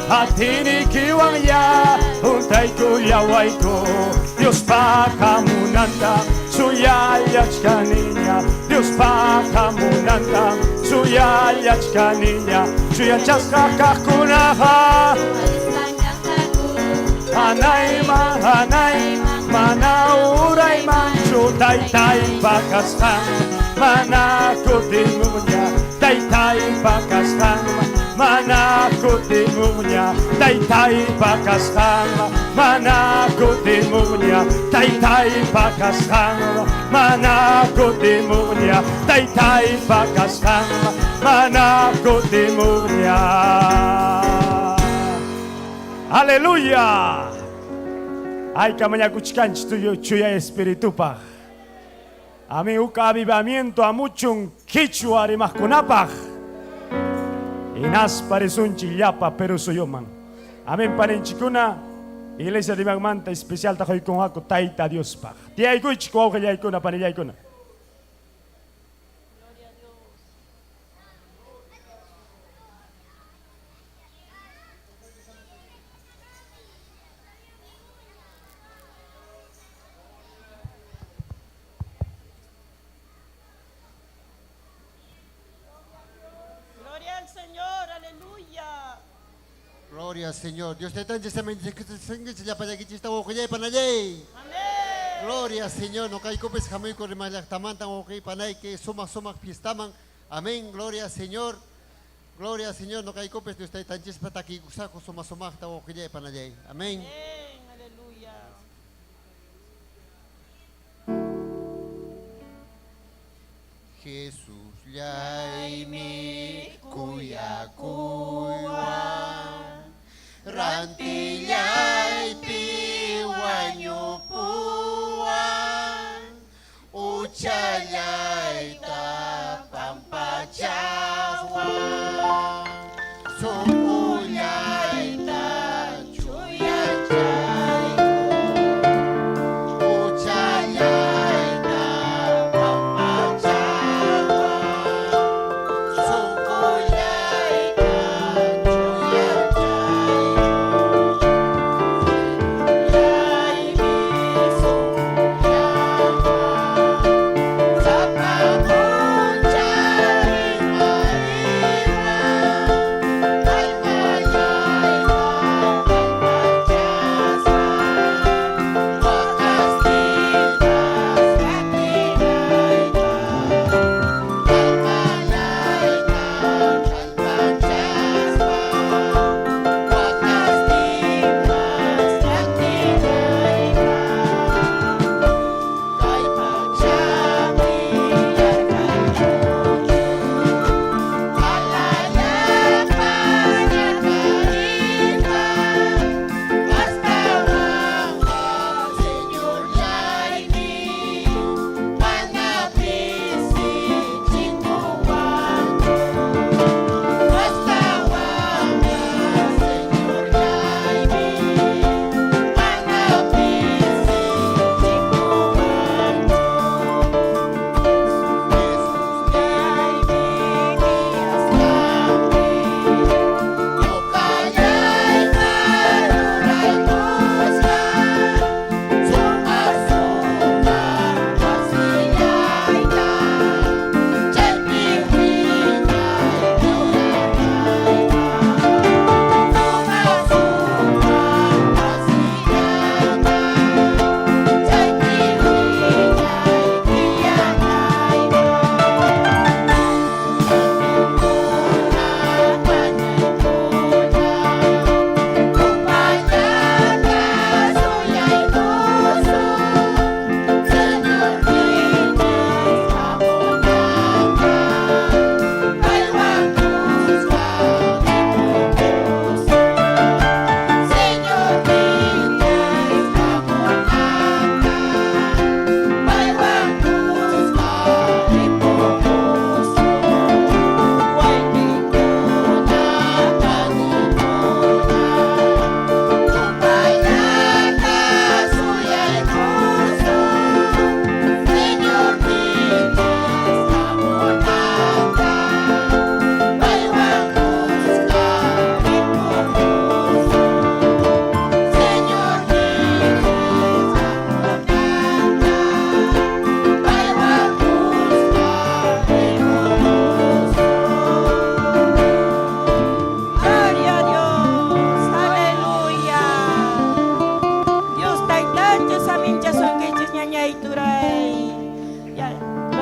atinikiwan ya huntaykullawayku. Dios pahamunanta suyallachkaniña. Dios pahamunanta suyallachkaniña. Chuyachasqa kaqkunaqa hanayman hanay mana uraymanchu taytaypa kasqanman mana kutimuña taytaypa kasqanman mana kutimuña taytaypa kasqanman mana kutimuña taytaypa kasqanman mana kutimuña taytaypa kasqanman mana kutimuña. Aleluya. Ay kamañakuchkanchik tuyo chuya espiritupaq. Amén. Uka avivamiento amuchun quichua rimaqkunapaq. Inas paresunchik llapa Perú suyuman. Amén. Paninchikuna iglesia rimaqmanta especial taquykunqaku Tayta Diospaq. Tiyaykuychik wawqillaykuna panillaykuna. Gloria al Señor, aleluya. Gloria al Señor. Dios te Gloria al Señor. No caicopes jamuyko rimallaqtamantan wawqiypanayki sumaq sumaq fiestaman. Amén. Gloria al Señor. Gloria al Señor. No caicopes Dios taytanchispa takiykusaqku sumaq sumaqta wawqillaypanallay. Amén. Amén. Aleluya. Jesús llaymi kuyakuywan rantillaypi wañupuwan uchallayta pampachawan sunqullayta chuyachayku uchallayta pampachawan sunqullayta chuyachayku.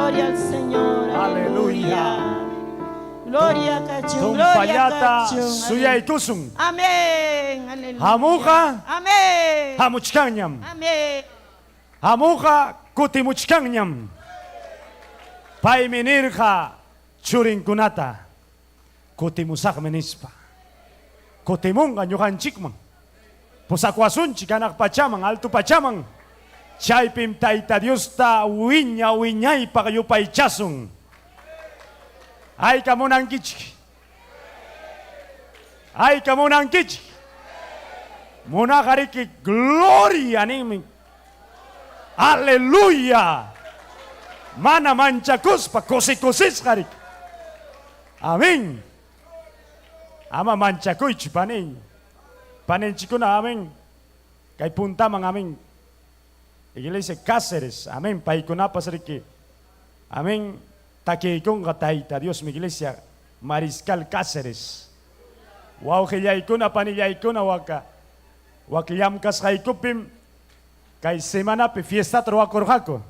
Gloria al Señor. Aleluya. Gloria kachun, gloria Tumpallata kachun. suyaykusun. Amén. Aleluya. Hamuqa Amén. hamuchkanñam. Amén. Hamuqa kutimuchkanñam. Paymi nirqa churinkunata kutimusaqmi nispa. Kutimunqa ñuqanchikman. Pusakuwasunchik hanaq pachaman, alto pachaman. Chaypim Tayta Diosta wiña wiñaypaq yupaychasun. Hayka munankichik. Hayka munankichik. Munaqariki gloria ninmi. Aleluya. Mana manchakuspa kusi-kusisqa riki. Amén. Ama manchakuychu panin. Paninchikuna amén. Kay puntaman amén. Iglesia Cáceres, amén. Paykunapas riki. Amén. Takiykunqa Tayta Dios mi iglesia Mariscal Cáceres. Wawqillaykuna panillaykuna waka. Wak llamkasqaykupim kay semanapi fiestata ruwakurqaku.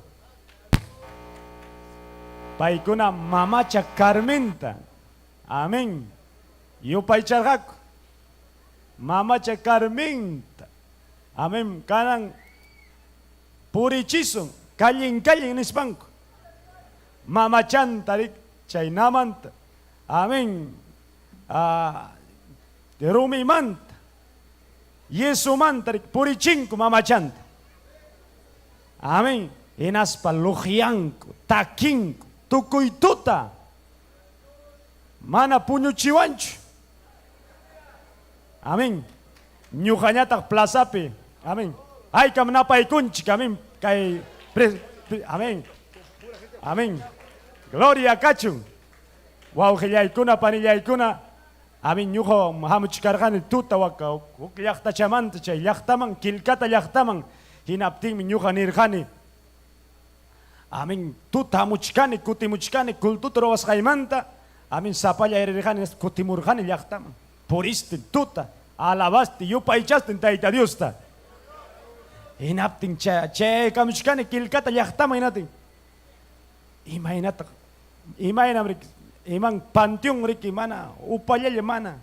Paykuna mamacha Carmenta. Amén. Yupaycharqaku. Mamacha Carmenta. Amén. Kanan purichisun kallin kallin nispanku. Mamachanta rik chaynamanta. Amén. Ah, rumimanta. Yesumanta rik purichinku mamachanta. Amén. Hinaspa luqyanku, takinku, tukuy tuta. Mana puñuchiwanchu. Amén. Ñuqañataq plazapi. Amén. Haykam napaykunchik, amén. Kay amén. Amén. Gloria kachun. Wawqillaykuna, panillaykuna. Amén. Ñuqa hamuchkarqani tuta waka huk llaqtachamanta chay llaqtaman, Quilcata llaqtaman. Hinaptinmi ñuqa nirqani. Amén. Tuta hamuchkani, kutimuchkani, cultuta ruwasqaymanta. Amén. Sapalla rirqani, kutimurqani llaqtaman. Puriste tuta, alabaste, yupaychaste Tayta Diosta. Hinaptin chaykamuchkani Quilcata llaqtaman hinaptin. Imaynataq, imaynam riki, iman panteón riki mana, upallalla mana.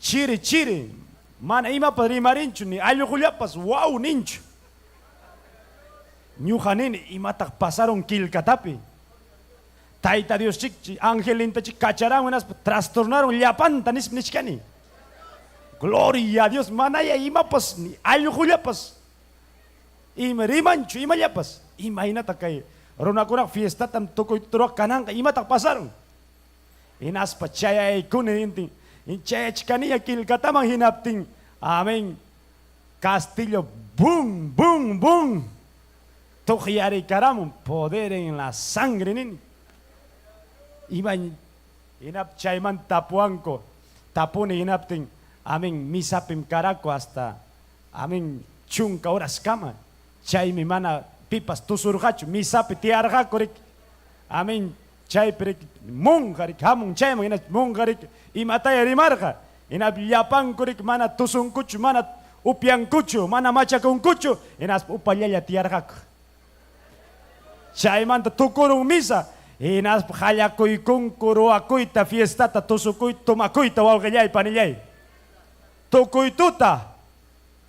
Chiri chiri, mana imapas rimarinchu ni allqullapas waw ninchu. Ñuqa nini imataq pasaron Quilcatapi. Tayta Dios chik, angelinta chik kacharan hinaspa trastornaron llapanta nispa nichkani. Gloria a Dios, manaya imapas ni allqullapas. Ima rimanchu imallapas. Imaynataq kay runakuna fiestatam tukuy turuq kananqa imataq pasaron. Hinaspa chayaykuni intin, chayachkaniya Quilcataman hinaptin. Amén. Castillo, bum, bum, bum. Tuqyarikaramun, poder en la sangre nini. Ima hinap chayman tapuanko, tapuni hinaptin. Amén, misapim karako hasta, amén, chunka horas kama. Chaymi mana pipas tusurqachu, misapi tiyarqaku rik. Amén, chaypi rik, monja rik, hamun chayman hina monja rik, imataya rimarqa. Hinap llapanku rik, mana tusunkuchu, mana upyankuchu, mana machakunkuchu, hinaspa upallalla tiyarqaku. Chaymanta tukurun misa, hinaspa qallakuykunku ruwakuyta, fiestata tusukuyta, tomakuyta, wawqillay, panillay. Tukuy tuta,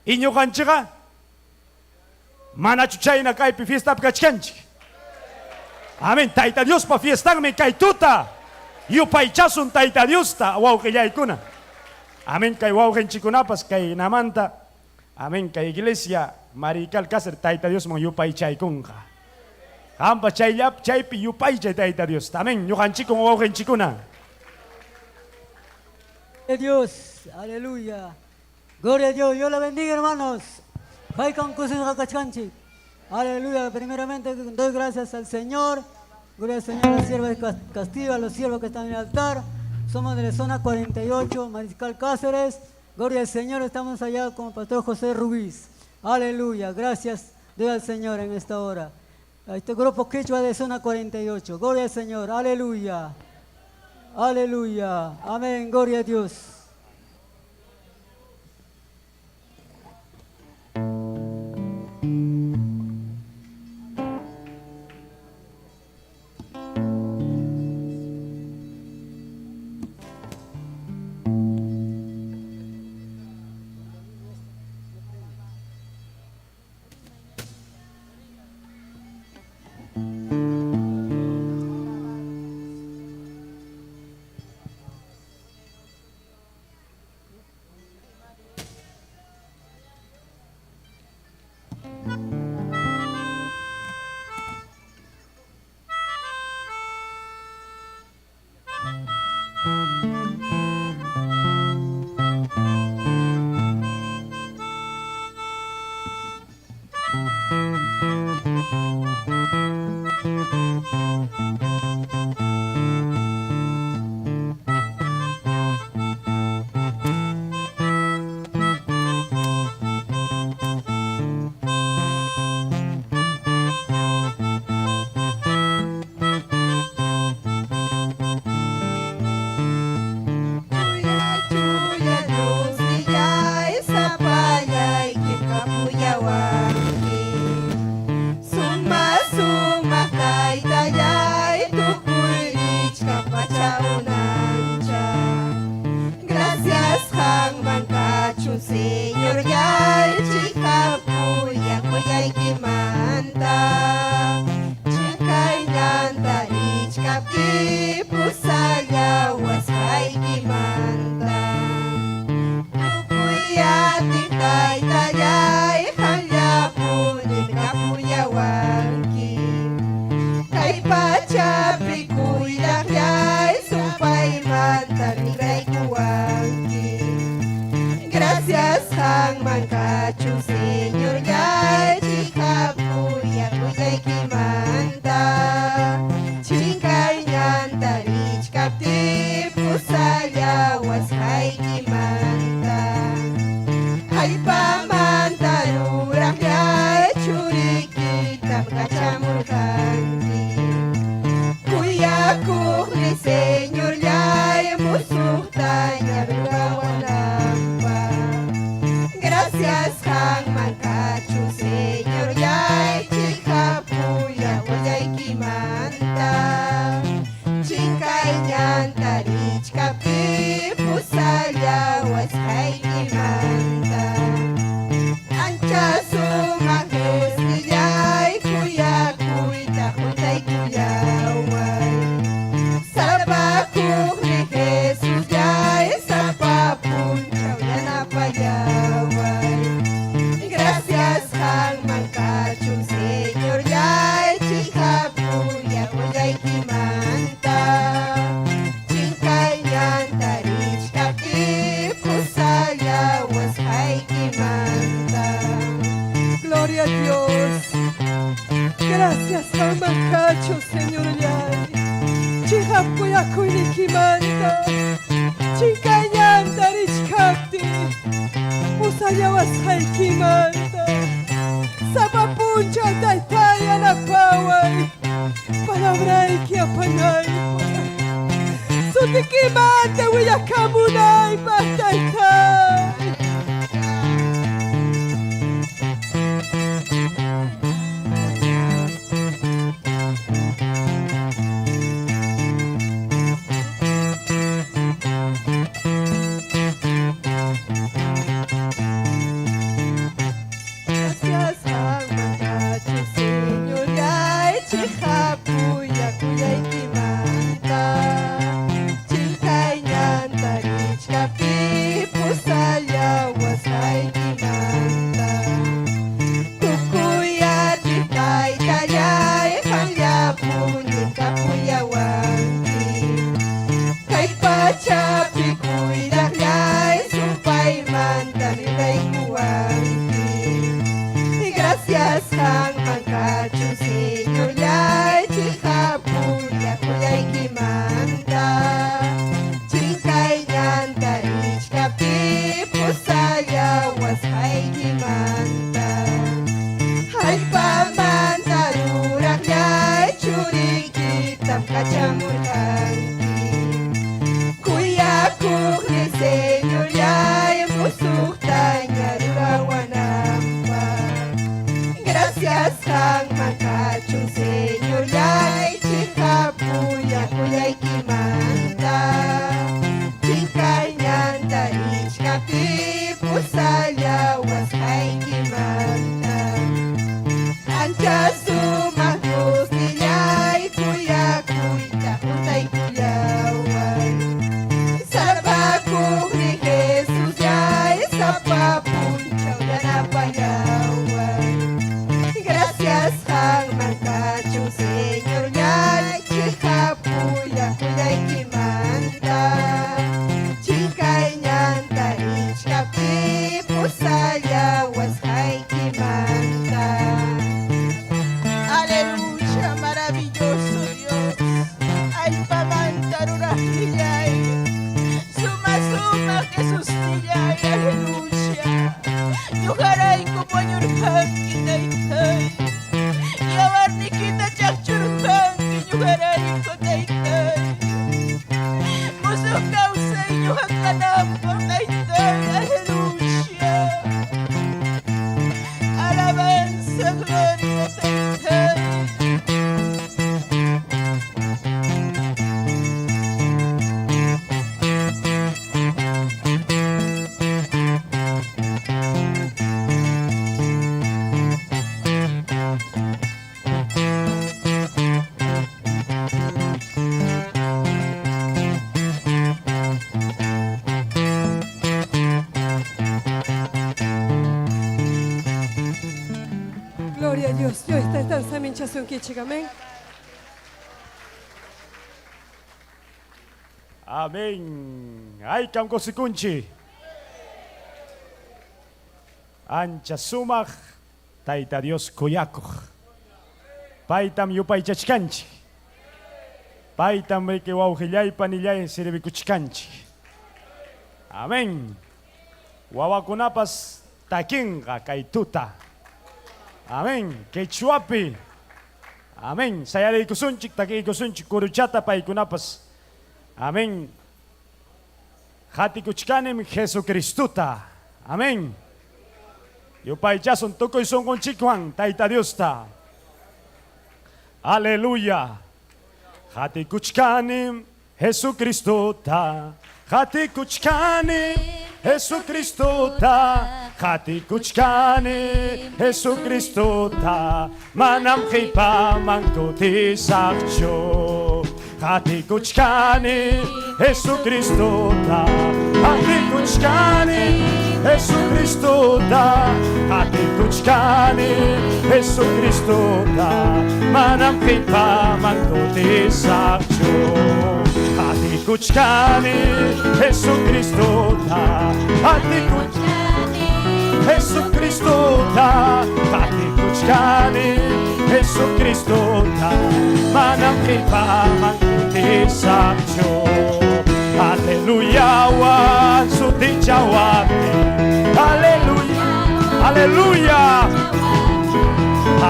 iñuqanchikqa manachu chayna kaypi fiestapi kachkanchik. Amén. Tayta Diospa fiestanmi kay tuta. Yupaychasun Tayta Diosta, wawqillaykuna. Amén. Kay wawqinchikkunapas kay namanta. Amén. Kay iglesia Marical Cáceres Tayta Diosman yupaychaykunqa. Qampas chayllap chaypi yupaychay Tayta Diosta. Amén. Ñuqanchikun wawqinchikuna. Dios, aleluya. Gloria a Dios, Dios la bendiga, hermanos. Haykan kusisqa kachkanchik. Aleluya. Primeramente doy gracias al Señor. Gloria al Señor, a la sierva de Castillo, a los siervos que están en el altar. Somos de la zona 48, Mariscal Cáceres. Gloria al Señor, estamos allá con el pastor José Ruiz. Aleluya, gracias doy al Señor en esta hora. A este grupo Quechua de zona 48. Gloria al Señor, aleluya. Aleluya, amén, gloria a Dios. Chuya Diosnillay, sapallaykim kapullawanki. Suma sumaq taytallay, tukuy richkaq pacha unancha. Gracias qamman kachun Señorllay, chiqap kuyakuyaykimanta. Chinkaynanta richkapti pusallawasqaykimanta. Tukuy atiq taytallay, qamllapunim kapullawanki. Kay pachapi cuidaqllay, supaymanta libraykuwanki. Gracias qamman kachun Señorllay, chiqap kuyakuyaykimanta. Chinkaynanta richkapti pusallawasqaykimanta. Allpamanta ruraqllay, churikitam kachamurqanki. Kuyakuqni Señorllay, musuqtaña rurawananpaq. Gracias qamman kachun Señorllay, chiqap kuyakuyaykimanta. Chinkaynanta richkapti pusallawasqaykimanta. Ancha sumaq Diosnillay, kuyakuyta juntaykullaway. Salvakuqni Jesusllay, sapa punchaw yanapallaway. Gracias qamman kachun Señorllay, chiqap kuyakuyaykimanta. Chinkaynanta richkapti pusallawasqaykimanta. Gloria a Dios. Gracias, Cacho, Señor Yay. Chihap kuyakuynikimanta. Chinkañanta richkapti. Pusallawasqaykimanta. Sapa punchaw taytay yanapaway. Palabrayki apanaypaq. Sutikimanta willakamunaypaq taytay. Gracias, qamman kachun Señorllay, chiqap kuyakuyaykimanta. Chinkaynanta richkapti pusallawasqaykimanta. Tukuy atiq taytallay, qamllapunim kapullawanki. Kay pachapi cuidaqllay, supaymanta libraykuwanki. Gracias qamman kachun Señorllay, chiqap kuyakuyaykimanta. Chinkaynanta richkapti pusallawasqaykimanta. Allpamanta ruraqllay, churikitam kachamurqanki. Kuyakuqni Señorllay, musuqtaña rurawananpaq. Gracias qamman kachun Señorllay, chiqap kuyakuyaykimanta. Chinkaynanta richkapti pusallawasqaykimanta. Ancha sumaq Diosnillay, kuyakuyta juntaykullaway. Salvakuqni Jesusllay, sapa punchaw yanapallaway. Gracias qamman kachun Señorllay, chiqap kuyakuyaykimanta. Chinkaynanta richkapti pusallawasqaykimanta. Gloria Taytay. Gloria a Dios. Dios taytan saminchasunkichik. Amén. Amén. Haykam kusikunchik. Ancha sumaq Tayta Dios kuyakuq. Paytam yupaychachkanchik. Paytam riki wawqillay panillay servikuchkanchik. Amén. Wawakunapas takinqa kay tuta. Amén. Quechuapi. Amén. Sayariykusunchik, takiykusunchik kuruchata paykunapas. Amén. Qatikuchkanim Jesucristota. Amén. Yupaychasun tukuy sunqunchikwan Tayta Diosta. Aleluya. Qatikuchkanim Jesucristota. Qatikuchkanim Jesucristota. Qatikuchkani Jesucristota. Manam qipaman kutisaqchu. Qatikuchkani Jesucristota. Qatikuchkani Jesucristota. Qatikuchkani Jesucristota. Manam qipaman kutisaqchu. Qatikuchkani Jesucristota. Qatikuchkani Jesucristota. Qatikuchkani Jesucristota. Manam qipaman kutisaqchu. Aleluya wan sutichawaptin. Aleluya. Aleluya.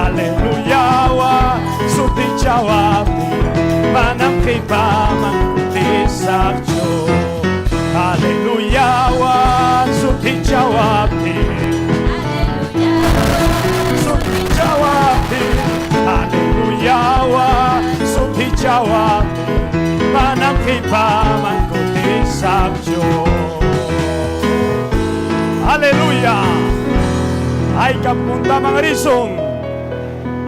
Aleluya wan sutichawaptin. Manam qipaman kutisaqchu. Aleluya wan sutichawaptin. Sutichawaptin. Aleluya wan sutichawaptin. Manam qipaman kutisaqchu. Aleluya. Haykam puntaman risun.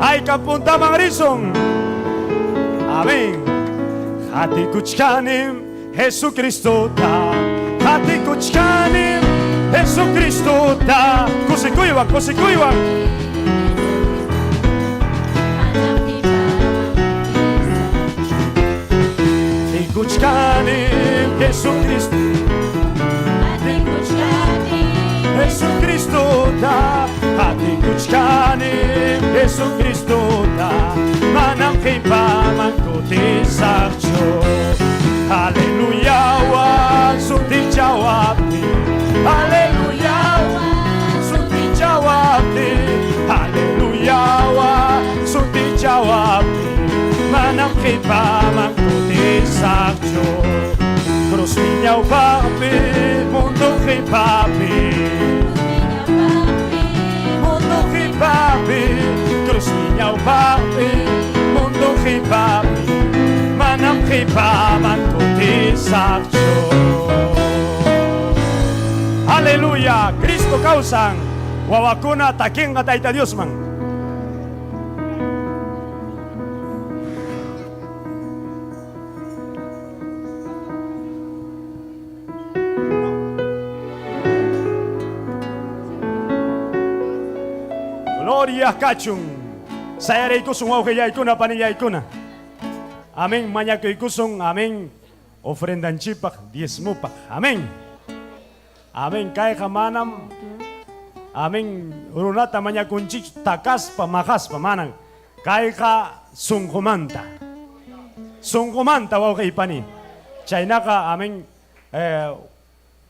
Haykam puntaman risun. Amén. Qatikuchkanim Jesucristota. Qatikuchkanim Jesucristota. Kusikuywan, kusikuywan. Qatikuchkanim Jesucristo. Jesucristota. Qatikuchkanim Jesucristota. Manam qipaman kutisaqchu. Aleluya wan sutichawaptin. Aleluya wan sutichawaptin. Aleluya wan sutichawaptin. Manam qipaman kutisaqchu. Cruzmi ñawpaqpi, mundo qipapi. Mundo qipapi, cruzmi ñawpaqpi, mundo qipapi. Manam qipaman kutisaqchu. Aleluya, Cristo kawsan. Wawakuna takinqa Tayta Diosman. Gloria kachun. Sayariykusun wawqillaykuna panillaykuna. Amén. Mañakuykusun. Amén. Ofrendanchikpaq, diezmupaq. Amén. Amén. Kayqa manam. Amén. Runata mañakunchik takaspa, maqaspa manan. Kayqa sunqumanta. Sunqumanta wawqiy pani. Chaynaqa amén.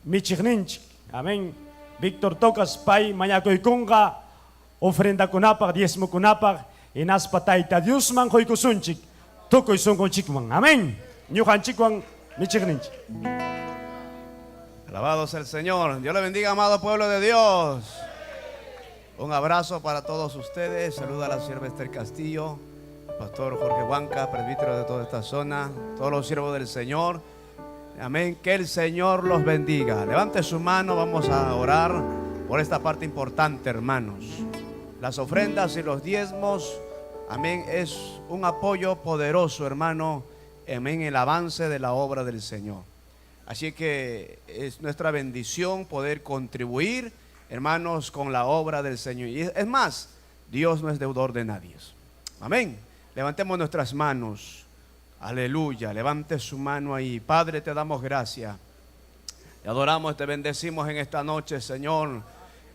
Michiqninchik. Amén. Víctor Tocas pay mañakuykunqa ofrendakunapaq, diezmokunapaq, hinaspa Tayta Diosman quykusunchik, tukuy sunqunchikman. Amén. Ñuqanchikwan michiqninchik. Alabado sea el Señor. Dios le bendiga, amado pueblo de Dios. Un abrazo para todos ustedes. Saluda a la sierva Esther Castillo, pastor Jorge Huanca, presbítero de toda esta zona, todos los siervos del Señor. Amén. Que el Señor los bendiga. Levante su mano, vamos a orar por esta parte importante, hermanos. Las ofrendas y los diezmos, amén, es un apoyo poderoso, hermano, amén, en el avance de la obra del Señor. Así que es nuestra bendición poder contribuir, hermanos, con la obra del Señor. Y es más, Dios no es deudor de nadie. Amén. Levantemos nuestras manos. Aleluya. Levante su mano ahí. Padre, te damos gracias. Te adoramos, te bendecimos en esta noche, Señor,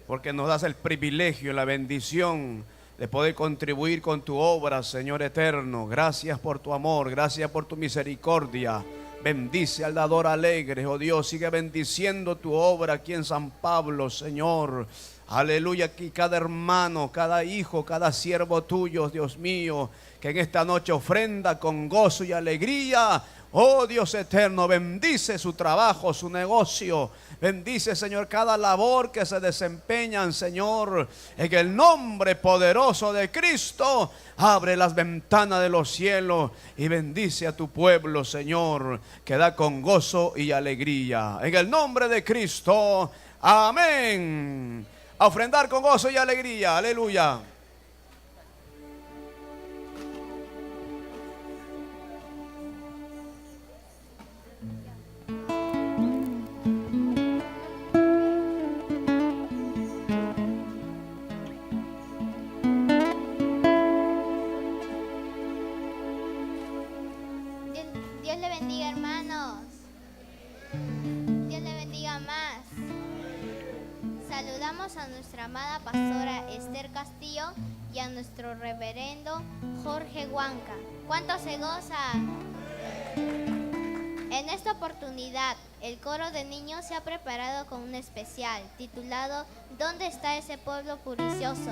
porque nos das el privilegio, la bendición de poder contribuir con tu obra, Señor eterno. Gracias por tu amor, gracias por tu misericordia. Bendice al dador alegre, oh Dios. Sigue bendiciendo tu obra aquí en San Pablo, Señor. Aleluya, aquí cada hermano, cada hijo, cada siervo tuyo, Dios mío, que en esta noche ofrenda con gozo y alegría. Oh Dios eterno, bendice su trabajo, su negocio. Bendice, Señor, cada labor que se desempeñan, Señor. En el nombre poderoso de Cristo, abre las ventanas de los cielos y bendice a tu pueblo, Señor, que da con gozo y alegría. En el nombre de Cristo, amén. A ofrendar con gozo y alegría, aleluya. Dios le bendiga, hermanos. Dios le bendiga más. Saludamos a nuestra amada pastora Esther Castillo y a nuestro reverendo Jorge Huanca. ¿Cuánto se gozan? En esta oportunidad, el coro de niños se ha preparado con un especial titulado ¿Dónde está ese pueblo puricioso?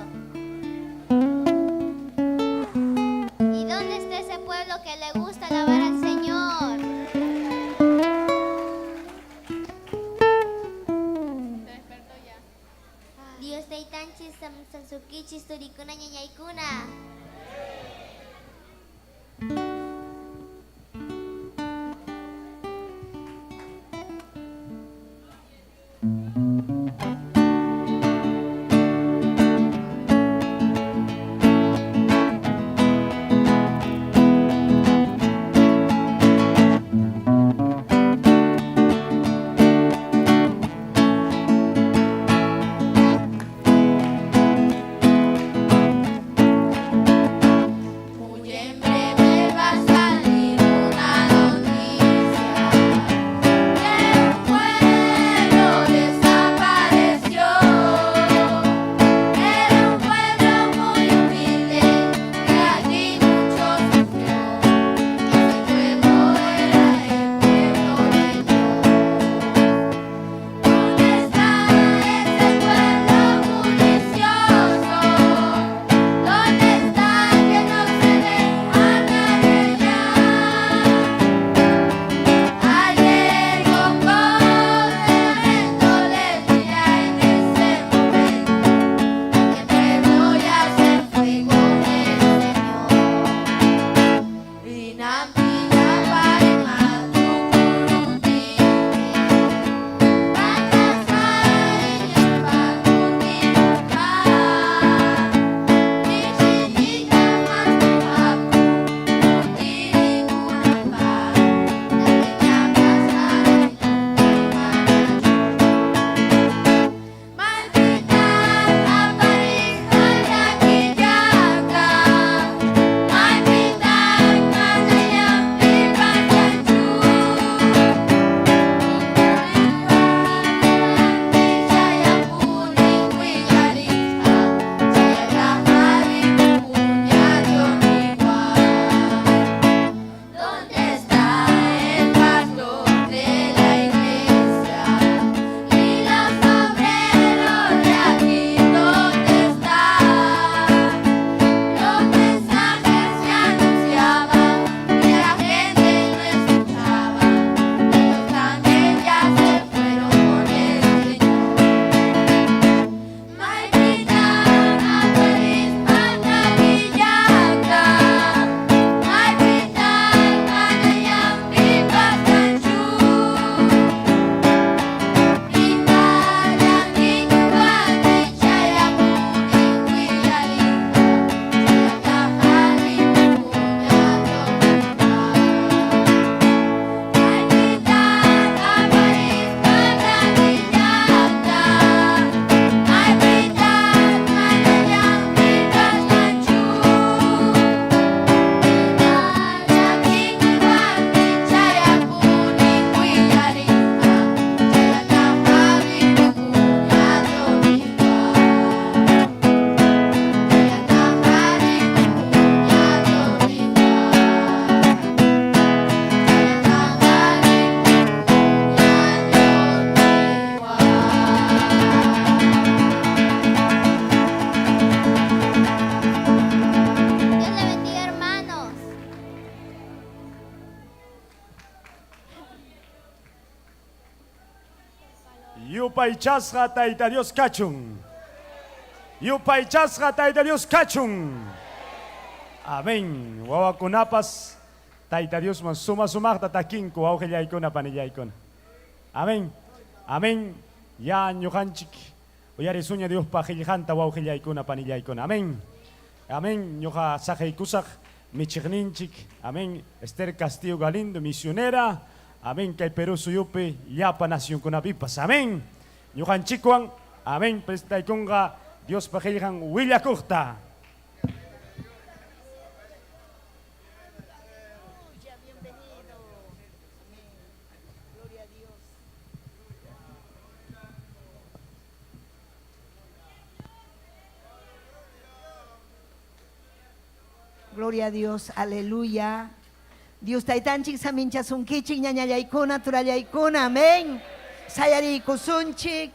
¿Y dónde está ese pueblo que le gusta alabar al Señor? Dios taytanchis samsansukichis turikuna ñañaykuna. Yupaychasqa Tayta Dios kachun. Yupaychasqa Tayta Dios kachun. Amén. Wawakunapas Tayta Diosman suma sumaqta takinku wawqillaykuna panillaykuna. Amén. Amén. Ya ñuqanchik uyarisuña Diospa qillqanta wawqillaykuna panillaykuna. Amén. Amén. Ñuqa saqiykusaq michiqninchik. Amén. Esther Castillo Galindo, misionera. Amén. Kay Perú suyupi llapa nacionkunapipas. Amén. Ñuqanchikwan. Amén. Presentaykunqa Diospa qillqan willakuqta. Gloria a Dios, aleluya. Dios taytanchik saminchasunkichik ñañallaykuna turallaykuna, amén. Sayariykusunchik,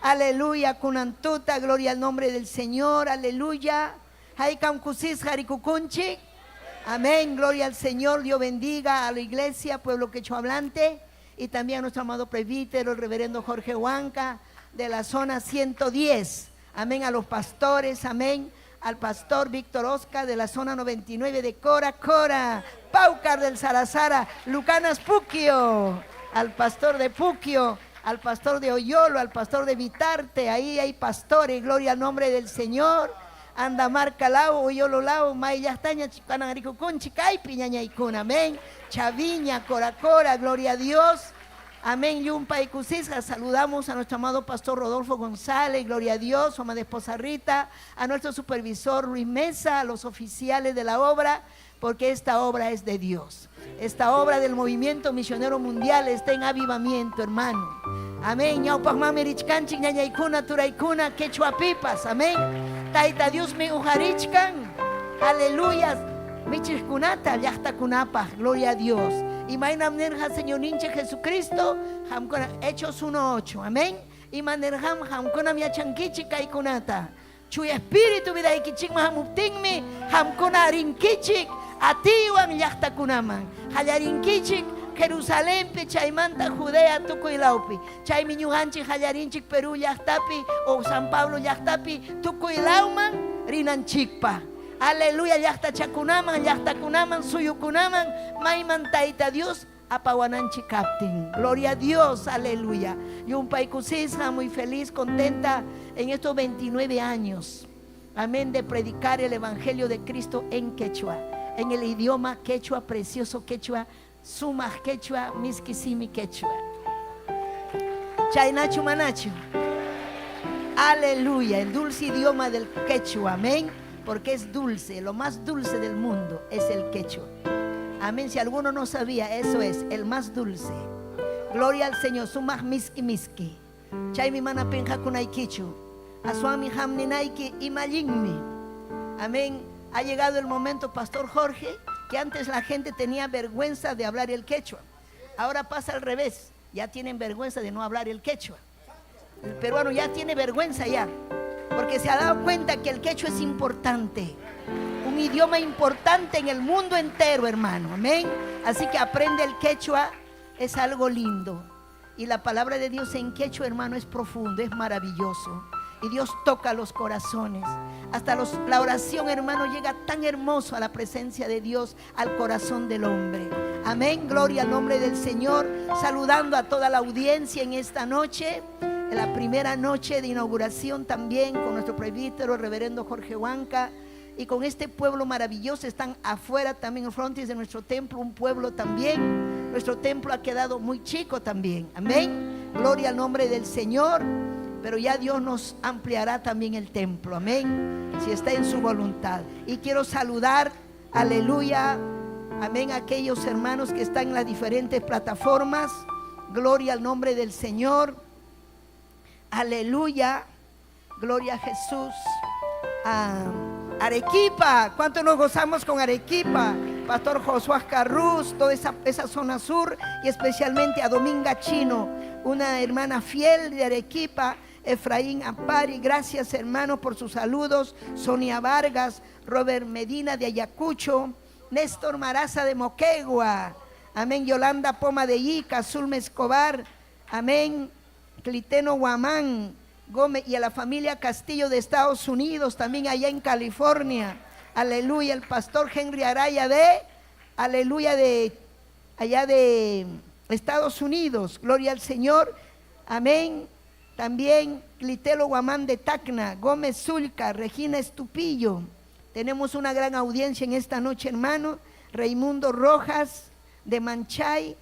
aleluya, kunantuta, gloria al nombre del Señor, aleluya. Haykam kusisqa rikukunchik. Amén, gloria al Señor, Dios bendiga a la iglesia, pueblo quechua hablante, y también a nuestro amado presbítero, el reverendo Jorge Huanca, de la zona 110. Amén, a los pastores, amén, al pastor Víctor Oscar de la zona 99 de Cora Cora, Paucar del Sarazara, Lucanas Puquio, al pastor de Puquio, al pastor de Oyolo, al pastor de Vitarte, ahí hay pastores, gloria al nombre del Señor. Andamar Calao, Oyolo Lao, Mayllastaña, Chicanaricocunchi, Caipi, Ñañaicuna, amén. Chaviña, Cora Cora, gloria a Dios. Amén, Yumpa y Cusisja. Saludamos a nuestro amado pastor Rodolfo González, gloria a Dios, su amada esposa Rita, a nuestro supervisor Luis Mesa, a los oficiales de la obra, porque esta obra es de Dios. Esta obra del movimiento misionero mundial está en avivamiento, hermano. Amén. Ñawpaqmanmi richkanchik ñañaykuna, turaykuna, quechua pipas. Amén. Tayta Diosmi ujarichkan. Aleluya. Michiqkunata, llaqtakunapaq. Gloria a Dios. Imaynam nirqa Señorninchik Jesucristo, qamkuna Hechos 1:8. Amén. Ima nirqam qamkunam yachankichik kaykunata. Chuya Espíritu vidaykichikman hamuptinmi qamkuna rinkichik atiywan llaqtakunaman. Qallarinkichik Jerusalenpi, chaymanta Judea tukuy lawpi. Chaymi ñuqanchik qallarinchik Perú llaqtapi o San Pablo llaqtapi tukuy lawman rinanchikpaq. Aleluya, llaqtachakunaman, llaqtakunaman, suyukunaman, mayman Tayta Dios apawananchik kaptin. Gloria a Dios, aleluya. Llumpay kusisqa, muy feliz, contenta en estos 29 años. Amén, de predicar el Evangelio de Cristo en quechua, en el idioma quechua, precioso quechua, sumaq quechua, miski simi quechua. Chaynachu manachu. Aleluya, el dulce idioma del quechua, amén, porque es dulce, lo más dulce del mundo es el quechua. Amén, si alguno no sabía, eso es el más dulce. Gloria al Señor, sumaq miski miski. Chaymi mana pinqakunaykichu. Aswanmi qam ninayki ima allinmi. Amén. Ha llegado el momento, Pastor Jorge, que antes la gente tenía vergüenza de hablar el quechua. Ahora pasa al revés, ya tienen vergüenza de no hablar el quechua. El peruano ya tiene vergüenza ya, porque se ha dado cuenta que el quechua es importante. Un idioma importante en el mundo entero, hermano. Amén. Así que aprende el quechua, es algo lindo. Y la palabra de Dios en quechua, hermano, es profundo, es maravilloso. Y Dios toca los corazones. Hasta la oración, hermano, llega tan hermoso a la presencia de Dios, al corazón del hombre. Amén, gloria al nombre del Señor. Saludando a toda la audiencia en esta noche, en la primera noche de inauguración también con nuestro presbítero, el reverendo Jorge Huanca. Y con este pueblo maravilloso, están afuera también, en frontis de nuestro templo, un pueblo también. Nuestro templo ha quedado muy chico también. Amén. Gloria al nombre del Señor. Pero ya Dios nos ampliará también el templo. Amén. Si está en su voluntad. Y quiero saludar, aleluya, amén, a aquellos hermanos que están en las diferentes plataformas. Gloria al nombre del Señor. Aleluya. Gloria a Jesús. Arequipa, ¿cuánto nos gozamos con Arequipa? Pastor Josué Carruz, toda esa zona sur, y especialmente a Dominga Chino, una hermana fiel de Arequipa, Efraín Ampari, gracias hermano por sus saludos, Sonia Vargas, Robert Medina de Ayacucho, Néstor Maraza de Moquegua, amén, Yolanda Poma de Ica, Zulma Escobar, amén, Cliteno Guamán Gómez y a la familia Castillo de Estados Unidos, también allá en California. Aleluya, el pastor Henry Araya de, aleluya, de allá de Estados Unidos. Gloria al Señor. Amén. También Clitelo Guamán de Tacna, Gómez Zulca, Regina Estupillo. Tenemos una gran audiencia en esta noche, hermano. Raimundo Rojas de Manchay,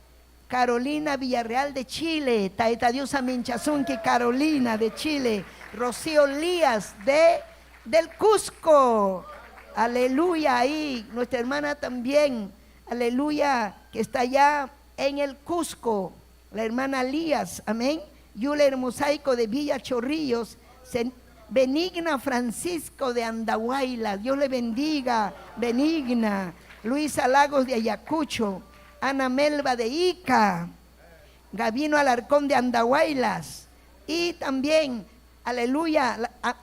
Carolina Villarreal de Chile, Taita Dios Minchazunqui, Carolina de Chile, Rocío Lías de del Cusco. Aleluya, ahí nuestra hermana también, aleluya, que está allá en el Cusco, la hermana Lías, amén. Yuler Mosaico de Villa Chorrillos, Benigna Francisco de Andahuayla, Dios le bendiga, Benigna, Luisa Lagos de Ayacucho, Ana Melba de Ica, Gabino Alarcón de Andahuaylas, y también, aleluya,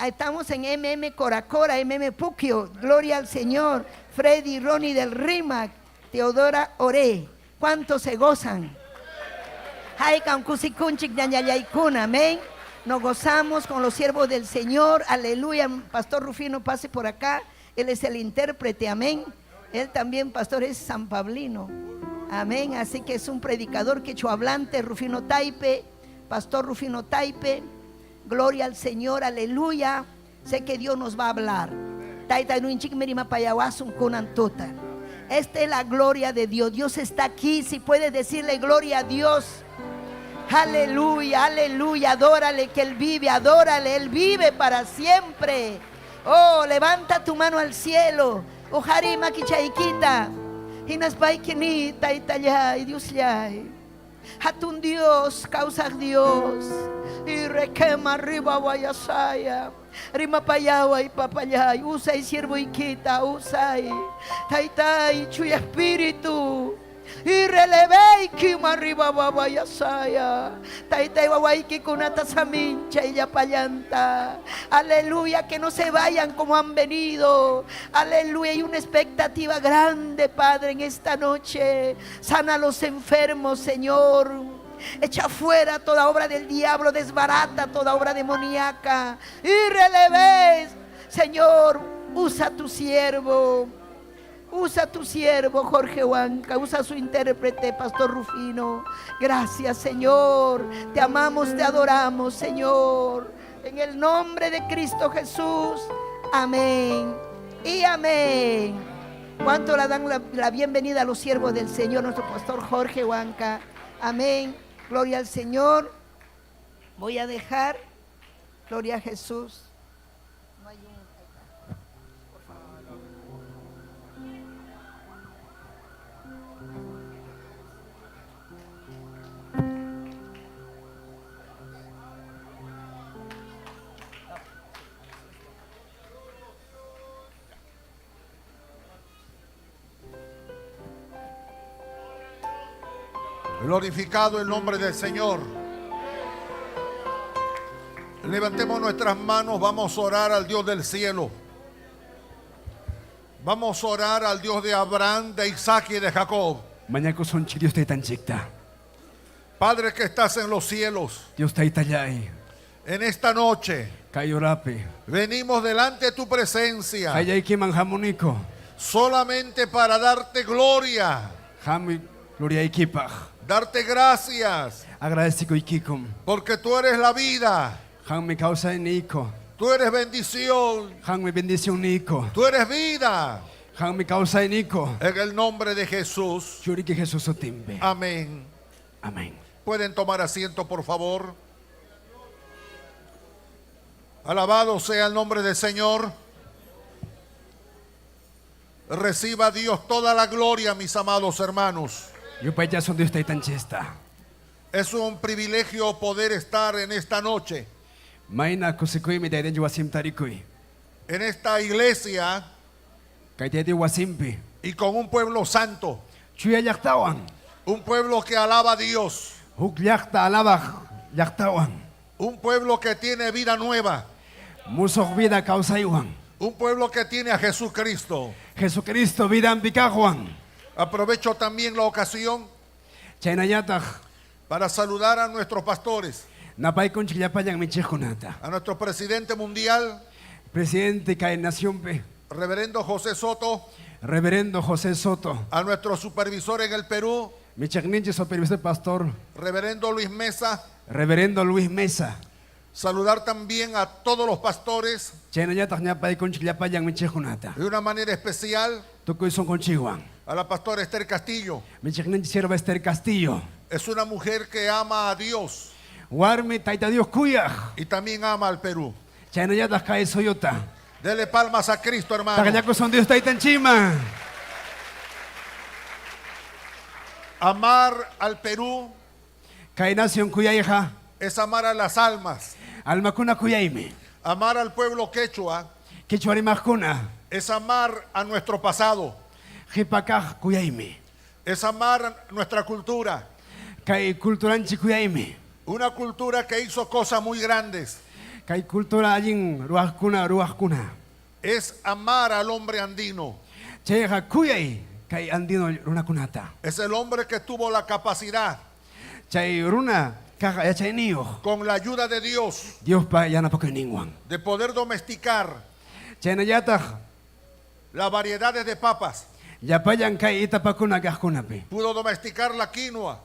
estamos en MM Coracora, MM Puquio, gloria al Señor, Freddy Ronnie del Rímac, Teodora Oré, ¿cuántos se gozan? Haikan kusikunchik ñañayaykuna, amén. Nos gozamos con los siervos del Señor, aleluya. Pastor Rufino, pase por acá, él es el intérprete, amén. Él también, pastor, es San Pablino, amén. Así que es un predicador quechua hablante, Rufino Taipe, Pastor Rufino Taipe. Gloria al Señor, aleluya. Sé que Dios nos va a hablar. Taita nuinchik mirima payawasun kunan tuta. Esta es la gloria de Dios. Dios está aquí. Si puede decirle gloria a Dios. Aleluya, aleluya. Adórale que Él vive, adórale. Él vive para siempre. Oh, levanta tu mano al cielo. Oh, harima kichaikita. Hinaspaikini taitayay, Dios yay. Hatun Dios, causa Dios. Y requema arriba guayasaya. Rima payawa y papayay. Usa y siervo y quita, usa y taitai, chuy espíritu. Y releve y kima arriba guayasaya. Taitai wawaiki kunata samincha y yapayanta. Aleluya, que no se vayan como han venido. Aleluya, hay una expectativa grande, Padre, en esta noche. Sana a los enfermos, Señor. Echa fuera toda obra del diablo, desbarata toda obra demoníaca. Y releves, Señor, usa tu siervo. Usa tu siervo Jorge Huanca, usa su intérprete, Pastor Rufino. Gracias, Señor. Te amamos, te adoramos, Señor. En el nombre de Cristo Jesús. Amén. Y amén. ¿Cuánto le dan la bienvenida a los siervos del Señor, nuestro pastor Jorge Huanca? Amén. Gloria al Señor. Voy a dejar. Gloria a Jesús. No hay un... Por favor. Glorificado el nombre del Señor. Levantemos nuestras manos, vamos a orar al Dios del cielo. Vamos a orar al Dios de Abraham, de Isaac y de Jacob. Mañakusunchik Dios taytanchikta. Padre que estás en los cielos, Dios taytallay. en esta noche Kay urapi. venimos delante de tu presencia Qayllaykiman hamuniko. solamente para darte gloria, Hamuy gloriaykipaq. darte gracias, Agradecikuykikum. porque tú eres la vida, Qammi kawsayniyku. tú eres bendición, Qammi bendicionniyku. tú eres vida. Qammi kawsayniyku. En el nombre de Jesús. Churiki Jesús sutinpi. Amén. Amén. Pueden tomar asiento, por favor. Alabado sea el nombre del Señor. Reciba Dios toda la gloria, mis amados hermanos. Yupaychasun Dios taytanchista. Es un privilegio poder estar en esta noche, Mayna kusikuymi taytanchik wasinpi tarikuy. en esta iglesia Kay taytay wasinpi. y con un pueblo santo, Chuya llaqtawan. un pueblo que alaba a Dios, Huk llaqta alabaq llaqtawan. un pueblo que tiene vida nueva, Musuq vida kawsaywan. un pueblo que tiene a Jesucristo. Jesucristo vidanpi kaqwan. Aprovecho también la ocasión Chaynallataq para saludar a nuestros pastores. Napaykunchik llapallan michiqkunata. A nuestro presidente mundial, Presidente kay nacionpi, reverendo José Soto, Reverendo José Soto. A nuestro supervisor en el Perú, Michiqninchik supervisor pastor, reverendo Luis Mesa. Reverendo Luis Mesa. Saludar también a todos los pastores Chaynallataq ñapaykunchik llapallan michiqkunata. de una manera especial Tukuy sunqunchikwan. a la pastora Esther Castillo. Michiqninchik sierva Esther Castillo. Es una mujer que ama a Dios Warmi Tayta Dios kuyaq. y también ama al Perú. Chaynallataq kay suyuta. Dele palmas a Cristo, hermano. Taqllakusun Dios Taytanchikman. Amar al Perú Kay nación kuyayqa es amar a las almas. Almakuna kuyaymi. Amar al pueblo quechua Quechua rimaqkuna es amar a nuestro pasado. Qipa kaq kuyaymi. Es amar nuestra cultura. Kay culturanchik kuyaymi. Una cultura que hizo cosas muy grandes. Kay cultura allin ruwaqkuna ruwaqkuna. Es amar al hombre andino. Chayqa kuyay kay andino runakunata. Es el hombre que tuvo la capacidad, Chay runa kaq yachayniyuq. con la ayuda de Dios, Diospa yanapakuyninwan. de poder domesticar Chaynallataq las variedades de papas. llapallan kay itapakuna kaqkunapi. Pudo domesticar la quinoa.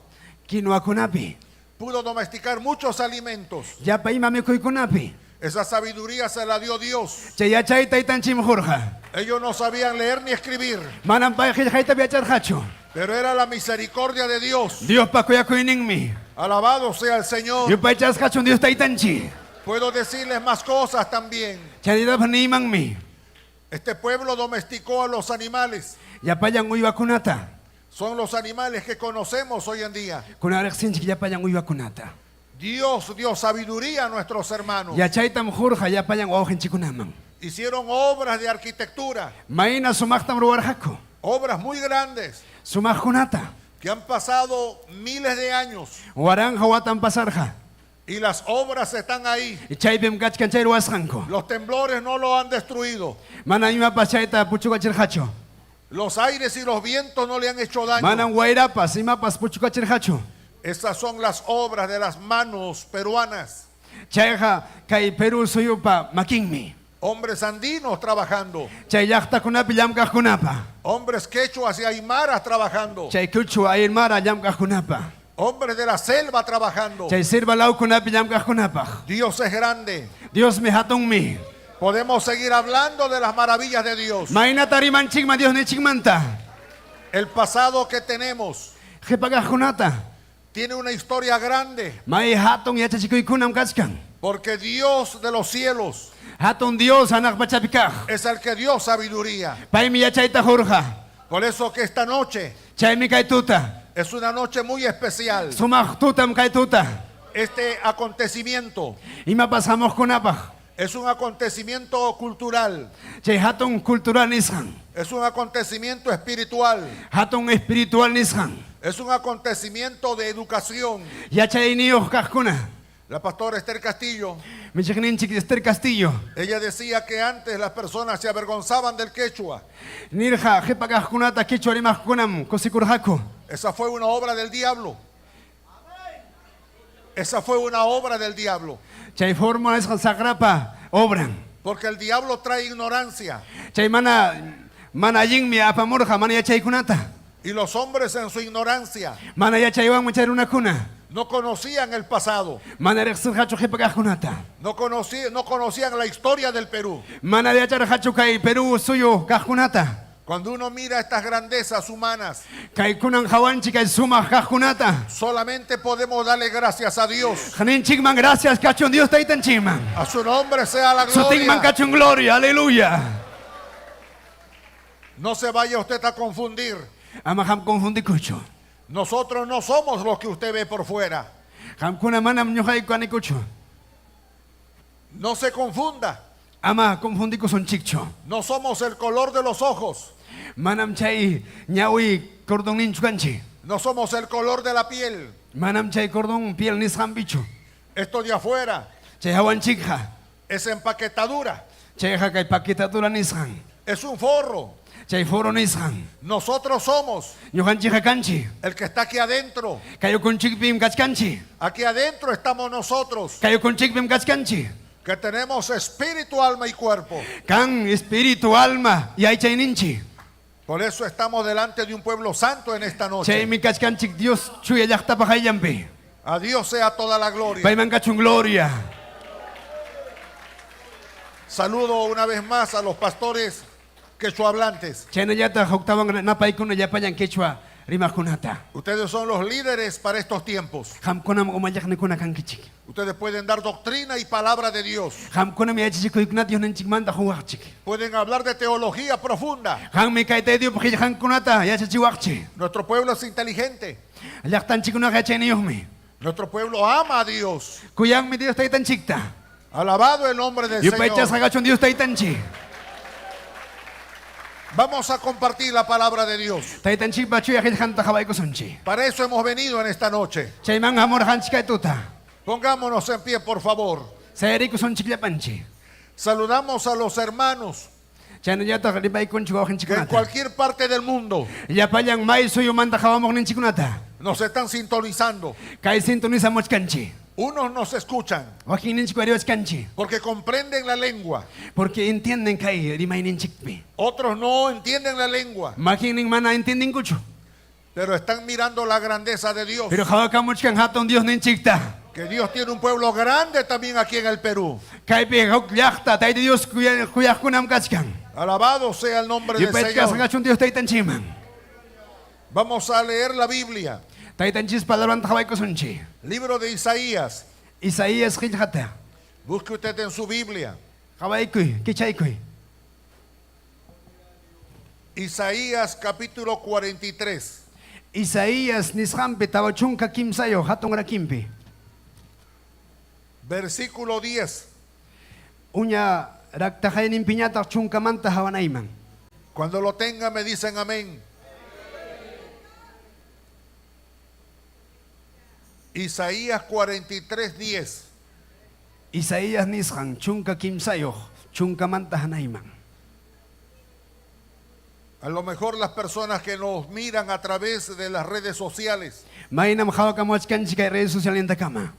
Kinuakunapi. Pudo domesticar muchos alimentos. Llapa ima mikuykunapi. Esa sabiduría se la dio Dios. Chay yachay taytanchikmi qurqa. Ellos no sabían leer ni escribir, Manam pay qillqayta yacharqachu. pero era la misericordia de Dios. Diospa kuyakuyninmi. Alabado sea el Señor. Yupaychasqachun Dios taytanchik. Puedo decirles más cosas también. Chaytapas niymanmi. Este pueblo domesticó a los animales. Llapallan uywakunata. Son los animales que conocemos hoy en día. Kunan riqsinchik llapallan uywakunata. Dios dio sabiduría a nuestros hermanos. Yachaytam qurqa llapallan wawqinchikkunaman. Hicieron obras de arquitectura, Mayna sumaqtam ruwarqaku. obras muy grandes Sumaqkunata. que han pasado miles de años Waranqa watan pasarqa. y las obras están ahí. Chaypim kachkan chay ruwasqanku. Los temblores no lo han destruido. Mana imapas chayta puchukachirqachu. Los aires y los vientos no le han hecho daño. Manam wayrapas imapas puchukachirqachu. Esas son las obras de las manos peruanas. Chayqa kay Perú suyupa makinmi. Hombres andinos trabajando. Chay llaqtakunapi llamk'aqkunapa. Hombres quechuas y aymaras trabajando. Chay quechua aymara llamk'aqkunapa. Hombres de la selva trabajando. Chay selva lawkunapi llamk'aqkunapaq. Dios es grande. Diosmi hatunmi. Podemos seguir hablando de las maravillas de Dios. Maynata rimanchikman Diosninchikmanta. El pasado que tenemos Qipa kaqkunata. tiene una historia grande. May hatun yachachikuykunam kachkan. Porque Dios de los cielos Hatun Dios hanaq pachapi kaq. es el que dio sabiduría. Paymi yachayta qurqa. Por eso que esta noche Chaymi kay tuta. es una noche muy especial. Sumaq tutam kay tuta. Este acontecimiento Imapas hamuqkunapaq. es un acontecimiento cultural, Chay hatun cultural nisqan. es un acontecimiento espiritual, Hatun espiritual nisqan. es un acontecimiento de educación. Yachayniyuq kaqkuna. La pastora Esther Castillo, Michiqninchik Esther Castillo. ella decía que antes las personas se avergonzaban del quechua. Nirqa qipa kaqkunata quechua rimaqkunam kusikurqaku. Esa fue una obra del diablo. Esa fue una obra del diablo. Chay fórmula nisqan saqrapa obran. Porque el diablo trae ignorancia. Chay mana mana allinmi apamurqa mana yachaykunata. Y los hombres en su ignorancia Mana yachaywanmi chay runakuna. no conocían el pasado. Mana riqsirqachu qipa kaqkunata. No conocían la historia del Perú. Mana yacharqachu kay Perú suyu kaqkunata. Cuando uno mira estas grandezas humanas, Kay kunan qawanchik kay sumaq kaqkunata. solamente podemos darle gracias a Dios. Ninchikman gracias kachun Dios taytanchikman. A su nombre sea la Sutinman gloria. kachun gloria, aleluya. No se vaya usted a confundir. Ama qam confundikuchu. Nosotros no somos los que usted ve por fuera. Qamkuna manam ñuqayku kanikuchu. No se confunda. Ama confundikusunchikchu. No somos el color de los ojos. Manam chay ñawi cordonninchu kanchik. No somos el color de la piel. Manam chay cordón piel nisqanpichu. Esto de afuera Chay hawanchikqa. es empaquetadura. Chayqa kay paquetadura nisqan. Es un forro. Chay forro nisqan. Nosotros somos Ñuqanchikqa kanchik. el que está aquí adentro. Kay ukunchikpim kachkanchik. Aquí adentro estamos nosotros, Kay ukunchikpim kachkanchik. que tenemos espíritu, alma y cuerpo. Kan espíritu, alma y aychayninchik. Por eso estamos delante de un pueblo santo en esta noche. Chaymi kachkanchik Dios chuya llaqtapa qayllanpi. A Dios sea toda la gloria. Payman kachun gloria. Saludo una vez más a los pastores quechuahablantes. Chaynallataq huktawan napaykuna llapallan quechua rimaqkunata. Ustedes son los líderes para estos tiempos. Qamkunam umallaqnikuna kankichik. Ustedes pueden dar doctrina y palabra de Dios. Qamkunam yachachikuykunata Diosninchikmanta quwaqchik. Pueden hablar de teología profunda. Qanmi kay Tayta Diospaq qillqankunata yachachiwaqchik. Nuestro pueblo es inteligente. Llaqtanchikkunaqa yachayniyuqmi. Nuestro pueblo ama a Dios. Kuyanmi Dios Taytanchikta. Alabado el nombre del Señor. Yupaychasqa kachun Dios Taytanchik. Vamos a compartir la palabra de Dios. Taytanchikpa chuya qillqanta qawaykusunchik. Para eso hemos venido en esta noche. Chayman hamurqanchik kay tuta. Pongámonos en pie, por favor. Sayarikusunchik llapanchik. Saludamos a los hermanos Chaynallataq rimaykunchik que en wawqinchikkunata. cualquier parte del mundo Llapallan may suyumanta qawamuqninchikkunata. nos están sintonizando. Kay sintonizamuchkanchik. Unos nos escuchan Wakinninchik wariwachkanchik. porque comprenden la lengua. Porque entienden kay rimayninchikpi. Otros no entienden la lengua, Makinnin mana entiendenkuchu. pero están mirando la grandeza de Dios. Pero qhawakamuchkan hatun Diosninchikta. Que Dios tiene un pueblo grande también aquí en el Perú. Kaypi huk llaqta Tayta Dios kuyaqkunam kachkan. Alabado sea el nombre del Yupaychasqa Señor. kachun Dios Taytanchikman. Vamos a leer la Biblia. Taytanchis palabranta qhawaykusunchik. Libro de Isaías. Isaías qillqata. Busque usted en su Biblia. Qhawaykuy, kichaykuy. Isaías capítulo 43. Isaías nisqanpi 43 hatun rakinpi. Versículo 10. Uña raktaqayninpiñataq chunkamanta hawanayman. Cuando lo tenga me dicen amén. Isaías 43, 10. Isaías nisqan 13 chunkamanta hanayman. A lo mejor las personas que nos miran a través de las redes sociales, Maynam qhawakamuwachkanchik kay redes socialnintakama.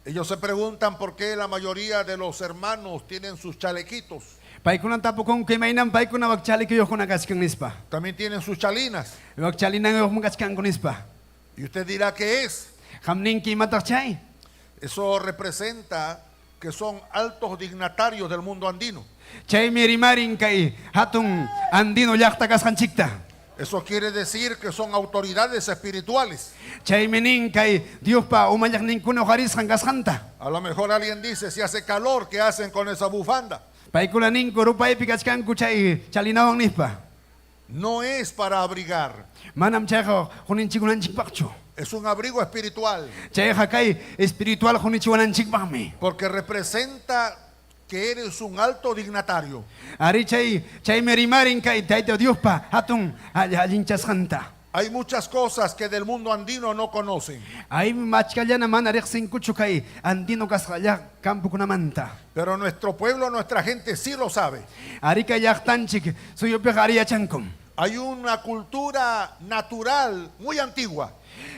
ellos se preguntan por qué la mayoría de los hermanos tienen sus chalequitos, Paykuna tapukunku imaynam paykuna wak chalikuyuqkuna kachkan nispa. también tienen sus chalinas. Wak chalinayuqmi kachkanku nispa. Y usted dirá qué es. Qam ninki imataq chay. Eso representa que son altos dignatarios del mundo andino. Chaymi rimarin kay hatun andino llaqta kasqanchikta. Eso quiere decir que son autoridades espirituales. Chaymi nin kay Diospa umallaqninkuna uqarisqan kasqanta. A lo mejor alguien dice, si hace calor, ¿qué hacen con esa bufanda? Paykuna ninku rupaypi kachkanku chay chalinawan nispa. No es para abrigar, Manam chayqa qunichikunanchikpaqchu. es un abrigo espiritual, Chayqa kay espiritual qunichiwananchikpaqmi. porque representa que eres un alto dignatario. Ari chay chaymi rimarin kay Tayta Diospa hatun allinchasqanta. Hay muchas cosas que del mundo andino no conocen, Ay machkallana mana riqsinkuchu kay andino kasqa campokunamanta. pero nuestro pueblo, nuestra gente sí lo sabe. Ari kay llaqtanchik suyupiqa ari yachankum. Hay una cultura natural muy antigua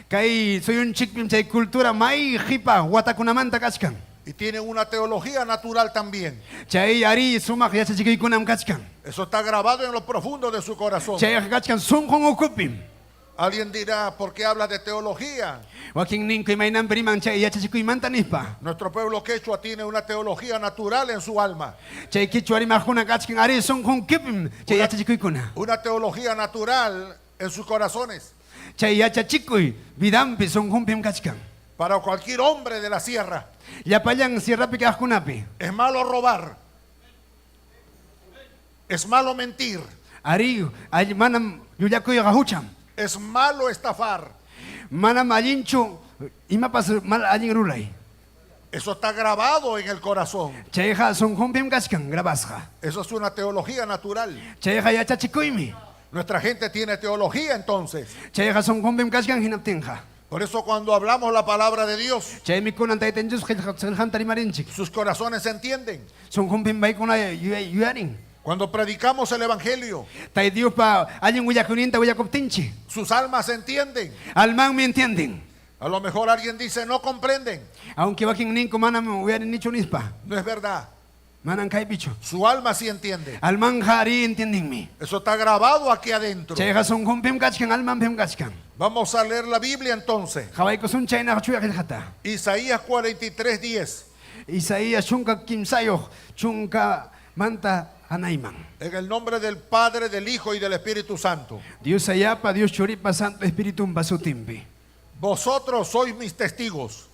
Kay suyunchikpim chay cultura may qipa watakunamanta kachkan. y tienen una teología natural también. Chay ari sumaq yachachikuykunam kachkan. Eso está grabado en lo profundo de su corazón. Chayqa kachkan sunqun ukupim. Alguien dirá, ¿por qué habla de teología? Wakin ninku imaynanpi riman chay yachachikuymanta nispa. Nuestro pueblo quechua tiene una teología natural en su alma. Chay quichua rimaqkuna kachkan ari sunqun kipim chay yachachikuykuna. Una teología natural en sus corazones. Chay yachachikuy vidanpi sunqunpim kachkan. Para cualquier hombre de la sierra Llapallan sierrapi kaqkunapi. es malo robar. Es malo mentir. Ari all, manam llullakuyqa hucham. Es malo estafar. Manam allinchu imapas mal allin ruray. Eso está grabado en el corazón. Chayqa sunqunpim kachkan grabasqa. Eso es una teología natural. Chayqa yachachikuymi. Nuestra gente tiene teología entonces. Chayqa sunqunpim kachkan hinaptinqa. Por eso cuando hablamos la palabra de Dios, Chaymi kunan taytanchis qillqanta rimarinchik. sus corazones se entienden. Sunqunpim paykuna yuyarin. Cuando predicamos el Evangelio, Tayta Diospa allin willakuyninta willakuptinchik. sus almas entienden. Almanmi entienden. A lo mejor alguien dice, no comprenden. Aunque wakin ninku manam uyarinichu nispa. No es verdad. Manam kaypichu. Su alma sí entiende. Almanja ari entiendenmi. Eso está grabado aquí adentro. Chayqa sunqunpim kachkan, almanpim kachkan. Vamos a leer la Biblia entonces. Qhawaykusun chaynaqa chuya qillqata. Isaías 43, 10. Isaías 13 chunka manta hanayman. En el nombre del Padre, del Hijo y del Espíritu Santo. Dios Yayapa, Dios Churipa, Santo Espíritu sutinpi. Vosotros sois mis testigos,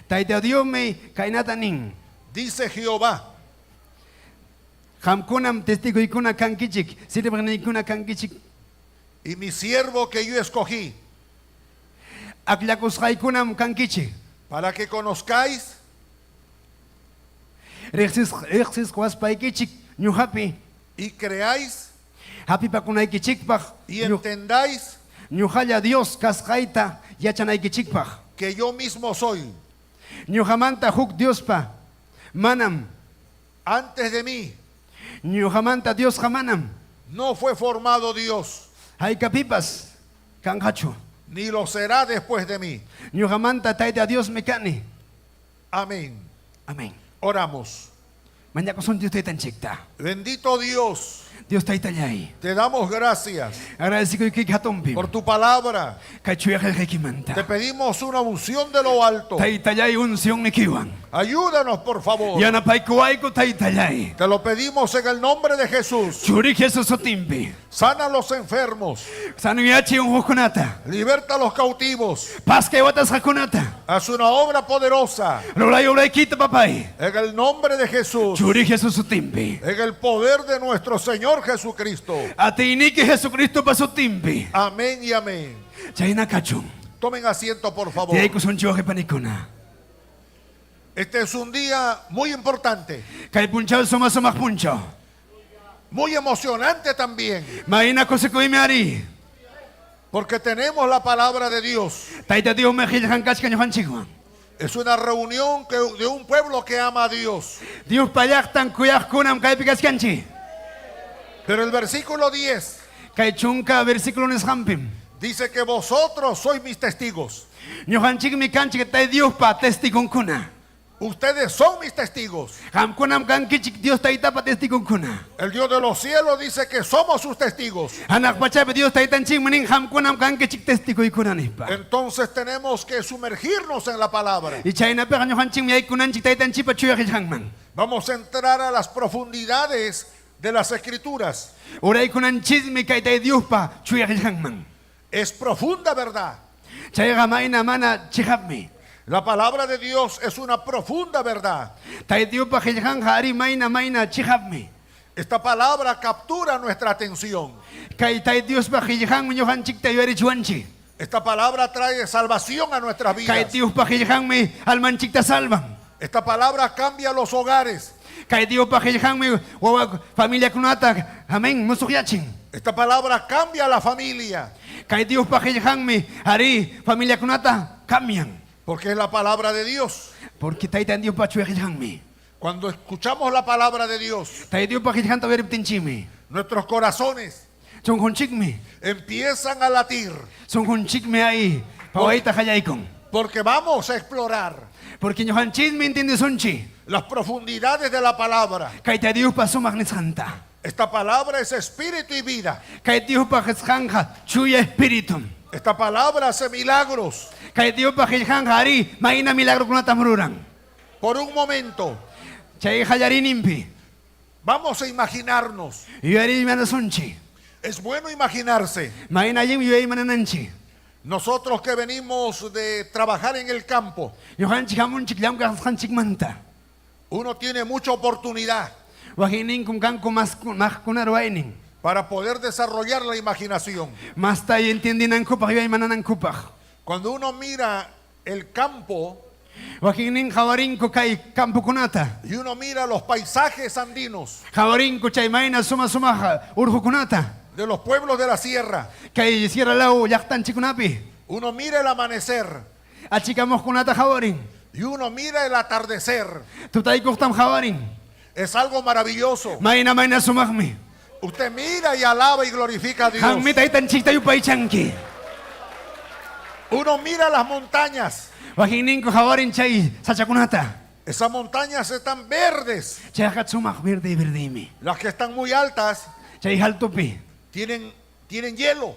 Tayta Diosmi kaynata nin. dice Jehová. Qamkunam testigoykuna kankichik, sirviqniykuna kankichik. Y mi siervo que yo escogí, Akllakusqaykunam kankichik. para que conozcáis Riqsisqaspaykichik ñuqapi y creáis hapipakunaykichikpaq y entendáis ñuqalla Dios kasqayta yachanaykichikpaq. que yo mismo soy. Ñuqamanta huk Diospa manam. Antes de mí Ñuqamanta Diosqa manam. no fue formado Dios, Haykapipas kanqachu. ni lo será después de mí. Ñuqamanta Tayta Diosmi kani. Amén. Amén. Oramos. Mañakusun Dios Taytanchikta. Bendito Dios, Dios Taytallay. te damos gracias Agradecikuyki hatunpi. por tu palabra. Kay chuya qillqaykimanta. Te pedimos una unción de lo alto. Taytallay unciónnikiwan. Ayúdanos, por favor. Yanapaykuwayku Taytallay. Te lo pedimos en el nombre de Jesús. Churi Jesús sutinpi. Sana a los enfermos. Sanuyachiy unquqkunata. Liberta a los cautivos. Paskay watasqakunata. Haz una obra poderosa. Ruray obraykita papay. En el nombre de Jesús. Churi Jesús sutinpi. En el poder de nuestro Señor Jesucristo. Atiyniki Jesucristopa sutinpi. Amén y amén. Chayna kachun. Tomen asiento, por favor. Tiyaykusunchik wawqi panikuna. Este es un día muy importante, Kay punchaw suma sumaq punchaw. muy emocionante también, Mayna kusikuymi ari. porque tenemos la palabra de Dios. Tayta Diosmi qillqan kachkan ñuqanchikwan. Es una reunión de un pueblo que ama a Dios. Diospa llaqtan kuyaqkunam kaypi kachkanchik. Pero el versículo 10 Kay chunka versículo nisqanpim. dice que vosotros sois mis testigos. Ñuqanchikmi kanchik Tayta Diospa testigonkuna. Ustedes son mis testigos. Qamkunam kankichik Dios Taytapa testigonkuna. El Dios de los cielos dice que somos sus testigos. Hanaq pachapi Dios Taytanchikmi nin qamkunam kankichik testigoykuna nispa. Entonces tenemos que sumergirnos en la palabra. Y chaynapiqa ñuqanchikmi yaykunanchik Taytanchikpa chuya qillqanman. Vamos a entrar a las profundidades de las escrituras. Uraykunanchismi kay Tayta Diospa chuya qillqanman. Es profunda verdad. Chayqa mayna mana chiqapmi. La palabra de Dios es una profunda verdad. Tayta Diospa qillqanqa ari mayna mayna chiqapmi. Esta palabra captura nuestra atención. Kay Tayta Diospa qillqanmi ñuqanchikta yuyarichiwanchik. Esta palabra trae salvación a nuestras Kay vidas. Diospa qillqanmi almanchikta salvan. Esta palabra cambia los hogares. Kay Diospa qillqanmi wawa familiakunata amén musuqyachin. Esta palabra cambia la familia. Kay Diospa qillqanmi ari familiakunata cambian. Porque es la palabra de Dios. Porque Tayta Diospa chuya qillqanmi. Cuando escuchamos la palabra de Dios, Tayta Diospa qillqanta uyariptinchikmi. nuestros corazones Sunqunchikmi. empiezan a latir. Sunqunchikmi ahí pawayta qallaykun. Porque vamos a explorar Porque ñuqanchikmi entiendesunchik. las profundidades de la palabra. Kay Tayta Diospa sumaq nisqanta. Esta palabra es espíritu y vida. Kay Diospa qillqanqa chuya espíritu. Esta palabra hace milagros. Kay Diospa qillqanqa ari mayna milagrokunatam ruran. Por un momento, Chay qallariyninpi vamos a imaginarnos. yuyariymanasunchik. Es bueno imaginarse. Mayna allinmi yuyaymanananchik. Nosotros que venimos de trabajar en el campo, Ñuqanchik hamunchik llamk'asqanchikmanta. uno tiene mucha oportunidad Wakinninkum kanku maqkuna ruwaynin. para poder desarrollar la imaginación. Masta entiendinankupaq yuyaymananankupaq. Cuando uno mira el campo Wakinnin qhawarinku kay campokunata. y uno mira los paisajes andinos Qhawarinku chay mayna suma sumaq urqukunata. de los pueblos de la sierra, Kay sierra law llaqtanchikkunapi. uno mira el amanecer Achikamuqkunata qhawarin. y uno mira el atardecer Tutaykuqtam qhawarin. Es algo maravilloso. Mayna mayna sumaqmi. Usted mira y alaba y glorifica a Dios. Qammi taytanchikta yupaychanki. Uno mira las montañas. Wakinninku hawarin chay sachakunata. Esas montañas están verdes. Chayqa sumaq verde verdemi. Las que están muy altas Chay altopi. tienen hielo.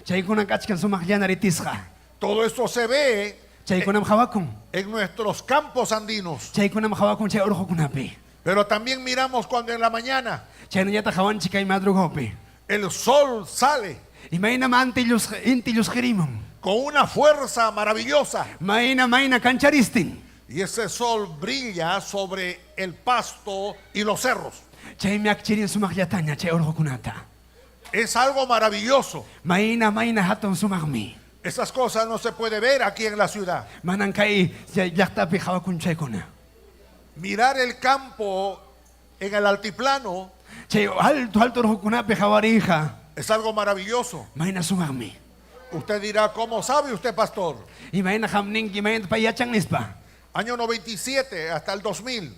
Chaykuna kachkan sumaqllana ritisqa. Todo eso se ve Chaykunam hawakun. en nuestros campos andinos. Chaykunam hawakun chay urqukunapi. Pero también miramos cuando en la mañana Chaynallataq hawanchik kay madrugapi. el sol sale Imaynam anti inti llusqirimun. con una fuerza maravillosa. Mayna mayna kancharistin. Y ese sol brilla sobre el pasto y los cerros. Chaymi akchirin sumaqllataña chay urqukunata. Es algo maravilloso. Mayna mayna hatun sumaqmi. Esas cosas no se puede ver aquí en la ciudad. Manan kay llaqtapi hawakun chaykuna. Mirar el campo en el altiplano Chay alto alto urqukunapi hawariyqa. es algo maravilloso. Mayna sumaqmi. Usted dirá, ¿cómo sabe usted, pastor? Imayna qam ninki imayna pay yachan nispa. Año 97 hasta el 2000.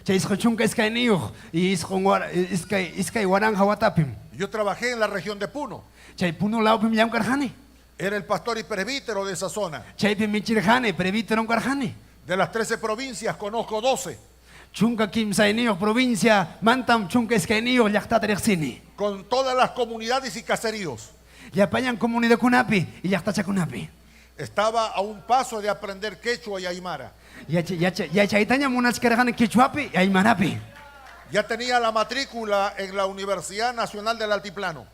Chay 92 y 2000 watapim. Yo trabajé en la región de Puno. Chay Puno lawpim llamkarqani. Era el pastor y presbítero de esa zona. Chaypim michirqani, presbíterom karqani. De las 13 provincias conozco 12. 13 provincia mantam 12 llaqtata riqsini. Con todas las comunidades y caseríos. Llapallan comunidadkunapi y llaqtachakunapi. Estaba a un paso de aprender quechua y aymara. Yachaytaña munachkarqani quechuapi y aymarapi. Ya tenía la matrícula en la Universidad Nacional del Altiplano.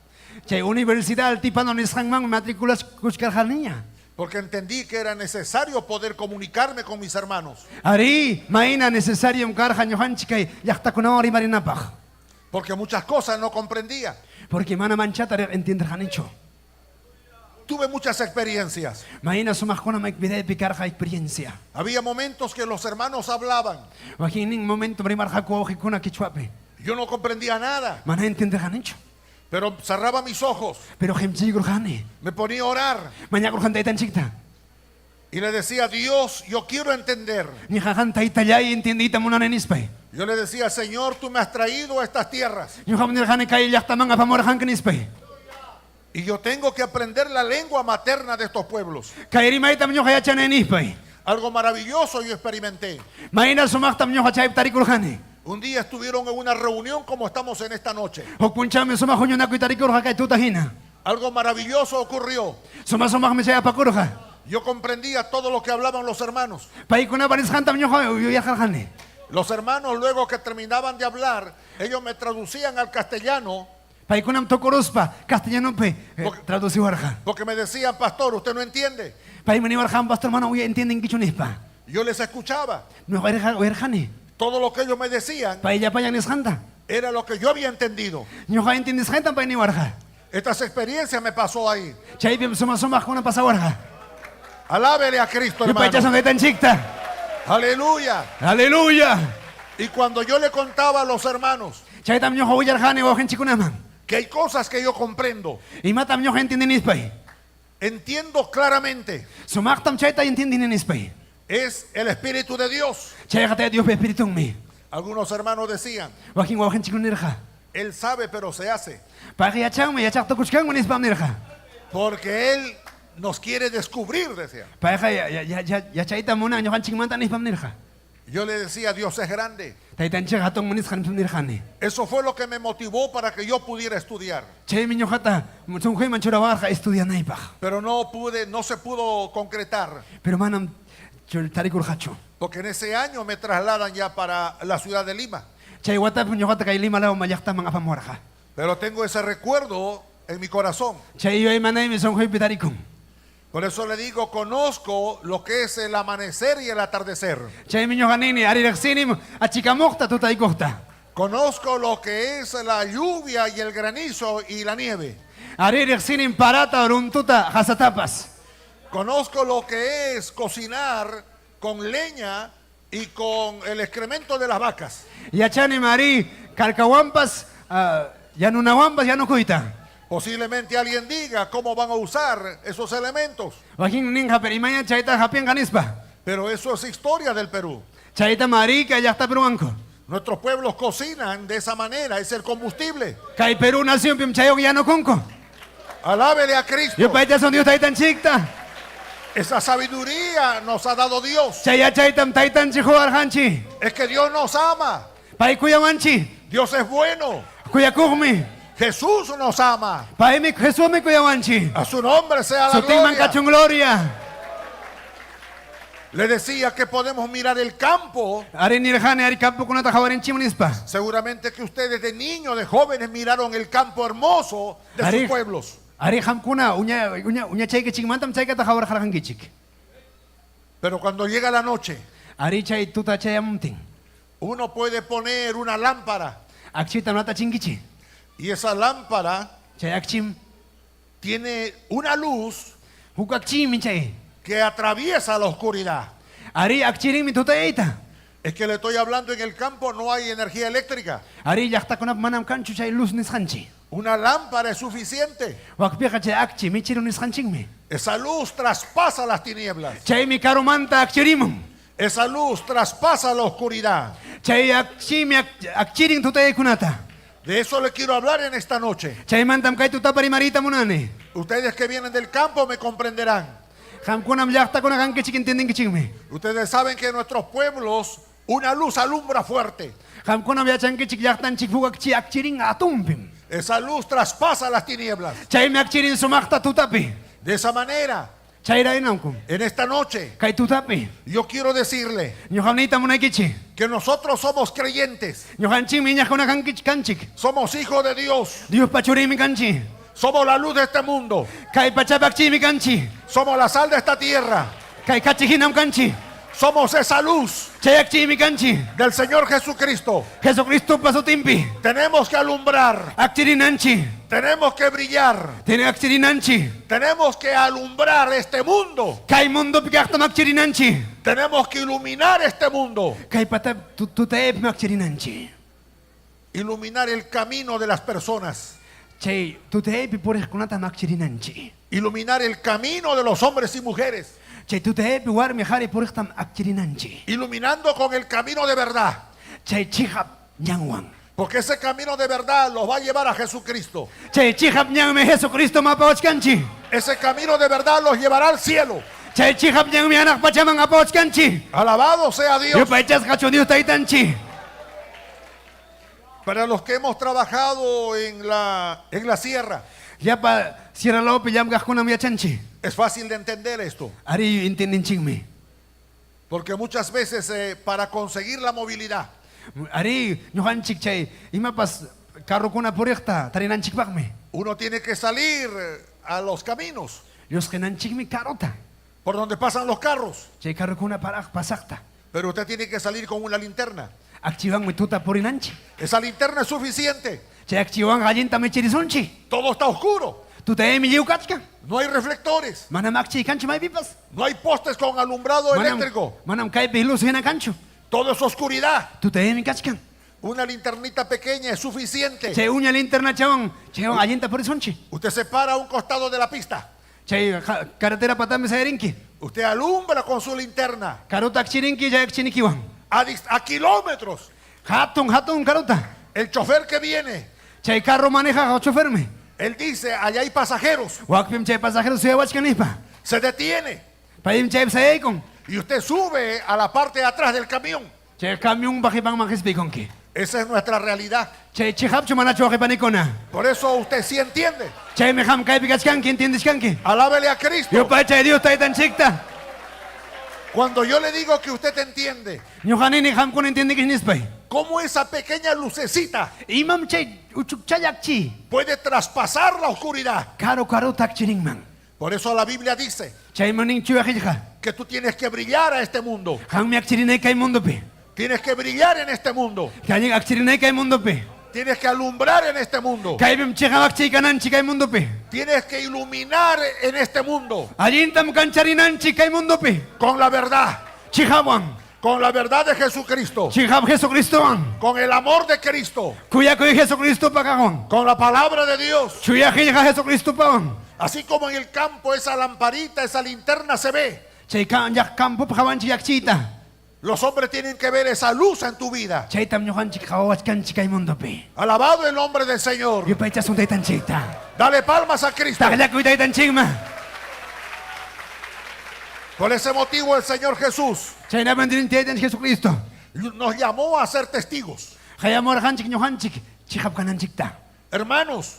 Chay Universidad Altiplano nisqanman matriculakuchkarqaniña. Porque entendí que era necesario poder comunicarme con mis hermanos. Arí, mayna necesariom karqa ñuqanchik kay llaqtakunawan rimarinapaq. Porque muchas cosas no comprendía. Porque mana anchata entienderqanichu. Tuve muchas experiencias. Mayna sumaqkuna vidaypi karqa experiencia. Había momentos que los hermanos hablaban. Wakinnin momento rimarqaku wawqikuna quechuapi. Yo no comprendía nada. Mana entienderqanichu. Pero cerraba mis ojos. Pero qimchiykurqani. Me ponía a orar. Mañakurqani taytanchikta. Y le decía, Dios, yo quiero entender. Nirqani taytallay entiendiyta munani nispay. Yo le decía, Señor, tú me has traído a estas tierras. Ñuqam nirqani kay llaqtaman apamuwarqanki nispay. Y yo tengo que aprender la lengua materna de estos pueblos. Kay rimaytam ñuqa yachanay nispay. Algo maravilloso yo experimenté. Mayna sumaqtam ñuqa chaypi tarikurqani. Un día estuvieron en una reunión como estamos en esta noche. Huk punchawmi sumaq huñunakuy tarikurqa kay tuta hina. Algo maravilloso ocurrió. Suma sumaqmi chay apakurqa. Yo comprendía todo lo que hablaban los hermanos. Paykunapa nisqantam ñuqa yuyarqani. Los hermanos luego que terminaban de hablar, ellos me traducían al castellano. Paykunam tukuruspa castellanopi traduciwarqa. Porque me decían, pastor, usted no entiende. Paymi niwarqan pastor mana entiendenkichu nispa. Yo les escuchaba. Ñuqa uyarqani. Todo lo que ellos me decían Pay llapallan nisqanta. era lo que yo había entendido. Ñuqa entiendisqantam pay niwarqa. Estas experiencias me pasó ahí. Chaypim suma sumaqkuna pasawarqa. Alábele a Cristo, hermano. Yupaychasun taytanchikta. Aleluya. Aleluya. Y cuando yo le contaba a los hermanos Chaytam ñuqa willarqani wawqinchikkunaman. que hay cosas que yo comprendo, Imatam ñuqa entiendini nispay. entiendo claramente, Sumaqtam chayta entiendini nispay. es el Espíritu de Dios. Chayqa Tayta Diospa Espiritunmi. Algunos hermanos decían, Wakin wawqinchikkuna nirqa. Él sabe pero se hace, Payqa yachanmi yachaqtukuchkanmi nispam nirqa. porque Él nos quiere descubrir, decía. Payqa yachayta munan ñuqanchikmanta nispam nirqa. Yo le decía, Dios es grande. Taytanchik hatunmi nisqa nispam nirqani. Eso fue lo que me motivó para que yo pudiera estudiar. Chaymi ñuqata sunquyman churawarqa estudianaypaq. Pero no pude, no se pudo concretar, Pero manam tarikurqachu. porque en ese año me trasladan ya para la ciudad de Lima. Chay watapi ñuqata kay Lima lawman llaqtaman apamuwarqa. Pero tengo ese recuerdo en mi corazón. Chay yuyaymanaymi sunquypi tarikun. Por eso le digo, conozco lo que es el amanecer y el atardecer. Chaymi ñuqa nini arí riqsinim achikamuqta tutaykuqta. Conozco lo que es la lluvia y el granizo y la nieve. Arí riqsinim parata runtuta qasatapas. Conozco lo que es cocinar con leña y con el excremento de las vacas. Yachanim arí karkawampas yanunawanpas yanukuyta. Posiblemente alguien diga cómo van a usar esos elementos. Wakin ninqa pero imaña chayta hapinqa nispa. Pero eso es historia del Perú. Chaytam arí kay llaqtapi ruwanku. Nuestros pueblos cocinan de esa manera, es el combustible. Kay Perú nacionpim chaywan yanukunku. Alábele a Cristo. Yupaychasun Dios taytanchikta. Esa sabiduría nos ha dado Dios. Chay yachaytam taytanchik quwarqanchik. Es que Dios nos ama. Pay kuyawanchik. Dios es bueno. Kuyakuqmi. Jesús nos ama. Paymi Jesusmi kuyawanchik. A su nombre sea la Sutinman gloria. kachun gloria. Le decía que podemos mirar el campo. Ari nirqani ari campokunata qawarinchik nispa. Seguramente que ustedes de niños, de jóvenes miraron el campo hermoso de Ari- sus pueblos. Ari qamkuna uña uña uñachaykichikmantam chaykata qawarqarqankichik. Pero cuando llega la noche, Ari chay tuta chayamuptin. uno puede poner una lámpara Akchitam natachinkichik. y esa lámpara Chay akchim tiene una luz huk akchimi chay. que atraviesa la oscuridad. Ari akchirinmi tutayayta. Es que le estoy hablando en el campo no hay energía eléctrica. Ari llaqtakunap manam kanchu chay luz nisqanchik. Una lámpara es suficiente. Wakpiqa chay akchi michiru nisqanchikmi. Esa luz traspasa las tinieblas. Chaymi karumanta akchirimun. Esa luz traspasa la oscuridad. Chay akchimi ak- akchirin tutayaykunata. De eso le quiero hablar en esta noche. Chaymantam kay tutapa rimariyta munani. Ustedes que vienen del campo me comprenderán. Qamkunam llaqtakuna kankichik entiendenkichikmi. Ustedes saben que en nuestros pueblos una luz alumbra fuerte. Qamkunam yachankichik llaqtanchik huk akchi akchirin atunpim. Esa luz traspasa las tinieblas. Chaymi akchirin sumaqta tutapi. De esa manera, Chayraynamkum. en esta noche, Kay tutapi. yo quiero decirle Ñuqam niyta munaykichik. que nosotros somos creyentes, Ñuqanchikmi iñaqkuna kankichik kanchik. somos hijos de Dios, Diospa churinmi kanchik. somos la luz de este mundo, Kay pachapa akchimi kanchik. somos la sal de esta tierra, Kay kachi hinam kanchik. somos esa luz Chay akchimi kanchik. del Señor Jesucristo. Jesucristopa sutinpi. Tenemos que alumbrar, Akchirinanchik. tenemos que brillar, Tiene akchirinanchik. tenemos que alumbrar este mundo, Kay mundopi kaqtam akchirinanchik. tenemos que iluminar este mundo, Kay pata tutayaypim akchirinanchik. iluminar el camino de las personas, Chay tutayaypi puriqkunatam akchirinanchik. iluminar el camino de los hombres y mujeres, Chay tutayaypi warmi qhari puriqtam akchirinanchik. iluminando con el camino de verdad. Chay chiqap ñanwan. Porque ese camino de verdad los va a llevar a Jesucristo. Chay chiqap ñanmi Jesucristo apawachkanchik. Ese camino de verdad los llevará al cielo. Chay chiqap ñanmi hanaq pachaman apawachkanchik. Alabado sea Dios. Yupaychasqa kachun Dios taytanchik. Para los que hemos trabajado en la sierra, Llapa sierra lawpi llamkaqkunam yachanchik. es fácil de entender esto. Ari entiendenchikmi. Porque muchas veces para conseguir la movilidad, Ari ñuqanchik chay imapas carrokuna puriqta tarinanchikpaqmi. uno tiene que salir a los caminos Llusqinanchikmi carota. por donde pasan los carros. Chay carrokuna paraq pasaqta. Pero usted tiene que salir con una linterna. Akchiwanmi tuta purinanchik. Esa linterna es suficiente. Chay akchiwanqa allinta michirisunchik. Todo está oscuro. Tutayaymi lliw kachkan. No hay reflectores. Manam akchiy kanchu maypipas. No hay postes con alumbrado Manam, eléctrico. manam kaypi luz hina kanchu. Todo es oscuridad. Tutayaymi kachkan. Una linternita pequeña es suficiente. Chay uña linterna chawan, chaywan allinta purisunchik. Usted se para a un costado de la pista. Chay carretera patami sayarinki. Usted alumbra con su linterna Karuta akchirinki chay akchinikiwan. a kilómetros. Hatun hatun karuta. El chofer que viene, Chay carro maneja chofermi. él dice, allá hay pasajeros. Wakpim chay pasajero suyawachkan nispa. Se detiene Payim chay sayaykun. y usted sube a la parte de atrás del camión. Chay camión bajipanman qispikunki. Esa es nuestra realidad. Chay chiqapchu manachu waqipanikuna. Por eso usted sí entiende. Chaymi qam kaypi kachkanki entiendechkanki. Alábele a Cristo. Yupaychay Dios taytanchikta. Cuando yo le digo que usted entiende, Ñuqa nini qamkuna entiendenkish nispay. cómo esa pequeña lucecita Imam chay uchukchalla akchi. puede traspasar la oscuridad. Karu karuta akchirinman. Por eso la Biblia dice Chaymi nin chuya qillqa. que tú tienes que brillar a este mundo. Qammi akchirinayki kay mundopi. Tienes que brillar en este mundo. Kay akchirinayki kay mundopi. Tienes que alumbrar en este mundo. Kaypim chiqap akchiy kananchik kay mundopi. Tienes que iluminar en este mundo. Allintam kancharinanchik kay mundopi. Con la verdad. Chiqapwan. Con la verdad de Jesucristo. Chiqap Jesucristowan. Con el amor de Cristo. Kuyakuy Jesucristopa kaqwan. Con la palabra de Dios. Chuya qillqa Jesucristopawan. Así como en el campo esa lamparita, esa linterna se ve. Chay kan llaq campopi qawanchik akchiyta. Los hombres tienen que ver esa luz en tu vida. Chaytam ñuqanchik qhawawachkanchik kay mundopi. Alabado el nombre del Señor. Yupaychasun taytanchikta. Dale palmas a Cristo. Taqllakuy taytanchikman. Por ese motivo el Señor Jesús Chaynapim taytanchik Jesucristo. nos llamó a ser testigos. Qayamurqanchik ñuqanchik chiqap kananchikta. Hermanos,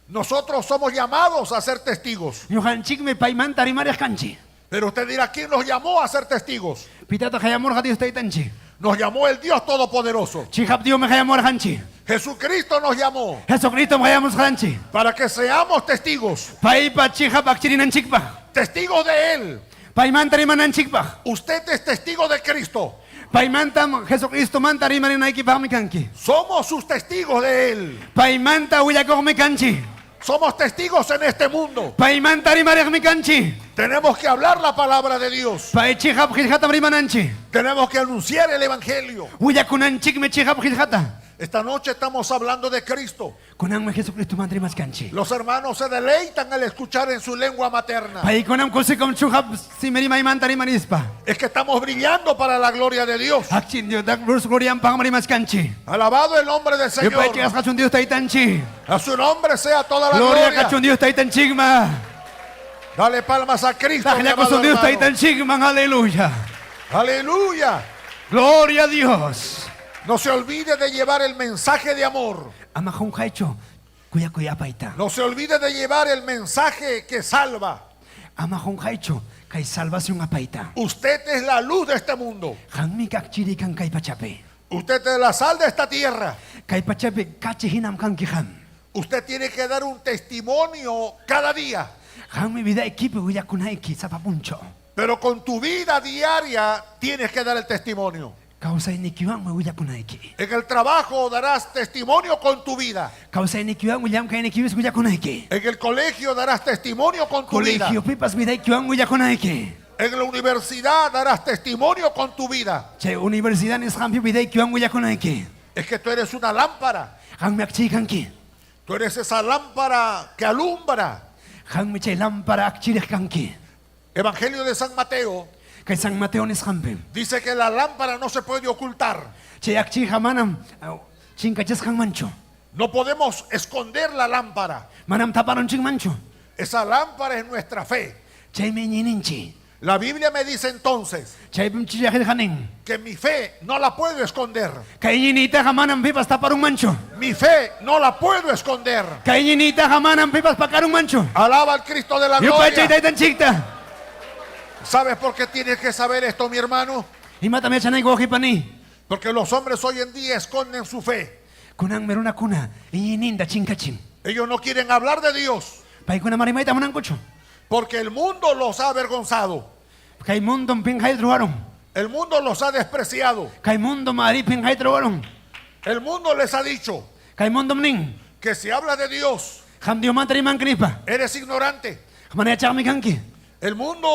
nosotros somos llamados a ser testigos. Ñuqanchikmi paymanta rimariq kanchik. Pero usted dirá, ¿quién nos llamó a ser testigos? Pitataq qayamurqa Dios taytanchik. Nos llamó el Dios Todopoderoso. Chiqap Diosmi qayamurqanchik. Jesucristo nos llamó Jesucristom qayamusqanchik. para que seamos testigos. Paypa chiqap akchirinanchikpaq. Testigos de Él. Paymanta rimananchikpaq. Usted es testigo de Cristo. Paymantam Jesucristomanta rimarinaykipaqmi kanki. Somos sus testigos de Él. Paymanta willakuqmi kanchik. Somos testigos en este mundo. Paymanta rimariqmi kanchik. Tenemos que hablar la palabra de Dios. Pay chiqap qillqatam rimananchik. Tenemos que anunciar el Evangelio. Willakunanchikmi chiqap qillqata. Esta noche estamos hablando de Cristo. Kunanmi Jesucristomanta rimachkanchik. Los hermanos se deleitan al escuchar en su lengua materna. Paykunam kusikun chuqap simi rimaymanta rimarispa. Es que estamos brillando para la gloria de Dios. Akchin Diostak glorianpaqmi rimachkanchik. Alabado el nombre del Señor. Yupaychasqa kachun Dios taytanchik. A su nombre sea toda la Gloria gloria. kachun Dios taytanchikman. Dale palmas a Cristo. mi amado Taqllakusun Dios hermano. taytanchikman. Aleluya. Aleluya. Gloria a Dios. No se olvide de llevar el mensaje de amor. Ama qunqaychu kuyakuy apayta. No se olvide de llevar el mensaje que salva. Ama qunqaychu kay salvación apayta. Usted es la luz de este mundo. Qanmi akchiri kan kay pachapi. Usted es la sal de esta tierra. Kay pachapi kachi hinam kanki qam. Usted tiene que dar un testimonio cada día. Qanmi vidaykipi willakunayki sapa punchaw. Pero con tu vida diaria tienes que dar el testimonio. Kawsaynikiwanmi willakunayki. En el trabajo darás testimonio con tu vida. Kawsaynikiwan llamkaynikiwis willakunayki. En el colegio darás testimonio con tu vida. Colegiopipas vidaykiwan willakunayki. En la universidad darás testimonio con tu vida. Chay universidad nisqanpi vidaykiwan willakunayki. Es que tú eres una lámpara. Qanmi akchiy kanki. Tú eres esa lámpara que alumbra. Qanmi chay lámpara akchiriq kanki. Evangelio de San Mateo Kay San Mateo nisqanpi. dice que la lámpara no se puede ocultar. Chay akchiyqa manam chinkachisqanmanchu. No podemos esconder la lámpara. Manam taparunchikmanchu. Esa lámpara es nuestra fe. Chaymi iñiyninchik. La Biblia me dice entonces Chaypim chilla qillqanin. que mi fe no la puedo esconder. Kay iñiyniytaqa manam pipas taparunmanchu. Mi fe no la puedo esconder. Kay iñiyniytaqa manam pipas pakarunmanchu. Alaba al Cristo de la Yupaychay gloria. taytanchikta. ¿Sabes por qué tienes que saber esto, mi hermano? Imatam yachanayki wawqipani. Porque los hombres hoy en día esconden su fe. Kunanmi runakuna iñiyninta chinkachin. Ellos no quieren hablar de Dios Paykuna mana rimayta munankuchu. porque el mundo los ha avergonzado. Kay mundom pinqayta ruwarun. El mundo los ha despreciado. Kay mundom ari pinqayta ruwarun. El mundo les ha dicho Kay mundom nin. que si hablas de Dios, Qam Diosmanta rimanki nispa. eres ignorante. Mana yachaqmi kanki. El mundo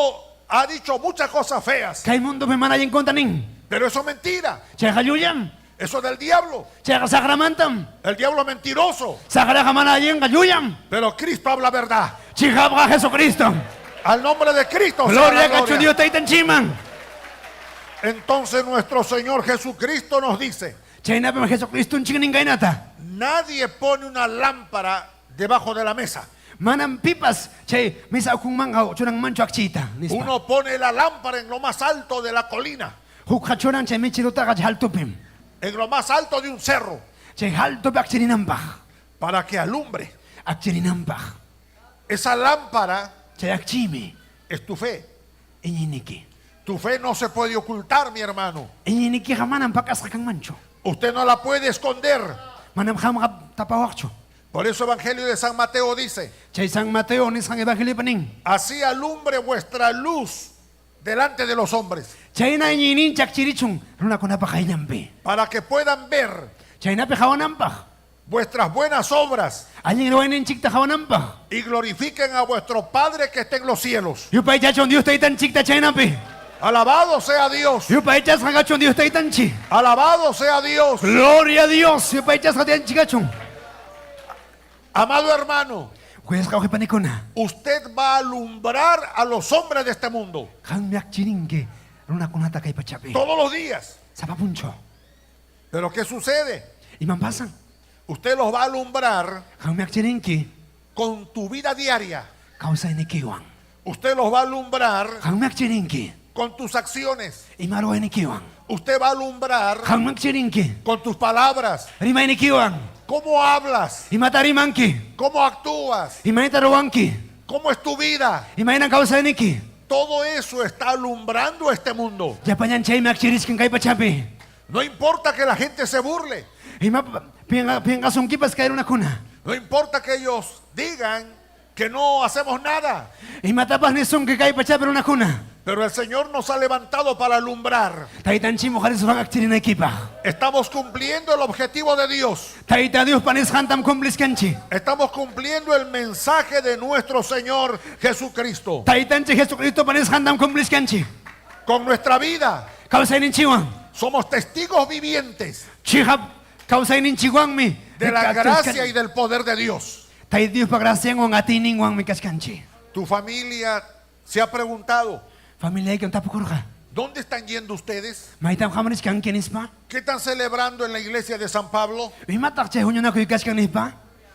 ha dicho muchas cosas feas, Kay mundopi mana allinkunata nin. pero eso es mentira. Chayqa llullam. Eso es del diablo. Chayqa saqramantam. El diablo es mentiroso, Saqraqa mana allinqa llullam. pero Cristo habla verdad. Chiqapqa Jesucristo. Al nombre de Cristo. sea Gloria la kachun gloria. Dios taytanchikman. Entonces nuestro Señor Jesucristo nos dice, Chaynapim Jesucristonchik nin kaynata. nadie pone una lámpara debajo de la mesa. Manam pipas chay misa ukhunmanqa churanmanchu akchiyta nispa. Uno pone la lámpara en lo más alto de la colina, Hukqa churan chay michirutaqa chay altupim. en lo más alto de un cerro, Chay altupi akchirinanpaq. para que alumbre. Akchirinanpaq. Esa lámpara Chay akchiymi es tu fe. iñiyniki. Tu fe no se puede ocultar, mi hermano. Iñiynikiqa manam pakasqa kanmanchu. Usted no la puede esconder. Manam qamqa tapawaqchu. Por eso Evangelio de San Mateo dice, Chay San Mateo nisqan evangeliopi nin. así alumbre vuestra luz delante de los hombres, Chayna iñiyninchik akchirichun runakunapa qayllanpi. para que puedan ver Chaynapi qawananpaq. vuestras buenas obras Allin ruwayninchikta qawananpaq. y glorifiquen a vuestro Padre que está en los cielos. Yupaychachun Dios taytanchikta chaynapi. Alabado sea Dios. Yupaychasqa kachun Dios taytanchik. Alabado sea Dios. Gloria a Dios. Yupaychasqa tiyanchik kachun. Amado hermano, Kuyasqa wawqipanikuna. usted va a alumbrar a los hombres de este mundo. Qanmi akchirinki Runakunata kay pachapi. Todos los días. Sapa punchaw. Pero ¿qué sucede? Imam pasan? Usted los va a alumbrar Qammi akchirinki con tu vida diaria. kawsaynikiwan. Usted los va a alumbrar Qammi akchirinki con tus acciones. ima ruwaynikiwan. Usted va a alumbrar Qammi akchirinki con tus palabras. rimaynikiwan. ¿Cómo hablas? Imata rimanki? ¿Cómo actúas? Imaynata ruwanki? ¿Cómo es tu vida? Imaynam kawsayniki? Todo eso está alumbrando este mundo. Llapallan chaymi akchirichkan kay pachapi. No importa que la gente se burle. Ima pinqasunkipas kay runakuna. No importa que ellos digan que no hacemos nada. Imatapas nisunki kay pachapi runakuna. Pero el Señor nos ha levantado para alumbrar. Taytanchikmi huqarisurqan akchirinaykipaq. Estamos cumpliendo el objetivo de Dios. Tayta Diospa nisqantam cumplichkanchik. Estamos cumpliendo el mensaje de nuestro Señor Jesucristo. Taytanchik Jesucristopa nisqantam cumplichkanchik. Con nuestra vida Kawsayninchikwan. somos testigos vivientes Chiqap kawsayninchikwanmi. de la gracia y del poder de Dios. Tayta Diospa gracianwan atiyninwanmi kachkanchik. Tu familia se ha preguntado, Familiaykim tapukurqa. ¿dónde están yendo ustedes? Maytam hamurichkanki nispa? ¿Qué están celebrando en la iglesia de San Pablo? Imataq chay huñunakuy kachkan nispa?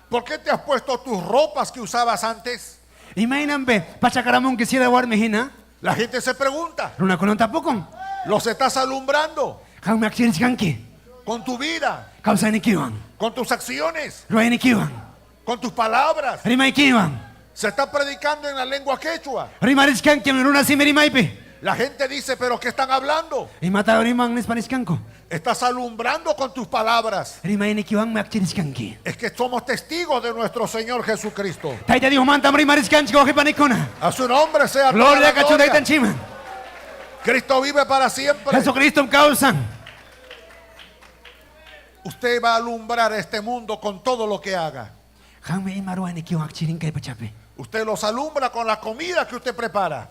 ¿Por qué te has puesto tus ropas que usabas antes? Imaynanpi pachakaramunki sira warmi hina? La gente se pregunta, Runakunan tapukun. los estás alumbrando Qammi akchirichkanki. con tu vida, Kawsaynikiwan, con tus acciones, ruwaynikiwan, con tus palabras. rimaykiwan. Se está predicando en la lengua quechua. Rimarichkanki runa simi rimaypi. La gente dice, pero ¿qué están hablando? Imata riman nispa nichkanku. Estás alumbrando con tus palabras. Rimaynikiwanmi akchirichkanki. Es que somos testigos de nuestro Señor Jesucristo. Tayta Diosmantam rimarichkanchik wawqipanikuna. A su nombre sea toda Gloria la kachun gloria. taytanchikman. Cristo vive para siempre. Jesucristom kawsan. Usted va a alumbrar este mundo con todo lo que haga. Qammi ima ruwaynikiwan akchirin kay pachapi. Usted los alumbra con la comida que usted prepara.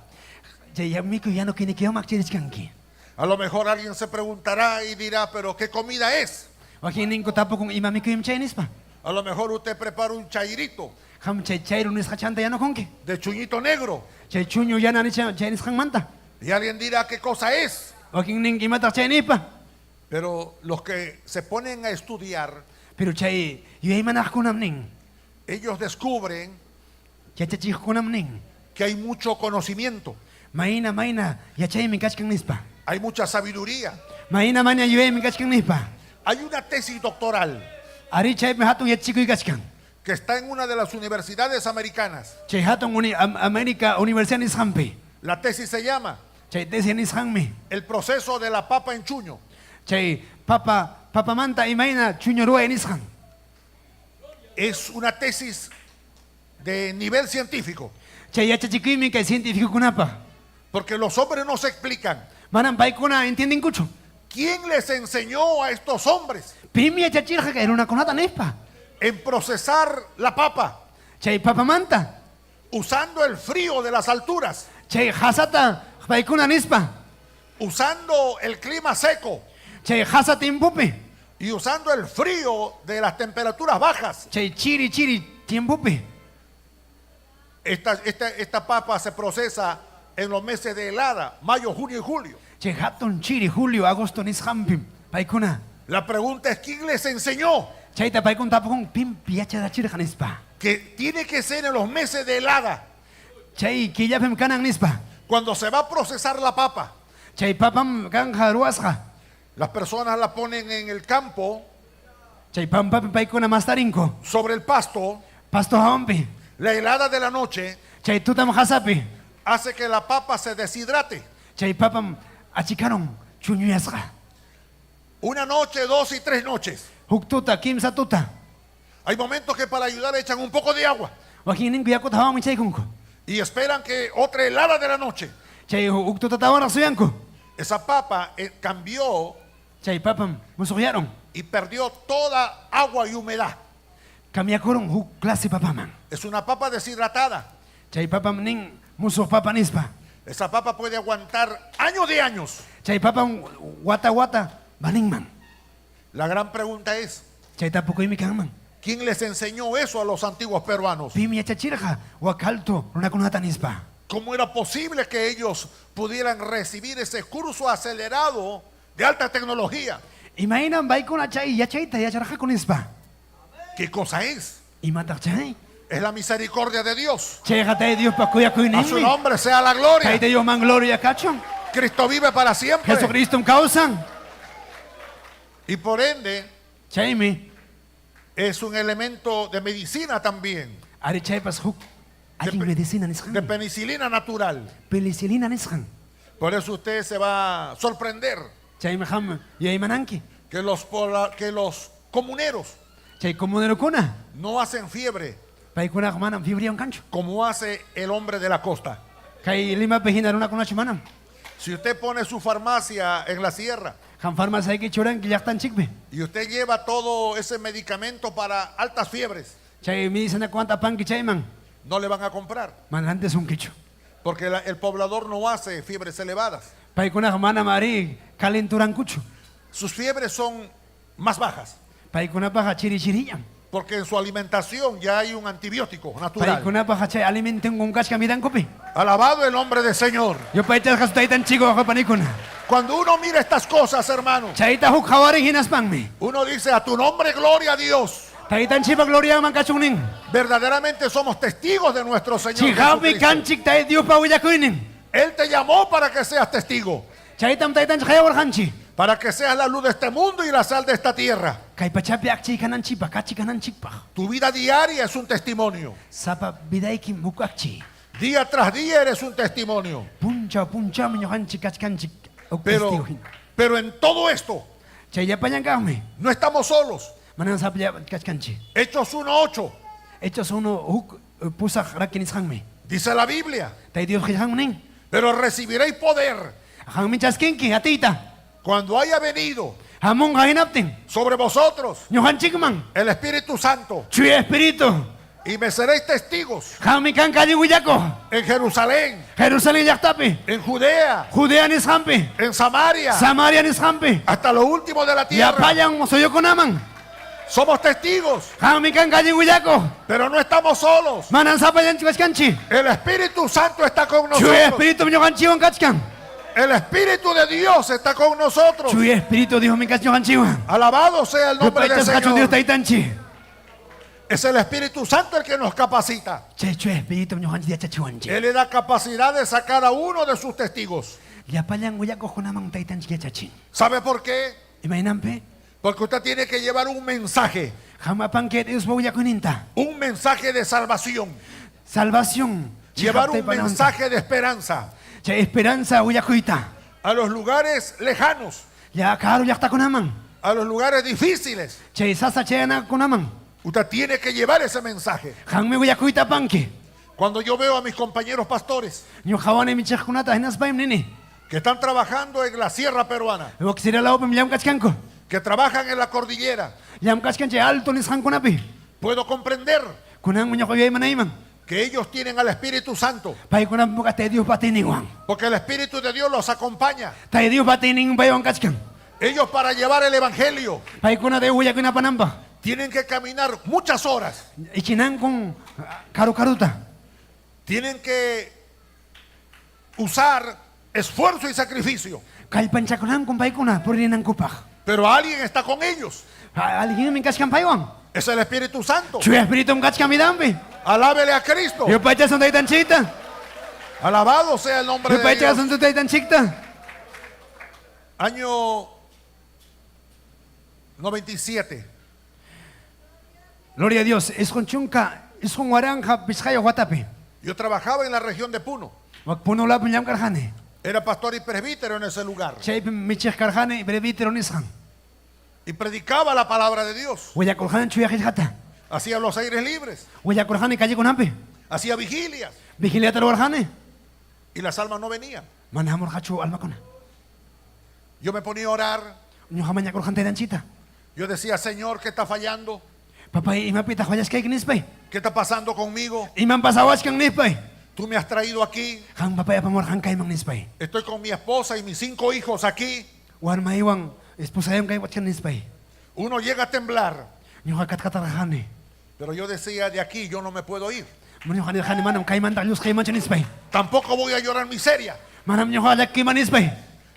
Chay mikuy yanukuynikiwan akchirichkanki. A lo mejor alguien se preguntará y dirá, pero ¿qué comida es? Wakinninku tapukun ima mikuymi chay nispa. A lo mejor usted prepara un chairito Qam chay chayru nisqachanta yanukunki. de chuñito negro. Chay chuño yana nicha chay nisqanmanta. Y alguien dirá, ¿qué cosa es? Wakinninki imataq chay nispa. Pero los que se ponen a estudiar, Pero chay yuyaymanaqkunam nin. ellos descubren Yachachiqkunam nin. que hay mucho conocimiento, Mayna mayna yachaymi kachkan nispa. hay mucha sabiduría. Mayna mayna yuyaymi kachkan nispa. Hay una tesis doctoral Ari chaypi hatun yachachikuy kachkan. que está en una de las universidades americanas. Chay hatun uni, América Universidad nisqanpi. La tesis se llama Chay tesis nisqanmi. El proceso de la papa en chuño. Chay papa papamanta imayna chuño ruway nisqan. Es una tesis de nivel científico, Chay yachachikuymi kay cientificokunapaq. porque los hombres no se explican. Manam paykuna entiendenkuchu. ¿Quién les enseñó a estos hombres Pim yachachirqa kay runakunata nispa. en procesar la papa Chay papamanta. usando el frío de las alturas, Chay hasata paykuna nispa. usando el clima seco Chay hasa tiempopi. y usando el frío de las temperaturas bajas? Chay chiri chiri tiempopi. Esta papa se procesa en los meses de helada, mayo, junio y julio. Chay hatun chiri julio agosto nisqanpi paykuna. La pregunta es, ¿quién les enseñó Chayta paykuna tapukun pim yachachirqa nispa. que tiene que ser en los meses de helada, Chay killapim kanan nispa. cuando se va a procesar la papa? Chay papam kanja ruwasqa. Las personas la ponen en el campo, Chay pampapi paykuna mastarinku. sobre el pasto, Pasto hawanpi. la helada de la noche Chay tutam hasapi. hace que la papa se deshidrate. Chay papam achikarun chuñuyasqa. Una noche, dos y tres noches. Huk tuta, kimsa tuta. Hay momentos que para ayudar echan un poco de agua Wakinninku yakuta hawanman chaykunku. y esperan que otra helada de la noche. Chay huk tutatawanraq suyanku. Esa papa cambió Chay papam musuqyarun. y perdió toda agua y humedad. Cambiakurun huk clase papaman. Es una papa deshidratada. Chay papam nin musuq papa nispa. Esa papa puede aguantar años de años. Chay papam wata wata valinman. La gran pregunta es, Chay tapukuymi kanman. ¿quién les enseñó eso a los antiguos peruanos? Pim yachachirqa wak alto runakunata nispa. ¿Cómo era posible que ellos pudieran recibir ese curso acelerado de alta tecnología? Imaynam paykuna chay yachayta yacharqaku nispa. ¿Qué cosa es? Imataq chay? Es la misericordia de Dios. Chayqa Tayta Diospa A su kuyakuyninmi. nombre sea la gloria. Tayta Diosman gloria kachun. Cristo vive para siempre. Jesucristom kawsan. Y por ende, Chaymi es un elemento de medicina también. Ari chaypas huk allin medicina nisqan. De penicilina natural. Penicilina nisqan. Por eso usted se va a sorprender Chaymi qam yuyaymananki. que los comuneros Chay comunerokuna no hacen fiebre paykunaqa manam fiebriwan kanchu. como hace el hombre de la costa. Kay Limapi hina runakunachu manam. Si usted pone su farmacia en la sierra Qam farmaciayki churanki llaqtanchikpi. y usted lleva todo ese medicamento para altas fiebres, Chay medicinakunata apanki chayman. no le van a comprar. Mana rantisunkichu. Porque el poblador no hace fiebres elevadas. Paykunaqa manam ari calenturankuchu. Sus fiebres son más bajas. Paykunapaqa chiri chirillam. Porque en su alimentación ya hay un antibiótico natural. Paykunapaqa chay alimentunkum kachkan vidankupi. Alabado el nombre del Señor. Yupaychasqa su taytanchik wawqipanikuna. Cuando uno mira estas cosas, hermano, Chayta huk qawarin hinaspanmi. uno dice a tu nombre gloria a Dios. Taytanchikpa gloriaman kachun nin. Verdaderamente somos testigos de nuestro Señor. Chiqapmi Jesucristo. kanchik Tayta Diospa willakuynin. Él te llamó para que seas testigo, Chaytam taytanchik qayawarqanchik. para que seas la luz de este mundo y la sal de esta tierra. Kay pachapi akchi kananchikpaq, kachi kananchikpaq. Tu vida diaria es un testimonio. Sapa vidaykim huk akchi. Día tras día eres un testimonio. Punchaw punchawmi ñuqanchik kachkanchik huk Pero, testigo hina. pero en todo esto Chay llapallan no estamos solos. Manam sapalla kachkanchik. Hechos 1.8 Hechos 1 huk pusaq raki nisqanmi. dice la Biblia. Tayta Dios qillqanmi nin. Pero recibiréis poder Qammi chaskinki atiyta. cuando haya venido Hamunqa hinaptin. sobre vosotros Ñuqanchikman. el Espíritu Santo Chuya Espíritu. y me seréis testigos Qammi kanki allin willakuq. en Jerusalén, Jerusalén llaqtapi. en Judea, Judea nisqanpi. en Samaria, Samaria nisqanpi. hasta lo último de la tierra. Llapallan suyukunaman. Somos testigos, Qammi kanki allin willakuq. pero no estamos solos. Manam sapallanchu kachkanchik. El Espíritu Santo está con Chuya nosotros. Espíritu ñuqanchikwan kachkan. El Espíritu de Dios está con nosotros. Chuya Espíritu Diosmi kachkan ñuqanchikwan. Alabado sea el nombre del Yupaychasqa kachun Dios Señor. taytanchik. Es el Espíritu Santo el que nos capacita. Chay Chuya Espíritu ñuqanchik yachachiwanchik. Él le da capacidades a cada uno de sus testigos. Llapallan willakuqkunaman taytanchik yachachin. ¿Sabe por qué? Imaynanpi? Porque usted tiene que llevar un mensaje, Qam apanki Diospa willakuyninta. un mensaje de salvación, Salvación. llevar un Chiqaptaypa mensaje de esperanza Chay esperanza willakuyta. a los lugares lejanos, Ya karu llaqtakunaman. a los lugares difíciles. Chay sasa chayanakunaman. Usted tiene que llevar ese mensaje. Qammi willakuyta apanki. Cuando yo veo a mis compañeros pastores Ñuqawani michiqkunata hinaspaymi nini. que están trabajando en la sierra peruana, Wak sierra lawpim llamkachkanku. que trabajan en la cordillera, Llamkachkan chay alto nisqankunapi. puedo comprender Kunanmi ñuqa yuyaymanayman. que ellos tienen al Espíritu Santo, Paykunapi Tayta Diospa atiyninwan. porque el Espíritu de Dios los acompaña. Tayta Diospa atiynin paywan kachkan. Ellos para llevar el Evangelio Paykuna de willakuyna apananpaq. tienen que caminar muchas horas, Ichinankun karu karuta. tienen que usar esfuerzo y sacrificio, Kallpanchakunankun paykuna purinankupaq. pero alguien está con ellos. Alguinmi kachkan paywan. Es el Espíritu Santo. Chuya Espíritum kachkan vidanpi. Alábele a Cristo. Yupaychasun taytanchikta. Alabado sea el nombre de Dios. Yupaychasun taytanchikta. Año 97. Gloria a Dios. Isqun chunka, isqun waranqa pichqayuq watapi. Yo trabajaba en la región de Puno. Wak Puno lawpi llamkarqani. Era pastor y presbítero en ese lugar. Chaypi michiq karqani presbítero nisqan. Y predicaba la palabra de Dios. Willakurqani chuya qillqata. Hacía los aires libres. Willakurqani callekunapi. Hacía vigilias. Vigiliata ruwarqani. Y las almas no venían. Mana hamurqachu almakuna. Yo me ponía a orar. Ñuqa mañakurqani taytanchikta. Yo decía, Señor, ¿qué está fallando? Papay, imapitaq fallasqayki nispay. ¿Qué está pasando conmigo? Iman pasawachkan nispay. Tú me has traído aquí. Qam papay apamuwarqan kayman nispay. Estoy con mi esposa y mis 5 hijos aquí. Warmaywan esposaywan kaywachkan nispay. Uno llega a temblar. Ñuqa katkatarqani. Pero yo decía, de aquí yo no me puedo ir. Ñuqa nirqani manam kaymanta llusqiymanchu nispay. Tampoco voy a llorar miseria. Manam ñuqa llakiyman nispay.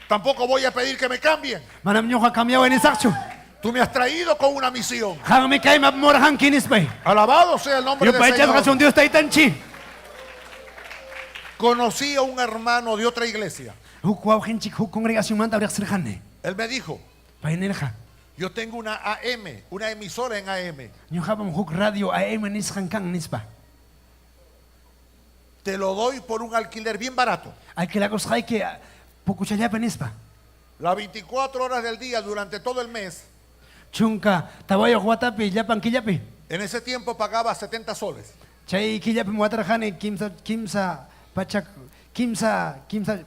Tampoco voy a pedir que me cambien. Manam ñuqa cambiaway nisaqchu. Tú me has traído con una misión. Qanmi kayman apamuwarqanki nispay. Alabado sea el nombre del Yupaychasqa Señor. chun Dios taytanchik. Conocí a un hermano de otra iglesia. Huk wawqinchik huk congregacionmanta riqsirqani. Él me dijo, Pay nirqa, yo tengo una AM, una emisora en AM. ñuqapam huk radio AM nisqan kan nispa. Te lo doy por un alquiler bien barato. Alquilakusqayki pukuchallapi nispa. Las 24 horas del día durante todo el mes. Chunka tawayuq watapi llapan killapi. En ese tiempo pagaba 70 soles. Chay killapim watarqani kimsa kimsa pachak kimsa kimsa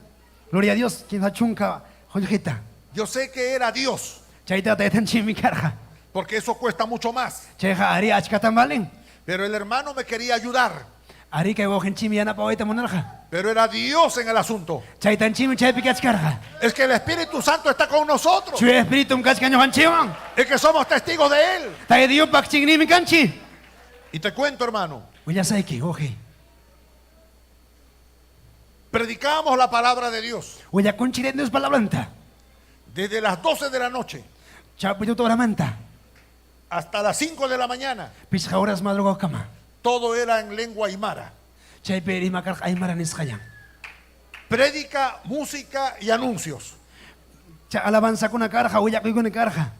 gloria a Dios kimsa chunka qullqita. Yo sé que era Dios, Chaytaqa taytanchikmi karqa. porque eso cuesta mucho más. Chayqa ari achkatam valen. Pero el hermano me quería ayudar. Ari kay wawqinchikmi yanapawayta munarqa. Pero era Dios en el asunto. Chaytanchikmi chaypi kachkarqa. Es que el Espíritu Santo está con nosotros. Chuya Espíritum kachkan ñuqanchikwan. Es que somos testigos de Él. Tayta Diospaq chiqniymi kanchik. Y te cuento, hermano, Willasayki, wawqi. predicábamos la palabra de Dios Willakunchik Dios palabranta. desde las 12 de la noche Chawpi tuta horamanta. hasta las 5 de la mañana. Pichqa horas madrugawkama. Todo era en lengua aymara. Chaypi rima karqa aymara nisqallan. Prédica, música y anuncios. Chay alabanzakuna karqa, willakuykuna karqa.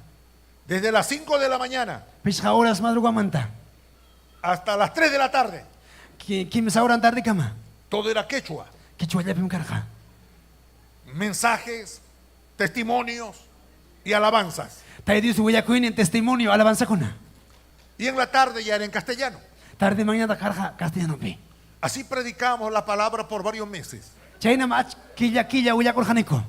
Desde las 5 de la mañana Pichqa horas madrugamanta. hasta las 3 de la tarde. Kimsa horan tardekama. Todo era quechua. Quichwallapim karqa. Mensajes, testimonios y alabanzas. Tayta Dios willakuynin testimonio alabanzakuna. Y en la tarde ya era en castellano. Tarde mañana karqa castellanopi. Así predicábamos la palabra por varios meses. Chaynam ach killa killa willakurqaniku.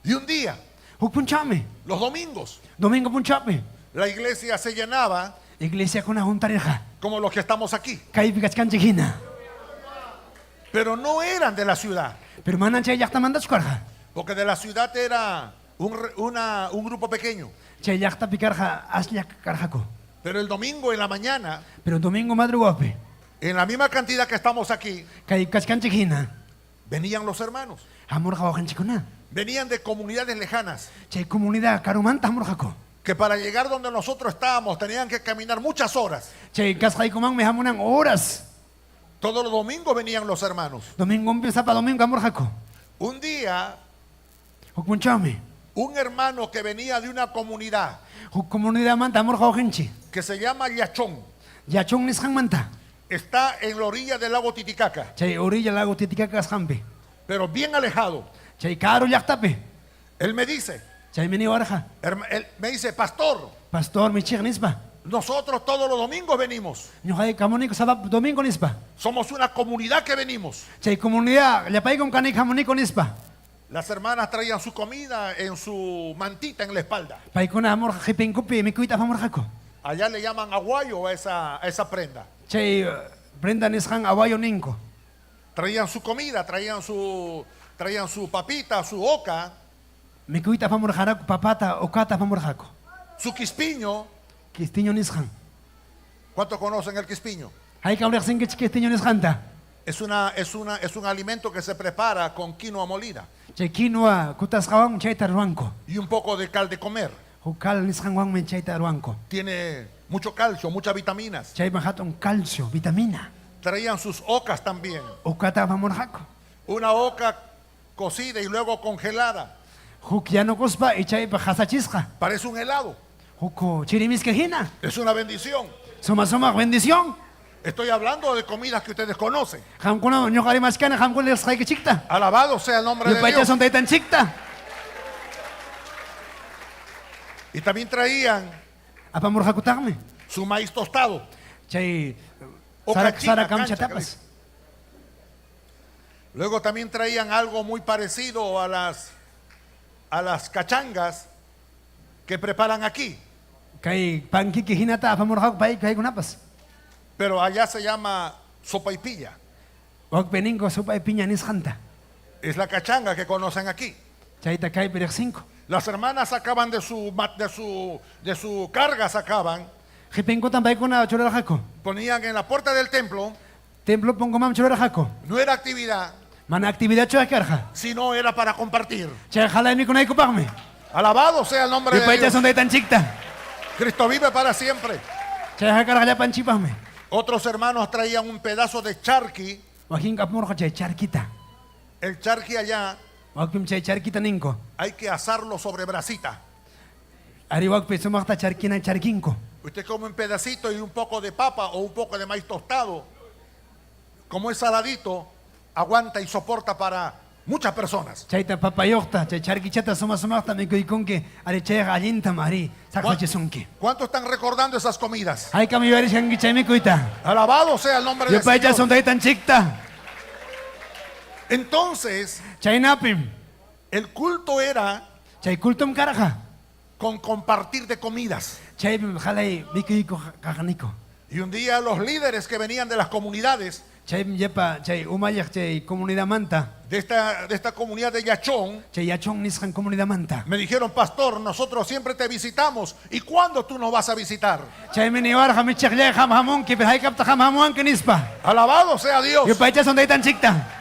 Y un día, Huk punchawmi, los domingos, domingo punchawmi, la iglesia se llenaba iglesiakuna huntarirqa. como los que estamos aquí. Kaypi kachkanchik hina. Pero no eran de la ciudad, Pero manan chay llaqtamantachu karqa. porque de la ciudad era un, re- un grupo pequeño. Chay llaqtapi karqa aslla karqaku. Pero el domingo en la mañana, Pero domingo madrugapi, en la misma cantidad que estamos aquí, kay kachkanchik hina, venían los hermanos. hamurqa wawqinchikkuna. Venían de comunidades lejanas, Chay comunidad karumanta hamurqaku. que para llegar donde nosotros estábamos tenían que caminar muchas horas. Chay kasqaykumanmi hamunan horas. Todos los domingos venían los hermanos. Domingo sapa domingo hamurqaku. Un día, Huk punchawmi, un hermano que venía de una comunidad huk comunidadmanta hamurqa wawqinchik. que se llama Yachón, Yachón nisqanmanta. está en la orilla del lago Titicaca, Chay orilla lago Titicaca kasqanpi. pero bien alejado. Chay karu llaqtapi. Él me dice, Chaymi niwarqa. él me dice, pastor, Pastor michiq nispa. nosotros todos los domingos venimos. Ñuqayku hamuniku sapa domingo nispa. Somos una comunidad que venimos. Chay comunidad llapaykum kanik hamuniku nispa. Las hermanas traían su comida en su mantita en la espalda. Paykuna hamurqa qhipinkupi mikuyta apamurqaku. Allá le llaman aguayo a esa prenda. Chay prenda nisqan awayo ninku. Traían su comida, traían su papita, su oca, Mikuyta apamurqaraku papata uqata apamurqaku. su quispiño. Quistiño nisqan. ¿Cuántos conocen el quispiño? Hayk'am riqsinkichik quistiño nisqanta. Es un alimento que se prepara con quinoa molida Chay quinoa kutasqawan chayta ruwanku. y un poco de cal de comer. Huk cal nisqanwanmi chayta ruwanku. Tiene mucho calcio, muchas vitaminas. Chayman hatun calcio, vitamina. Traían sus ocas también. Uqata apamurqaku. Una oca cocida y luego congelada. Huk yanukuspa y chaypa qhasachisqa. Parece un helado. Huk chirimiska hina. Es una bendición. Suma sumaq bendición. Estoy hablando de comidas que ustedes conocen. Qamkuna ñuqa rimachkani qamkuna riqsisqaykichikta. Alabado sea el nombre de Dios. Yupaychasun taytanchikta. Y también traían Apamurqakutaqmi. su maíz tostado. Chay O sara cachita, sara cancha, kamchatapas. Luego también traían algo muy parecido a las cachangas que preparan aquí. Kay pankiki hinata apamurqaku pay kaykunapas. Pero allá se llama sopaipilla. Wakpi ninku sopa y piña nisqanta. Es la cachanga que conocen aquí. Chayta kaypi riqsinku. Las hermanas sacaban de su carga, sacaban, Qhipinkutan paykuna churarqaku. ponían en la puerta del templo. Templo punkumanmi churarqaku. No era actividad, Mana actividadchu karqa. sino era para compartir. Chay qalay mikunaykupaqmi. Alabado sea el nombre de Dios. Yupaychasun taytanchikta. Cristo vive para siempre. Chayqa karqa llapanchikpaqmi. Otros hermanos traían un pedazo de charqui. Wakin apamurqa chay charquita. El charqui allá Wakpim chay charquita ninku. hay que asarlo sobre brasita. Ari wakpi sumaqta charkina charkinku. Usted come un pedacito y un poco de papa o un poco de maíz tostado. Como es saladito, aguanta y soporta para muchas personas. Chayta papayuqta, chay charkichata suma sumaqta mikuykunki, ari chayqa allintam ari saqsachisunki. ¿Cuántos están recordando esas comidas? Haykam yuyarishkanki chay mikuyta. Alabado sea el nombre del Señor. Yupaychasun taytanchikta. Entonces, Chaynapim. el culto era Chay cultum karqa. con compartir de comidas. Chaypim qalay mikuyku kaqniku. Y un día los líderes que venían de las comunidades, Chaypim llapa chay umalliq chay comunidadmanta. de esta comunidad de Yachón, Chay yachón nisqan comunidadmanta. me dijeron, pastor, nosotros siempre te visitamos. ¿Y cuándo tú nos vas a visitar? Chaymi niwarqa michiqllay qam hamunki, pero haykapta qam hamuwanki nispa. Alabado sea Dios. Yupaychasun taytanchikta.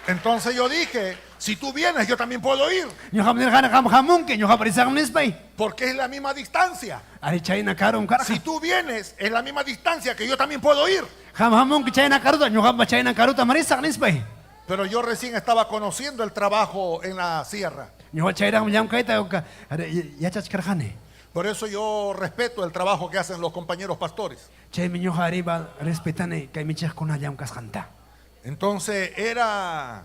Entonces yo dije, si tú vienes, yo también puedo ir, Ñuqam nirqani qam hamunki, ñuqap risaqmi nispay. porque es la misma distancia. Ari chayna karum karqa. Si tú vienes, es la misma distancia que yo también puedo ir. Qam hamunki chayna karuta, ñuqampa chayna karutam risaq nispay. Pero yo recién estaba conociendo el trabajo en la sierra. Ñuqa chayraqmi llamkayta uka- ari yachachkarqani. Por eso yo respeto el trabajo que hacen los compañeros pastores. Chaymi ñuqa arriba respetani kay michiqkuna llamkasqanta. Entonces era,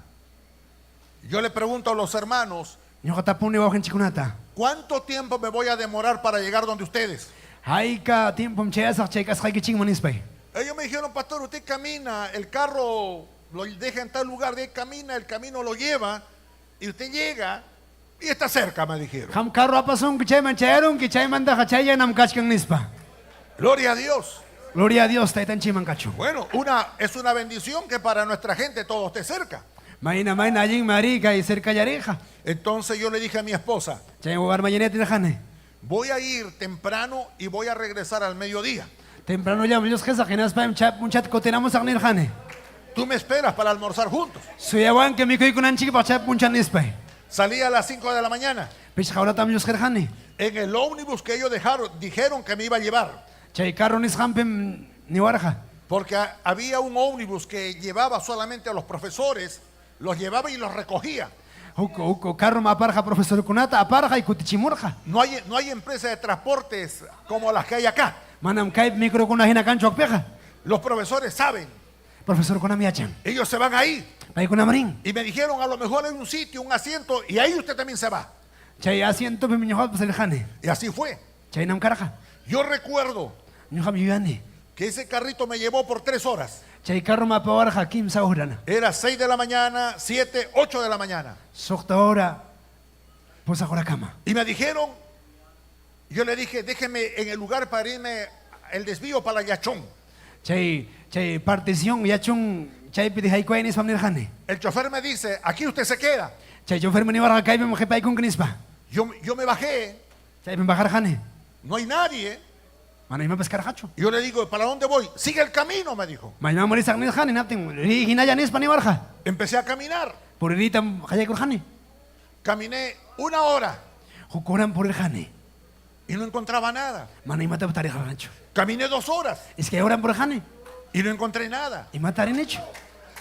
yo le pregunto a los hermanos, Ñuqa tapuni wawqinchikkunata. ¿cuánto tiempo me voy a demorar para llegar donde ustedes? Hayka tiempom chayasaq chay kasqaykichikman nispay. Ellos me dijeron, pastor, usted camina, el carro lo deja en tal lugar, de ahí camina, el camino lo lleva, y usted llega y está cerca, me dijeron. Qam carro apasunki chayman chayarunki chaymantaqa chayllanam kachkan nispa. Gloria a Dios. Gloria a Dios taytanchikman kachun. Bueno, es una bendición que para nuestra gente todo esté cerca. Mayna mayna allinmi ari kay cercallarija. Entonces yo le dije a mi esposa, Chay warmallaneta nirqani. voy a ir temprano y voy a regresar al mediodía. Temprano llam llusqisaq hinaspaymi chay punchata kutiramusaq nirqani. Tú me esperas para almorzar juntos. Suyawanki mikuykunanchikpaq chay puncha nispay. Salí a las 5 de la mañana. Pichqa horatam llusqirqani. En el ómnibus que ellos dejaron, dijeron que me iba a llevar. Chay carro nisqanpim niwarqa. Porque había un ómnibus que llevaba solamente a los profesores, los llevaba y los recogía. Huk huk carrom aparqa profesorkunata aparqa y kutichimurqa. No hay empresa de transportes como las que hay acá. Manam kaypi microkuna hina kanchu wakpiqa. Los profesores saben, Profesorkunam yachan. ellos se van ahí. Paykunam rin. Y me dijeron, a lo mejor hay un sitio, un asiento, y ahí usted también se va. Chay asientopim ñuqapas rirqani. Y así fue. Chaynam karqa. Yo recuerdo Ñuqam yuyani. que ese carrito me llevó por 3 horas. Chay carrom apawarqa kimsa horana. Era 6 de la mañana, 7, 8 de la mañana. Suqta hora pusaq horakama. Y me dijeron, yo le dije, déjeme en el lugar para irme el desvío para Yachón. Chay chay partición yachun chaypi dejaykuay nispam nirqani. El chofer me dice, aquí usted se queda. Chay chofermi niwarqa kaypim qhipaykunki nispa. Yo me bajé, Chaypim bajarqani. no hay nadie. Mana imapas karqachu. Y yo le digo, ¿para dónde voy? Sigue el camino, me dijo. Maymanmi risaq nirqani naptin riy hinalla nispa niwarqa. Empecé a caminar. Puririytam qallaykurqani. Caminé una hora Huk horam purirqani. y no encontraba nada. Mana imatapas tarirqanchu. Caminé 2 horas Iskay horam purirqani. y no encontré nada. Imata tarinichu.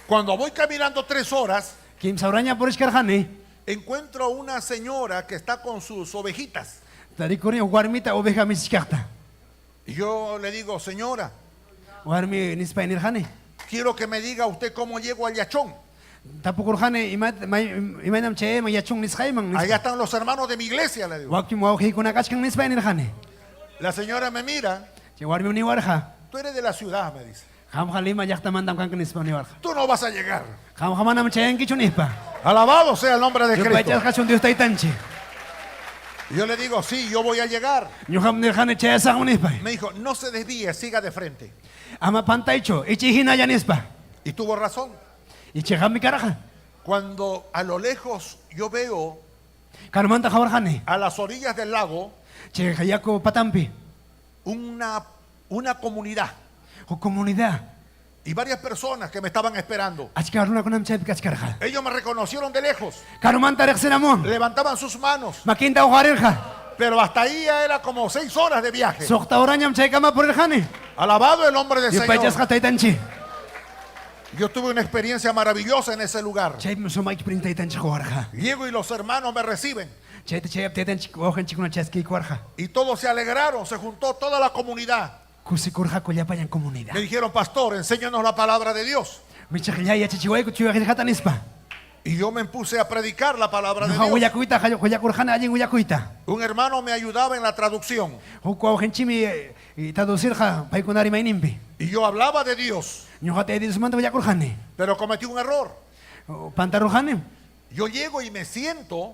Cuando voy caminando 3 horas, Kimsa horaña purichkarqani. encuentro a una señora que está con sus ovejitas. Tarikuni huk warmita oveja michichkaqta. Y yo le digo, señora, Warmi nispay nirqani. quiero que me diga usted cómo llego al Yachón. Tapukurqani imaynam chayayman yachun nisqayman nispa. Allá están los hermanos de mi iglesia, le digo. Wakpim wawqiykuna kachkan nispay nirqani. La señora me mira, Chay warmim niwarqa. tú eres de la ciudad, me dice. Qamqa Lima llaqtamantam kanki nispa niwarqa. Tú no vas a llegar. Qamqa manam chayankichu nispa. Alabado sea el nombre de Cristo. Yupaychasqachun Dios taytanchik. Y yo le digo, sí, yo voy a llegar. Ñuqam nirqani chayasaqmi nispa. Me dijo, no se desvíe, siga de frente. Ama pantaychu, ichiy hinalla nispa. Y tuvo razón. Ichayqami karqa. Cuando a lo lejos yo veo Karumanta qawarqani. a las orillas del lago Chay yaku patampi. una comunidad. Huk comunidad. Y varias personas que me estaban esperando. Achka runakunam chaypi kachkarqa. Ellos me reconocieron de lejos. Karumanta riqsinamuwan. Levantaban sus manos. Makinta uqarirqa. Pero hasta ahí ya era como seis horas de viaje. Suqta horañam chaykama purirqani. Alabado el nombre del Señor. Yupaychasqa taytanchik. Yo tuve una experiencia maravillosa en ese lugar. Chaypim sumaq experiencia taytanchik quwarqa. Llego y los hermanos me reciben. Chayta chayap taytanchik wawqinchikkuna chaskiykuwarqa. Y todos se alegraron, se juntó toda la comunidad. Kusikurqaku llapallan comunidad. Me dijeron, pastor, enséñanos la palabra de Dios. Michiqllay yachachiwayku chuya qillqata nispa. Y yo me puse a predicar la palabra de Ñuqa Dios. willakuyta willakurqani allin willakuyta. Un hermano me ayudaba en la traducción. Huk wawqinchikmi traducirqa paykuna rimayninpi. Y yo hablaba de Dios, Ñuqa Tayta Diosmanta willakurqani. pero cometí un error. Pantarurqani. Yo llego y me siento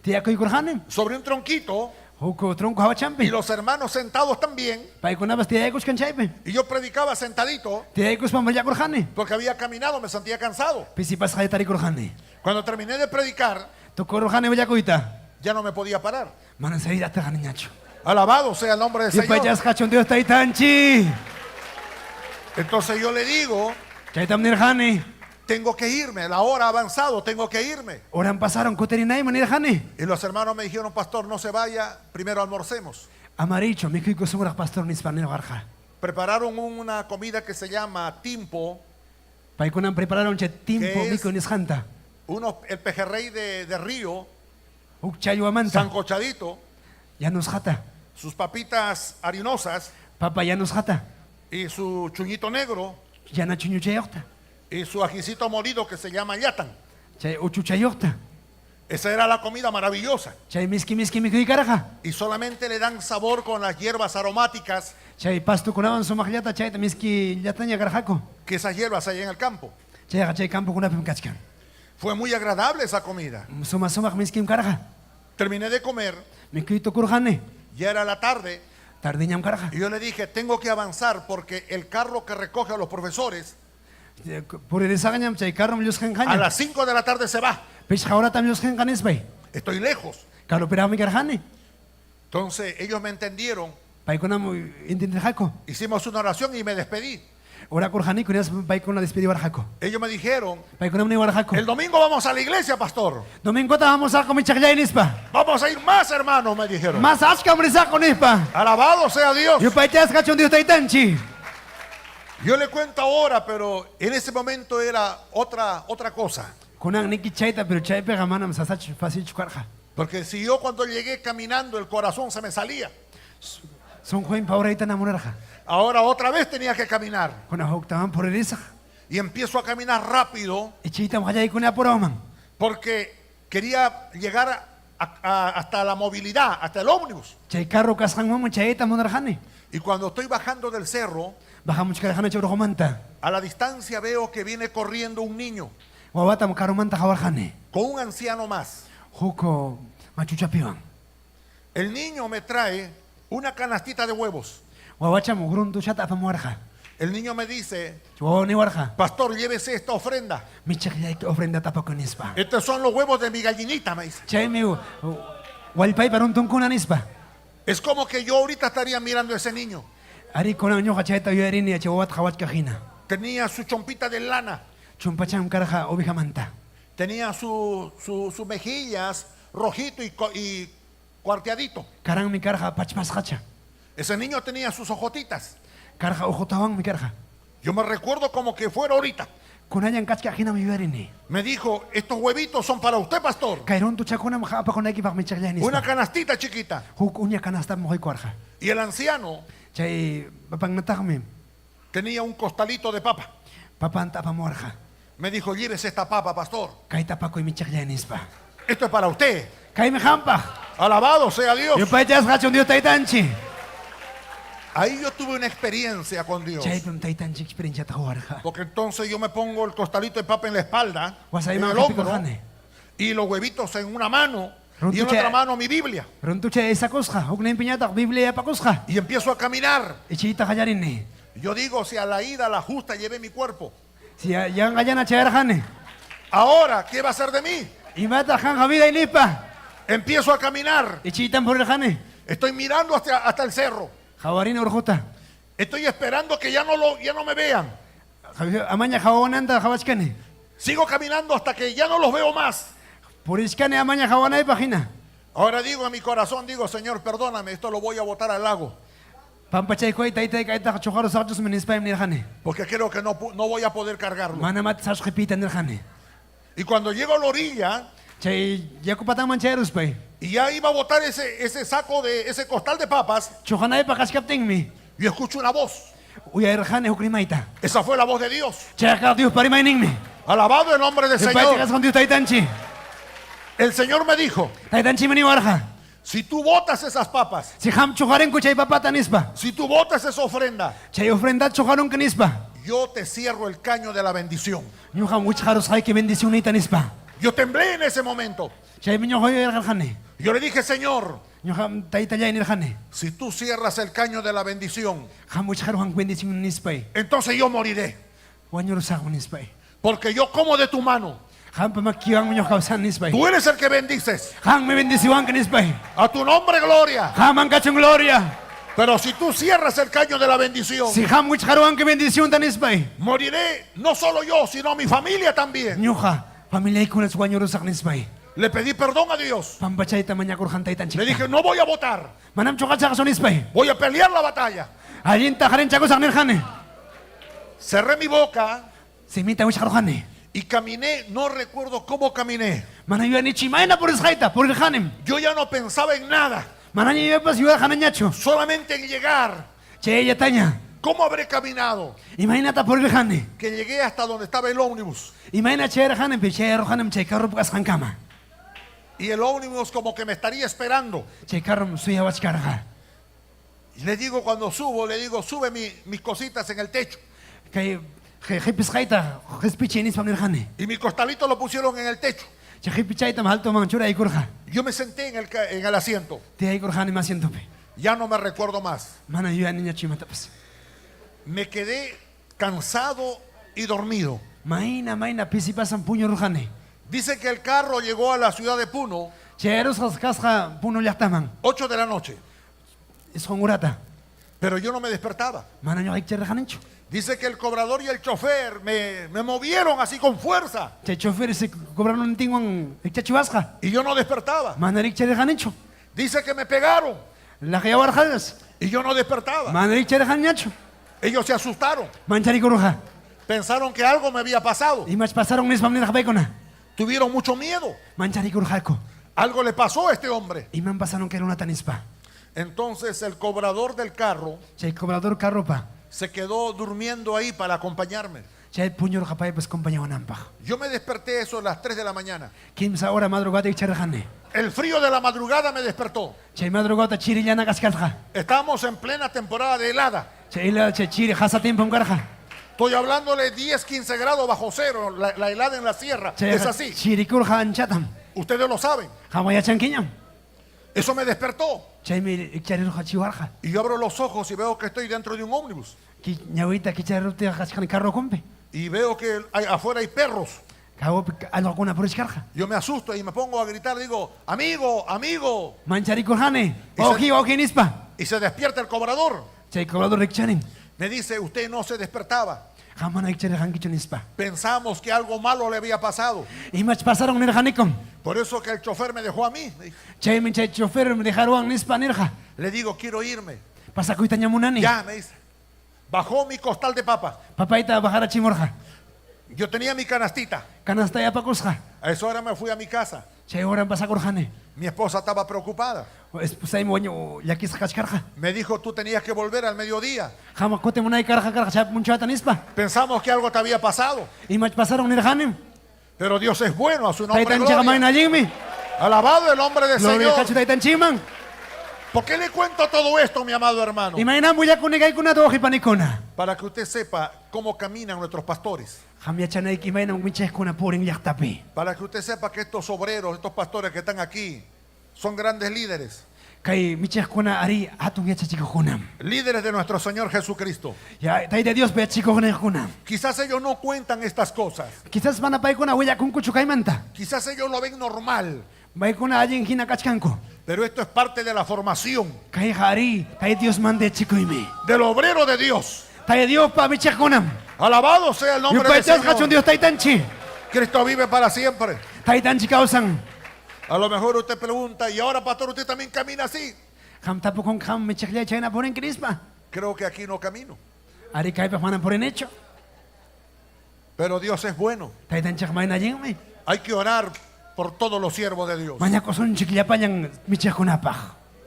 Tiyakuykurqani. sobre un tronquito Huk tronco hawachanpi. y los hermanos sentados también. Paykunapas tiyaykuchkan chaypi. Y yo predicaba sentadito Tiyaykuspam willakurqani. porque había caminado, me sentía cansado. Pisipasqa tarikurqani. Cuando terminé de predicar, Tukururqani willakuyta. ya no me podía parar. Mana sayta atiqaniñachu. Alabado sea el nombre del Señor. Yupaychasqachun Dios taytanchik. Entonces yo le digo, Chaytam nirqani. tengo que irme, la hora ha avanzado, tengo que irme. Horam pasaron kutirinayman nirqani. Y los hermanos me dijeron, pastor, no se vaya, primero almorcemos. Ama riychu mikhuykusunraq pastor nispa nirqarqa. Prepararon una comida que se llama timpo, Paykunam prepararon chay timpo ¿Qué es? mikhuy nisqanta. unos, el pejerrey de río, Huk challwamanta. sancochadito, Yanusqata. sus papitas harinosas Papa yanusqata. y su chuñito negro Yana chuñuchayuqta. y su ajicito molido que se llama yatan. Chay uchuchayuqta. Esa era la comida maravillosa. Chay miski miski mikhuy karqa. Y solamente le dan sabor con las hierbas aromáticas Chay pastukunawan sumaqllata chayta miski llataña karqaku. que esas hierbas hay en el campo. Chayqa chay campokunapim kachkan. Fue muy agradable esa comida. Suma sumaq miskim karqa. Terminé de comer, Mikhuy tukurqani. ya era la tarde, Tardiñam karqa. y yo le dije, tengo que avanzar porque el carro que recoge a los profesores Puririsaqñam chay carrom a llusqinqaña. las 5 de la tarde se va. Pichqa horatam llusqinqa nispay. Estoy lejos. Karupiraqmi karqani. Entonces ellos me entendieron. Paykunam entendirqaku. Hicimos una oración y me despedí. Orakurqaniku hinaspa paykuna despediwarqaku. Ellos me dijeron, Paykunam niwarqaku. el domingo vamos a la iglesia, pastor. Domingota vamos a michaqllay nispa. Vamos a ir más, hermanos, me dijeron. Más achkam risaqu nispa. Alabado sea Dios. Yupaychasqa chun Dios taytanchik. Yo le cuento ahora, pero en ese momento era otra cosa. Kunan niki chayta, pero chaypiqa manam sasachu facilchu karqa. Porque si yo cuando llegué caminando el corazón se me salía. Sunquymi pawrayta munarqa. Ahora otra vez tenía que caminar. Kunan huktawan puririsaq. Y empiezo a caminar rápido Ichiytam qallaykuni apurawman. porque quería llegar hasta la movilidad, hasta el ómnibus. Chay carro kasqanmanmi chayayta munarqani. Y cuando estoy bajando del cerro, Bajamuchkarqani chay urqumanta. a la distancia veo que viene corriendo un niño Wawatam karumanta qawarqani. con un anciano más. Huk machuchapiwan. El niño me trae una canastita de huevos. Wawacham runtuchata apamuwarqa. El niño me dice, Chay wawa niwarqa. pastor, llévese esta ofrenda. Michiqllayki ofrendata apakuy nispa. Estos son los huevos de mi gallinita, me dice. Chaymi wallpaypa runtunkuna nispa. Es como que yo ahorita estaría mirando a ese niño. Arí kunan ñuqa chayta yuyarini chay wawata qhawachkaq hina. Tenía su chompita de lana, Chumpacham karqa ovejamanta. tenía sus mejillas rojito y cuarteadito. Karanmi karqa pachpasqacha. Ese niño tenía sus ojotitas. Karqa uqutawanmi karqa. Yo me recuerdo como que fuera ahorita. Kunallan kachkaq hinam yuyarini. Me dijo, estos huevitos son para usted, pastor. Kay runtuchakunam apakunaykipaq michiqllay nispa. Una canastita chiquita. Huk uña canastam quykuwarqa. Y el anciano Chay papanñataqmi tenía un costalito de papa. papanta apamuwarqa. Me dijo, llévese esta papa, pastor. Kayta apakuy michiqllay nispa. Esto es para usted. Kaymi qampaq. Alabado sea Dios. Yupaychasqa kachun Dios taytanchik. Ahí yo tuve una experiencia con Dios. Chaypim taytanchik experienciata quwarqa. Porque entonces yo me pongo el costalito de papa en la espalda, en Wasayman el hombro, hapikurqani. y los huevitos en una mano, y en Runtucha- otra mano mi Biblia. Runtucha aysakusqa, hukninpiñataq Biblia apakusqa. Y empiezo a caminar. Ichiyta qallarini. Yo digo, si a la ida, a la justa, llevé mi cuerpo. Si yanqallana chayarqani. Ahora, ¿qué va a hacer de mí? Imataq kanqa vidayniypa. Empiezo a caminar. Ichiytam purirqani. Estoy mirando hasta el cerro. Qawarini urquta. Estoy esperando que ya no me vean. Amaña qawananta qawachkani. Sigo caminando hasta que ya no los veo más. Purichkani amaña qawanaypaq hina. Ahora digo a mi corazón, digo, Señor, perdóname, esto lo voy a botar al lago. Pampachaykuway taytay kaytaqa chuqarusaqchusmi nispaymi nirqani. Porque creo que no, no voy a poder cargarlo. Manam atisaqchu qipiyta nirqani. Y cuando llego a la orilla, Chay yaku patanman chayaruspay. y ya iba a botar ese, ese saco de, ese costal de papas, Chuqanaypaq kachkaptinmi. yo escucho una voz. Uyarirqani huk rimayta. Esa fue la voz de Dios. Chayqa Diospa rimayninmi. Alabado el nombre del Señor. Yupaychakasqan Dios taytanchik. El Señor me dijo, Taytanchikmi niwarqa. si tú botas esas papas, Si qam chuqarinku chay papata nispa. si tú botas esa ofrenda, Chay ofrendata chuqarunki nispa. yo te cierro el caño de la bendición. Ñuqam wichqarusqayki bendicionniyta nispa. Yo temblé en ese momento. Chaymi ñuqa yuyarqarqani. Yo le dije, Señor, Ñuqam taytallay nirqani. si tú cierras el caño de la bendición, Qam wichqaruwanki bendición nispay. entonces yo moriré. Wañurusaqmi nispay. Porque yo como de tu mano. Qampa makiwanmi ñuqa kawsani nispay. Tú eres el que bendices. Qammi bendiciwanki nispay. A tu nombre, gloria. Qamman kachun gloria. Pero si tú cierras el caño de la bendición, Si qam wichqaruwanki bendicionta nispay. moriré no solo yo, sino mi familia también. Ñuqa familiaykunas wañurusaq nispay. Le pedí perdón a Dios. Pampachayta mañakurqan taytanchikta. Le dije, no voy a votar. Manam chuqachaqchu nispay. Voy a pelear la batalla. Allinta qarinchakusaq nirqani. Cerré mi boca Simita wichqarurqani. y caminé, no recuerdo cómo caminé. Mana yuyanichu imayna purisqayta purirqanim. Yo ya no pensaba en nada, Manaña yuyaypas yuyarqaniñachu. solamente en llegar. Chayllataña. ¿Cómo habré caminado? Imaynata purirqani. Que llegué hasta donde estaba el ómnibus. Imayna chayarqani pi chayarurqanim chay carropi kasqankama. Y el ómnibus como que me estaría esperando. Chay carrom suyawachkarqa. Y le digo cuando subo, le digo, sube mis cositas en el techo. Kay qipisqayta qispichiy nispam nirqani. Y mi costalito lo pusieron en el techo. Chay qipichaytam altoman churaykurqa. Yo me senté en el, en el asiento. Tiyaykurqani asientopi. Ya no me recuerdo más. Mana yuyaniñachu imatapas. Me quedé cansado y dormido. Mayna mayna pisipasam puñururqani. Dice que el carro llegó a la ciudad de Puno, Chayarusqas kasqa Puno llaqtaman. 8 de la noche. Isqun urata. Pero yo no me despertaba. Mana ñuqa ikcharqanichu. Dice que el cobrador y el chofer me, me movieron así con fuerza. Chay chofer se cobraron tinwan ikchachiwasqa. Y yo no despertaba. Mana rikcharqanichu. Dice que me pegaron. Laqyawarqalas. Y yo no despertaba. Mana rikcharqaniñachu. Ellos se asustaron. Mancharikurqa. Pensaron que algo me había pasado. Imach pasaron nispam nirqa paykuna. Tuvieron mucho miedo. Mancharikurqaku. Algo le pasó a este hombre. Iman pasaron kay runata nispa. Entonces el cobrador del carro Chay cobrador carropa. se quedó durmiendo ahí para acompañarme. Chay puñurqa paypas compañawananpaq. Yo me desperté eso a las 3 de la mañana. Kimsa hora madrugada ikcharqani. El frío de la madrugada me despertó. Chay madrugada chirillana kachkarqa. Estamos en plena temporada de helada. Chay helada chay chiri qasa tiempom karqa. Estoy hablándole 10, 15 grados bajo cero, la, la helada en la sierra. Chay Es así. chirikurqa anchatam. Ustedes lo saben. Qam yachankiñam. Eso me despertó. Chaymi ikcharirqa chiwarqa. Y yo abro los ojos y veo que estoy dentro de un ómnibus. Ki ñawita kicharuptiqa kachkani carrokunpi. Y veo que hay- afuera hay perros. Hawapi allqukuna purichkarqa. Yo me asusto y me pongo a gritar, digo, amigo, amigo. Mancharikurqani. Y se- Wawqi wawqi nispa. Y se despierta el cobrador. Chay cobrador rikcharin. Me dice, usted no se despertaba. Qam mana ikcharirqankichu nispa. Pensamos que algo malo le había pasado. Imach pasaron nirqanikum. Por eso que el chofer me dejó a mí. Chaymi chay chofer me dejaruwan nispa nirqa. Le digo, quiero irme. Pasakuytaña munani. Ya, me dice. Bajó mi costal de papa. Papayta bajarachimurqa. Yo tenía mi canastita. Canastay apakusqa. A esa hora me fui a mi casa. Chay horam pasakurqani. Mi esposa estaba preocupada. Esposaymi wañu llakisqa kachkarqa. Me dijo, tú tenías que volver al mediodía. Qam kutimunayki karqa karqa chay punchawta nispa. Pensamos que algo te había pasado. Imach pasaron nirqanim. Pero Dios es bueno, a su nombre Taytanchikqa gloria. mayna allinmi. Alabado el nombre del Gloria Señor. kachu taytanchikman. ¿Por qué le cuento todo esto, mi amado hermano? Imaynam willakuni kaykunata wawqipanikuna. Para que usted sepa cómo caminan nuestros pastores. Qam yachanayki imaynam wichaqkuna purin llaqtapi. Para que usted sepa que estos obreros, estos pastores que están aquí, son grandes líderes. Kay michiqkuna ari hatun yachachikuqkunam. Líderes de nuestro Señor Jesucristo. Ya Tayta Diospa yachachikuqninkunam. Quizás ellos no cuentan estas cosas. Quizás mana paykuna willakunkuchu kaymanta. Quizás ellos lo ven normal. Paykuna allin hina kachkanku. Pero esto es parte de la formación Kayqa ari Tayta Diosmanta yachachikuymi. del obrero de Dios. Tayta Diospa michiqkunam. Alabado sea el nombre del Yupaychasqa Señor. kachun Dios taytanchik. Cristo vive para siempre. Taytanchik kawsan. A lo mejor usted pregunta, y ahora pastor, usted también camina así. Qam tapukun qam michiqllay chayna purinki nispa. Creo que aquí no camino. Ari kaypaq manam purinichu. Pero Dios es bueno. Taytanchik mayna allinmi. Hay que orar por todos los siervos de Dios. Mañakusunchik llapallan michiqkunapaq.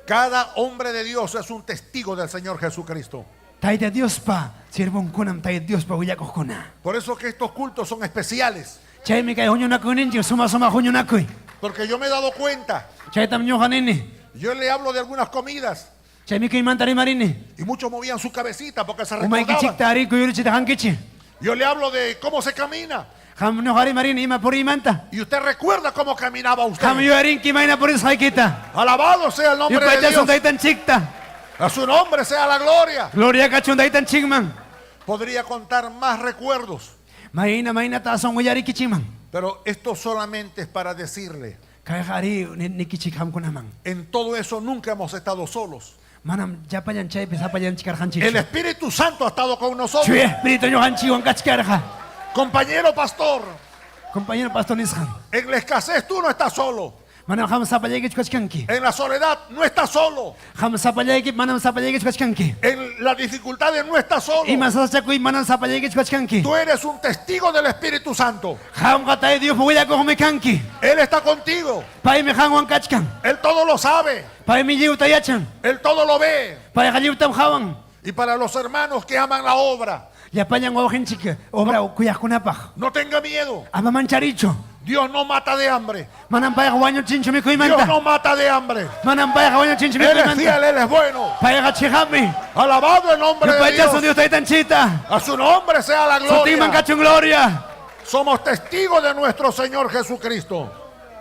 Cada hombre de Dios es un testigo del Señor Jesucristo. Tayta Diospa siervonkunam Tayta Diospa willakuqkuna. Por eso que estos cultos son especiales. Chaymi kay huñunakuyninchik suma suma huñunakuy. Porque yo me he dado cuenta. Chaytam ñuqa nini. Yo le hablo de algunas comidas. Chay mikuymanta rimarini. Y muchos movían su cabecita porque se recordaban. Umaykichikta ari kuyurichita hankichik. Yo le hablo de cómo se camina. Qam ñuqa rimarini ima puriymanta. Y usted recuerda cómo caminaba usted. Qam yuyarinki imayna purisqaykita. Alabado sea el nombre de Yupaychasun Dios. taytanchikta. A su nombre sea la gloria. Gloria kachun taytanchikman. Podría contar más recuerdos. Mayna maynata aswan willarikichikman. Pero esto solamente es para decirle. Kayqa ari nikichik qamkunaman. En todo eso nunca hemos estado solos. Manam llapallan chaypi sapallanchik karqanchikchu. El Espíritu Santo ha estado con nosotros. Chuya Espíritu ñuqanchikwan kachkarqa. Compañero pastor, Compañero pastor nisqan. en la escasez tú no estás solo. Manam qam sapallaykichu kachkanki. En la soledad no estás solo. Qam sapallayki manam sapallaykichu kachkanki. En las dificultades no estás solo. Ima sasachakuy manam sapallaykichu kachkanki. Tú eres un testigo del Espíritu Santo. Qamqa Tayta Diospa willakuqmi kanki. Él está contigo. Paymi qamwan kachkan. Él todo lo sabe. Paymi lliwta yachan. Él todo lo ve. Payqa lliwtam qhawan. Y para los hermanos que aman la obra, Llapallan wawqinchik obra kuyaqkunapaq. no tenga miedo. Ama mancharichu. Dios no mata de hambre. Manam payqa wañuchinchu mikuymanta. Dios no mata de hambre. Manam payqa wañuchinchu Él es mikuymanta. fiel, Él es bueno. Payqa chiqapmi. Alabado el nombre de Yupaychasun Dios. Dios taytanchikta. A su nombre sea la Sutinman gloria. kachun gloria. Somos testigos de nuestro Señor Jesucristo.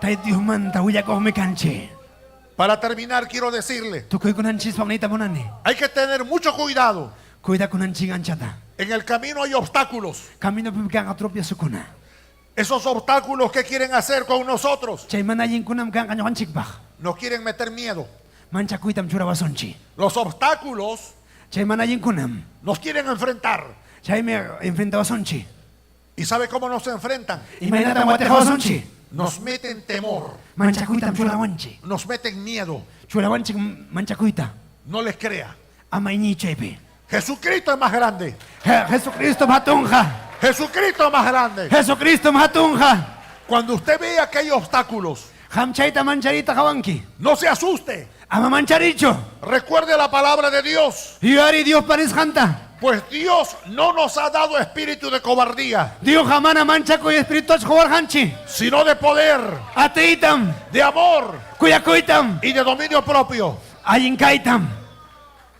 Tayta Diosmanta willakuqmi kanchik. Para terminar, quiero decirle, Tukuykunanchispa niyta munani. hay que tener mucho cuidado. Cuidakunanchik anchata. En el camino hay obstáculos. Caminopim kanqa tropiezokuna. Esos obstáculos que quieren hacer con nosotros, Chay mana allinkunam kanqa ñuqanchikpaq. nos quieren meter miedo. Manchakuytam churawasunchik. Los obstáculos Chay mana allinkunam. nos quieren enfrentar. Chaymi enfrentawasunchik. ¿Y sabe cómo nos enfrentan? Imaynatam wateqawasunchik. Nos meten temor, Manchakuytam churawanchik. nos meten miedo. Churawanchik manchakuyta. No les crea. Ama iñiy chaypi. Jesucristo es más grande. Jesucristo hatunqa. Jesucristo es más grande. Jesucristo hatunqa. Cuando usted vea que hay obstáculos, Qam chayta mancharita qawanki. no se asuste. Ama mancharichu. Recuerde la palabra de Dios. Yuyari Diospa nisqanta. Pues Dios no nos ha dado espíritu de cobardía, Diosqa mana manchakuy espirituachu quwarqanchik. sino de poder, Atiytam, de amor kuyakuytam, y de dominio propio. allin kaytam.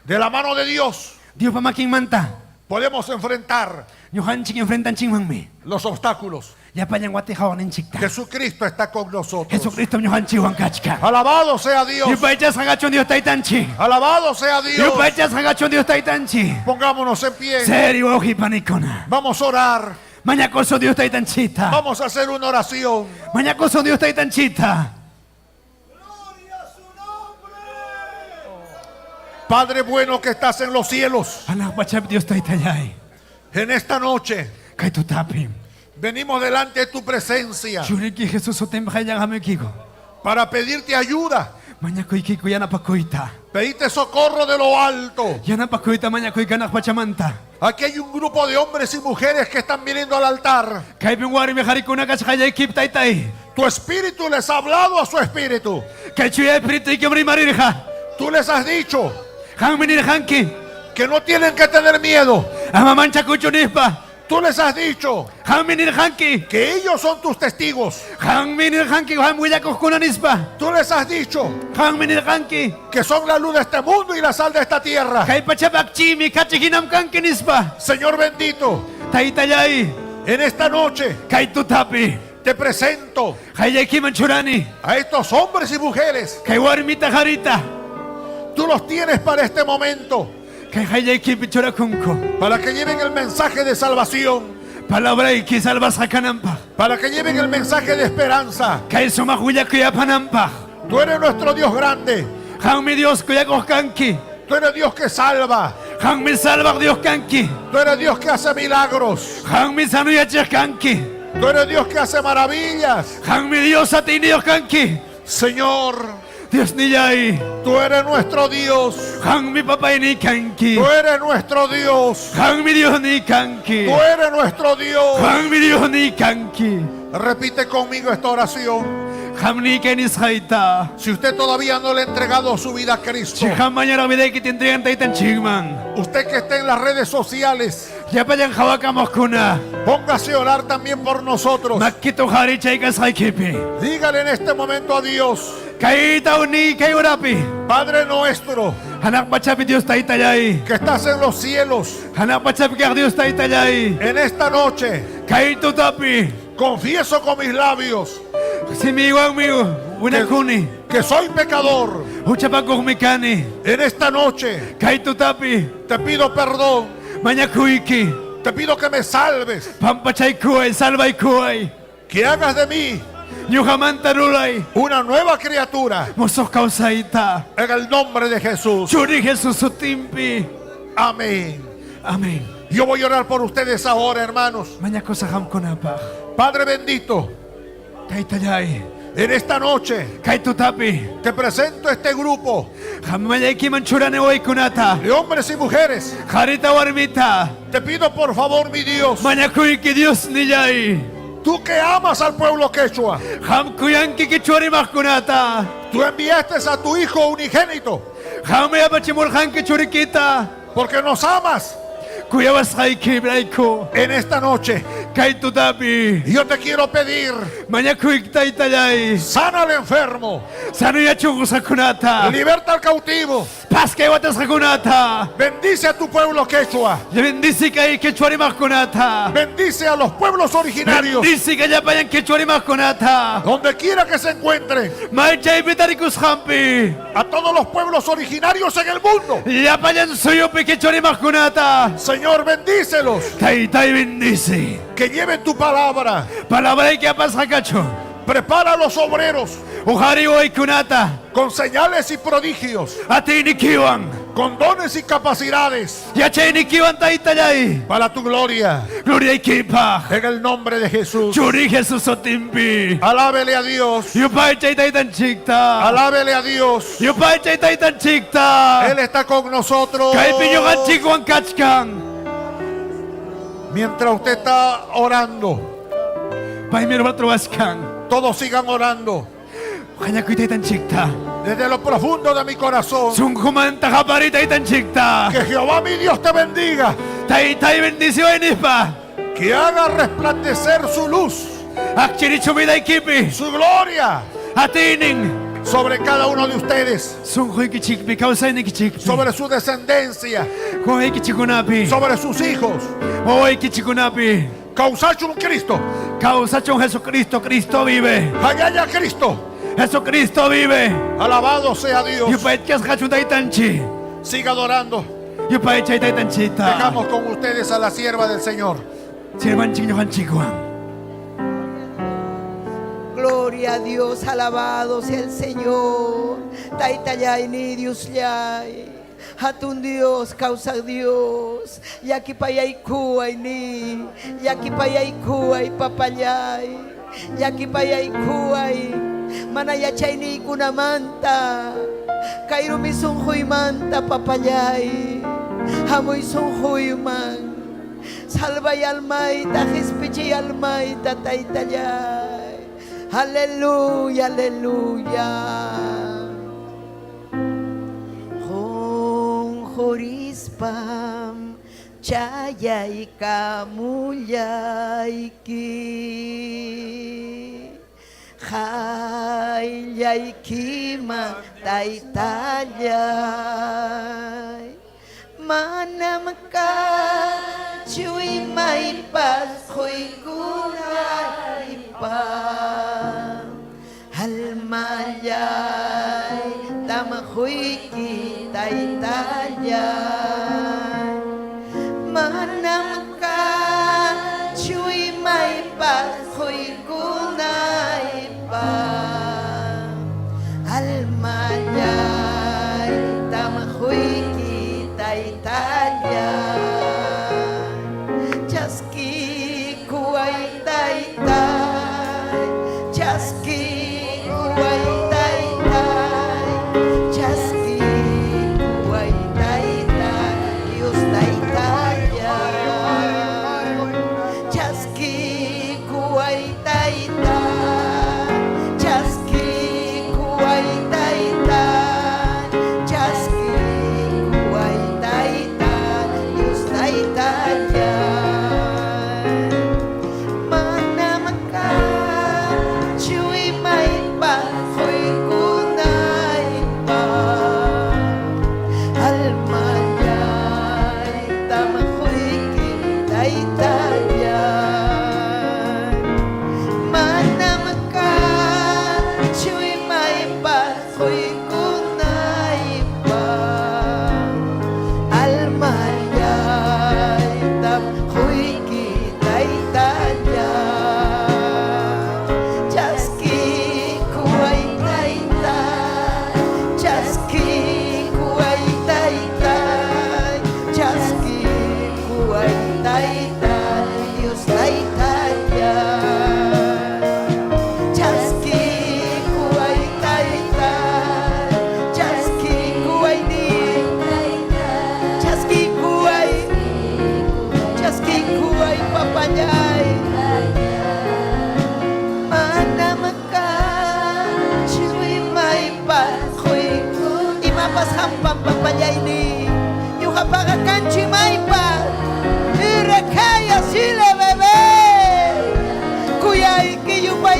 De la mano de Dios Diospa makinmanta podemos enfrentar ñuqanchik enfrentanchikmanmi. los obstáculos. Llapallan watiqawaqninchikta. Jesucristo está con nosotros. Jesucristo ñuqanchikwan kachkan. Alabado sea Dios. Yupaychasqa kachun Dios taytanchik. Alabado sea Dios. Yupaychasqa kachun Dios taytanchik. Pongámonos en pie. Serio wawqipanikuna. Vamos a orar. Mañakusun Dios taytanchikta. Vamos a hacer una oración. Mañakusun Dios taytanchikta. Padre bueno que estás en los cielos, Hanaq pachapi Dios taytallay. en esta noche Kay tutapi. venimos delante de tu presencia Churiki Jesús sutinpi qayllan hamuykiku. para pedirte ayuda, Mañakuykiku yanapakuyta. pedirte socorro de lo alto. Yanapakuyta mañakuyki hanaq pachamanta. Aquí hay un grupo de hombres y mujeres que están viniendo al altar. Kaypim warmi qarikuna kachka qayllaykipi taytay. Tu espíritu les ha hablado a su espíritu. Kay chuya espirituykim rimarirqa. Tú les has dicho Qanmi nirqanki. que no tienen que tener miedo. Ama manchakuchu nispa. Tú les has dicho Qanmi nirqanki. que ellos son tus testigos. Qanmi nirqanki qam willakuqkuna nispa. Tú les has dicho Qanmi nirqanki. que son la luz de este mundo y la sal de esta tierra. Kay pachapi akchimi kachi hinam kanki nispa. Señor bendito, Taytallay. en esta noche Kay tutapi. te presento Qayllaykiman churani. a estos hombres y mujeres. Kay warmita qarita. Tú los tienes para este momento, Kay qayllaykipi churakunku. para que lleven el mensaje de salvación, Palabrayki salvasqa kananpaq. para que lleven el mensaje de esperanza. Kay sumaq willakuy apananpaq. Tú eres nuestro Dios grande, Qanmi Dios kuyakuq kanki. tú eres Dios que salva, Qammi salvaq Dios kanki. Tú eres Dios que hace milagros. Qammi sanoyachiq kanki. Tú eres Dios que hace maravillas. Qammi Dios atiyniyuq kanki. Señor, Diosnillay. Tú eres nuestro Dios. Qammi papayni kanki. Tú eres nuestro Dios. Qammi Diosni kanki. Tú eres nuestro Dios. Qammi Diosni kanki. Repite conmigo esta oración. Qamni kay nisqayta. Si usted todavía no le ha entregado su vida a Cristo, Qam mañana vidaykita entregan taytanchikman. usted que está en las redes sociales, Llapallan qhawakamuqkuna. póngase a orar también por nosotros. Makita uqariy chay kasqaykipi. Dígale en este momento a Dios, Kayta uni kay urapi. Padre nuestro, Hanaq pachapi Dios taytallay. que estás en los cielos, Hanaq pachapi kaq Dios taytallay. en esta noche, Kay tutapi. confieso con mis labios Simiywanmi winakuni. que soy pecador. Huchapakuqmi kani. En esta noche Kay tutapi. te pido perdón, Mañakuyki. te pido que me salves, Pampachaykuway, salvaykuway. que hagas de mí Ñuqamanta ruray. una nueva criatura. Musuq kawsayta. En el nombre de Jesús. Churi Jesús sutinpi. Amén. Amén. Yo voy a orar por ustedes ahora, hermanos. Mañakusaq qamkunapaq. Padre bendito, Taytallay. en esta noche Kay tutapi. te presento este grupo Qammallaykiman churani waykunata. de hombres y mujeres. Qharita warmita. Te pido por favor, mi Dios, Mañakuyki Dios nillay. tú que amas al pueblo quechua, Qam kuyanki quechua rimaqkunata. tú enviaste a tu Hijo unigénito Qammi apachimurqanki churikita. porque nos amas Kuyawasqayki rayku. en esta noche. Kay tutapi. Yo te quiero pedir, Mañakuyki taytallay. sana al enfermo, Sanuyachun qusqakunata. liberta al cautivo, Paskay watasqakunata. bendice a tu pueblo quechua, Bendice kay quechua rimaqkunata. bendice a los pueblos originarios, Bendice kay llapallan quechua rimaqkunata. donde quiera que se encuentren, Maychaypi tarikusqanpi. a todos los pueblos originarios en el mundo. Llapallan suyupi quechua rimaqkunata. Señor, bendícelos, Taytay bendice. que lleven tu palabra. Palabrayki apasqa kachun. Prepara a los obreros Uqariy waykunata. con señales y prodigios, Atiynikiwan. con dones y capacidades Yachaynikiwan taytallay. para tu gloria. Gloriaykipaq. En el nombre de Jesús. Churi Jesús sutinpi. Alábele a Dios. Yupaychay taytanchikta. Alábele a Dios. Yupaychay taytanchikta. Él está con nosotros. Kaypi ñuqanchikwan kachkan. Mientras usted está orando, Paymi ruwaskan. todos sigan orando. Mañakuy taytanchikta. Desde lo profundo de mi corazón. Sunqumanta qapariy taytanchikta. Que Jehová mi Dios te bendiga. Taytay bendiciway nispa. Que haga resplandecer su luz, Akchirichun vidaykipi. su gloria Atiynin. sobre cada uno de ustedes, Sunquykichikpi kawsaynikichikpi. sobre su descendencia, Wawaykichikkunapi. sobre sus hijos. Wawaykichikkunapi. Causachun Cristo. Kawsachun Jesucristo, Cristo vive. Allá Cristo. Jesucristo vive. Alabado sea Dios. Yupaychasqachun taytanchik. Siga adorando. Yupaychay taytanchikta. Dejamos con ustedes a la sierva del Señor. Siervanchik ñuqanchikwan. Gloria a Dios, alabado sea el Señor. Taytallay ni Diosllay. Hatun Dios, kawsaq Dios. Llakipayaykuway ni. Llakipayaykuway papallay. Llakipayaykuway. Mana yachayniykunamanta. Kay rumi sunquymanta papallay. Hamuy sunquyman. Salvay almayta, qispichiy almayta, taytallay. Aleluya, aleluya. Qunqurispam chayaykamullayki. Qayllaykiman taytallay. Manam kachu imaypas quykunaypaq. Almallay tamquyki taytallay. Manam kachu imaypas quykunaypaq. Almallay tamquyki taytallay.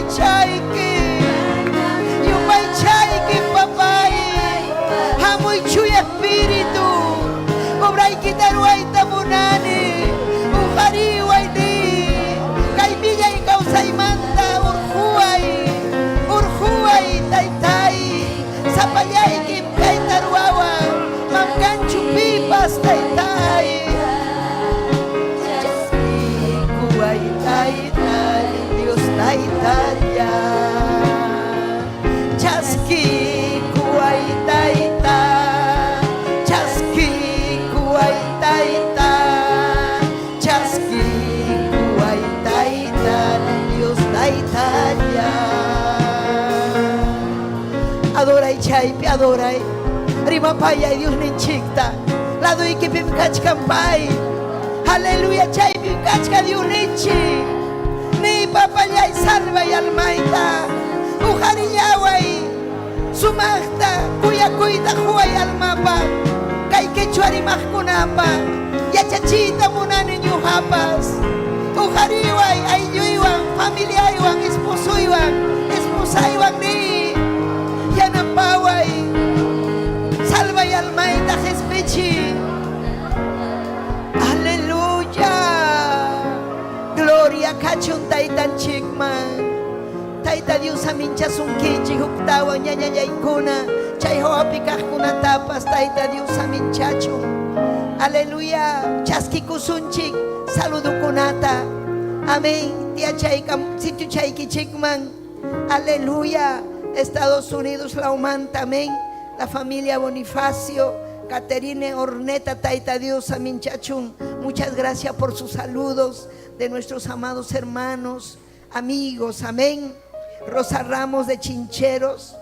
Yupaychayki, yupaychayki papay. Hamuy chuya espíritu, obraykita ruwayta munani, uqariway ni, kay millay kawsaymanta urquway, urquway taytay, sapallaykim kayta ruwawan, mamkanchu pipas taytay. Chaskiykuway taytay, Dios taytalla. Chaskiykuway tayta, chaskiykuway tayta, chaskiykuway tayta, Dios taytalla. Adoray chaypi, adoray. Rimapayay Dios ninchikta. Laduykipim kachkan pay. Aleluya, chaypim kachkan Dios ninchik. Ni papallay salvay almayta. Uqarillaway. Sumaqta kuyakuyta quway almapaq. Kay quechua rimaqkunapaq. Yachachiyta munani ñuqapas. Uqariway aylluywan, familiaywan, esposuywan, esposaywan ni. Yanapaway. Salvay almayta qespichi. Aleluya. Gloria kachun taytanchikman. Tayta Dios aminchasunkichik huktawan ñañallaykuna chay hawapi kaqkunatapas Tayta Dios aminchachun. Aleluya. Chaskikusunchik saludukunata. Amén. Tiachaykam sitiochaykichikman. Aleluya. Estados Unidos lawmanta. Amén. La familia Bonifacio, Caterine Orneta, Tayta Dios aminchachun. Muchas gracias por sus saludos de nuestros amados hermanos, amigos. Amén. Rosa Ramos de Chincheros,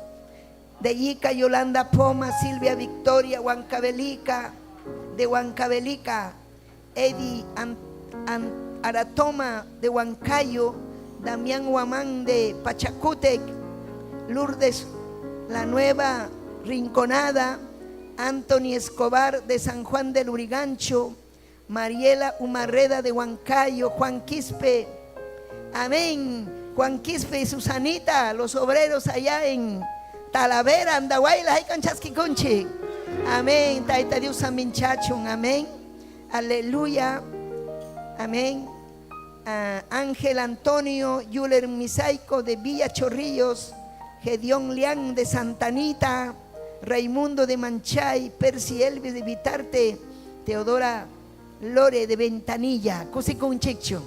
de Ica, Yolanda Poma, Silvia Victoria, Huancavelica, de Huancavelica, Eddie Aratoma de Huancayo, Damián Huamán de Pachacútec, Lourdes La Nueva Rinconada, Anthony Escobar de San Juan del Urigancho, Mariela Humarreda de Huancayo, Juan Quispe, amén, Juan Quispe y Susanita, los obreros allá en Talavera, Andahuaylas, ahí con Chasquicunchi. Amén, Taita Dios aminchachun, amén, aleluya, amén. Ángel Antonio Yuler Misaico de Villa Chorrillos, Gedeón Liang de Santa Anita, Raimundo de Manchay, Percy Elvis de Vitarte, Teodora Lore de Ventanilla, Kusicunchichu.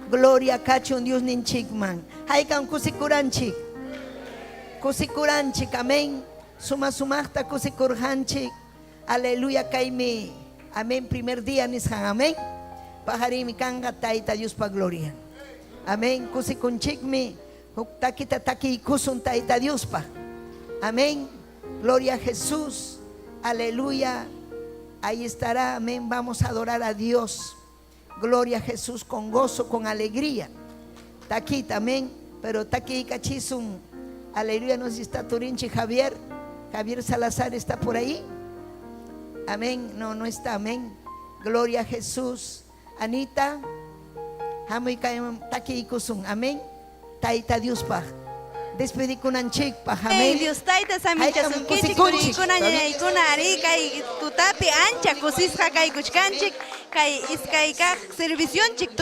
Gloria kachun Dios ninchikman. Haykan kusikuranchik. Kusikuranchik, amén. Suma sumaqta kusikurhanchik. Aleluya kaymi. Amén. Primer día nishan, amén. Pajarimi kanga tayta Diospa gloria. Amén. Kusikunchikmi. Huk takita takiykusun tayta Diospa. Amén. Gloria a Jesús. Aleluya. Ahí estará. Amén. Vamos a adorar a Dios. Gloria a Jesús con gozo, con alegría. Taquita, amén. Pero taki kachisum. Aleluya, no sé si está Turinchi Javier. Javier Salazar está por ahí. Amén. No, no está. Amén. Gloria a Jesús. Anita. Hamuy taki kusum. Amén. Taita Dios pa. Despedikunanchikpaq. Amén. Dios tayta saminchasunkichik turikuna ñañaykuna ari kay tutapi ancha kusisqa kaykuchkanchik kay iskay kaq servicionchik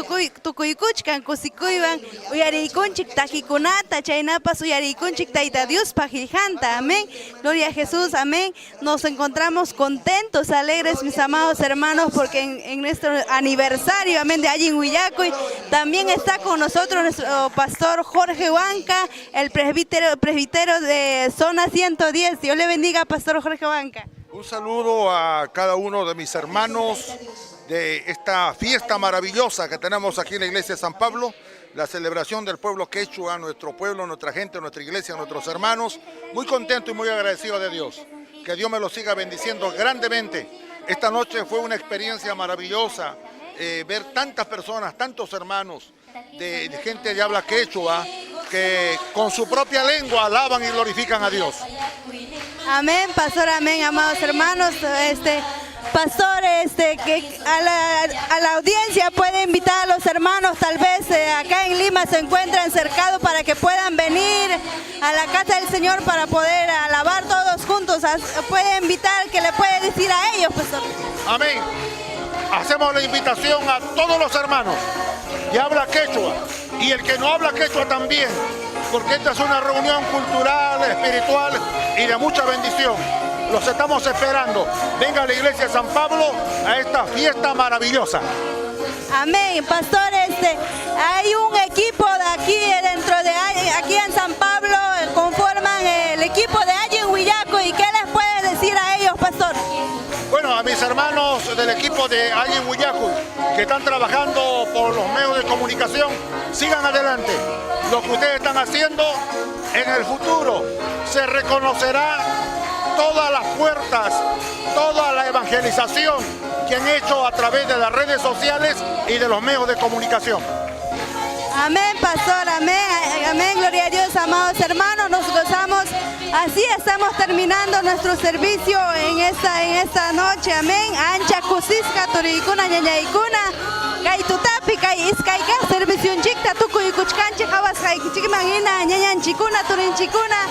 tukuykuchkan kusikuywan uyariykunchik takikunata chaynapas uyariykunchik Tayta Diospa qillqanta. Amén. Gloria a Jesús. Amén. Nos encontramos contentos, alegres, mis amados hermanos, porque en nuestro aniversario, amén, de Allin Willakuy, también está con nosotros nuestro pastor Jorge Huanca, el presbítero de Zona 110. Dios le bendiga, pastor Jorge Huanca. Un saludo a cada uno de mis hermanos de esta fiesta maravillosa que tenemos aquí en la iglesia de San Pablo, la celebración del pueblo quechua, nuestro pueblo, nuestra gente, nuestra iglesia, nuestros hermanos. Muy contento y muy agradecido de Dios. Que Dios me lo siga bendiciendo grandemente. Esta noche fue una experiencia maravillosa, ver tantas personas, tantos hermanos de gente de habla quechua que con su propia lengua alaban y glorifican a Dios. Amén, pastor, amén, amados hermanos. Pastor, este, que a la audiencia puede invitar a los hermanos, tal vez acá en Lima se encuentran cercados para que puedan venir a la casa del Señor para poder alabar todos juntos. Puede invitar, que le puede decir a ellos, pastor. Amén. Hacemos la invitación a todos los hermanos que habla quechua y el que no habla quechua también, porque esta es una reunión cultural, espiritual y de mucha bendición. Los estamos esperando. Venga a la iglesia de San Pablo a esta fiesta maravillosa. Amén. Pastor, hay un equipo de aquí, dentro de aquí en San Pablo, conforman el equipo de Allin Willakuy. ¿Y qué les puede decir a ellos, pastor? Bueno, a mis hermanos del equipo de Allin Willakuy, que están trabajando por los medios de comunicación, sigan adelante. Lo que ustedes están haciendo en el futuro se reconocerá todas las puertas, toda la evangelización que han hecho a través de las redes sociales y de los medios de comunicación. Amén, pastor, amén, amén, gloria a Dios, amados hermanos, nos gozamos. Así estamos terminando nuestro servicio en esta noche, amén. Ancha kusisqa turiykuna ñañaykuna, kay tutapi, kay iskayka servicionchikta tukuykuchkanchik qhawasqaykichikman hina ñañanchikuna, turinchikuna,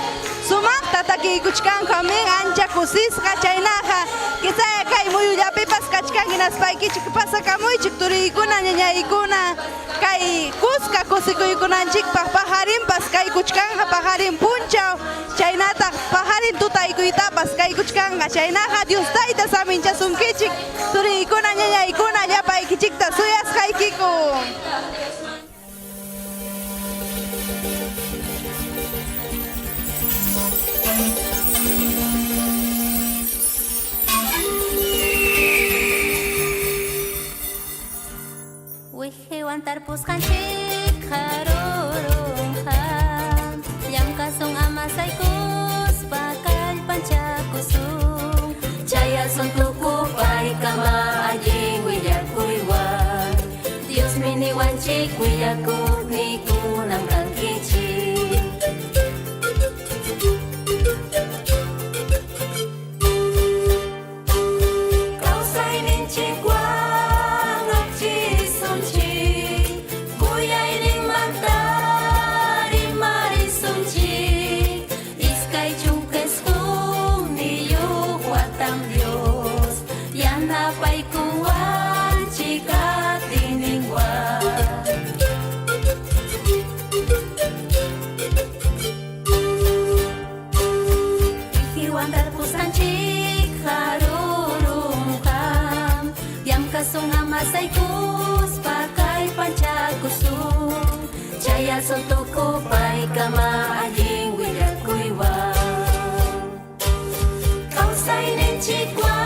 sumaqta takiykuchkanku, amén. Ancha kusisqa chaynaqa, quizá kay muyullapipas kachkan hinaspaykichik pasakamuychik turiykuna ñañaykuna, kay kuska kusikuykunanchikpaq pajarinpas kaykuchkanqa pajarin punchaw, chaynataq pajarin tutaykuytapas kaykuchkanqa, chaynaqa Dios tayta saminchasunkichik turiykuna ñañaykuna llapaykichikta suyasqaykiku. Wijiwan tarpusqanchik harurunqa, llamkasun amasaykuspa kallpanchakusun, chayasun tukupaykama allin willakuywan, Diosmi niwanchik willakuqnikunam kankichik. Kawsayninchikwan akchisunchik, kuyayninmanta rimarisunchik, iskay chunka isqunniyuq watam Dios yanapaykuwanchik atiyninwan. Ijiwan tarpusqanchik harurunqa, llamkasun amasaykuspa kallpanchakusun, chayasun tukupaykama allin willakuywan. Kawsayninchikwan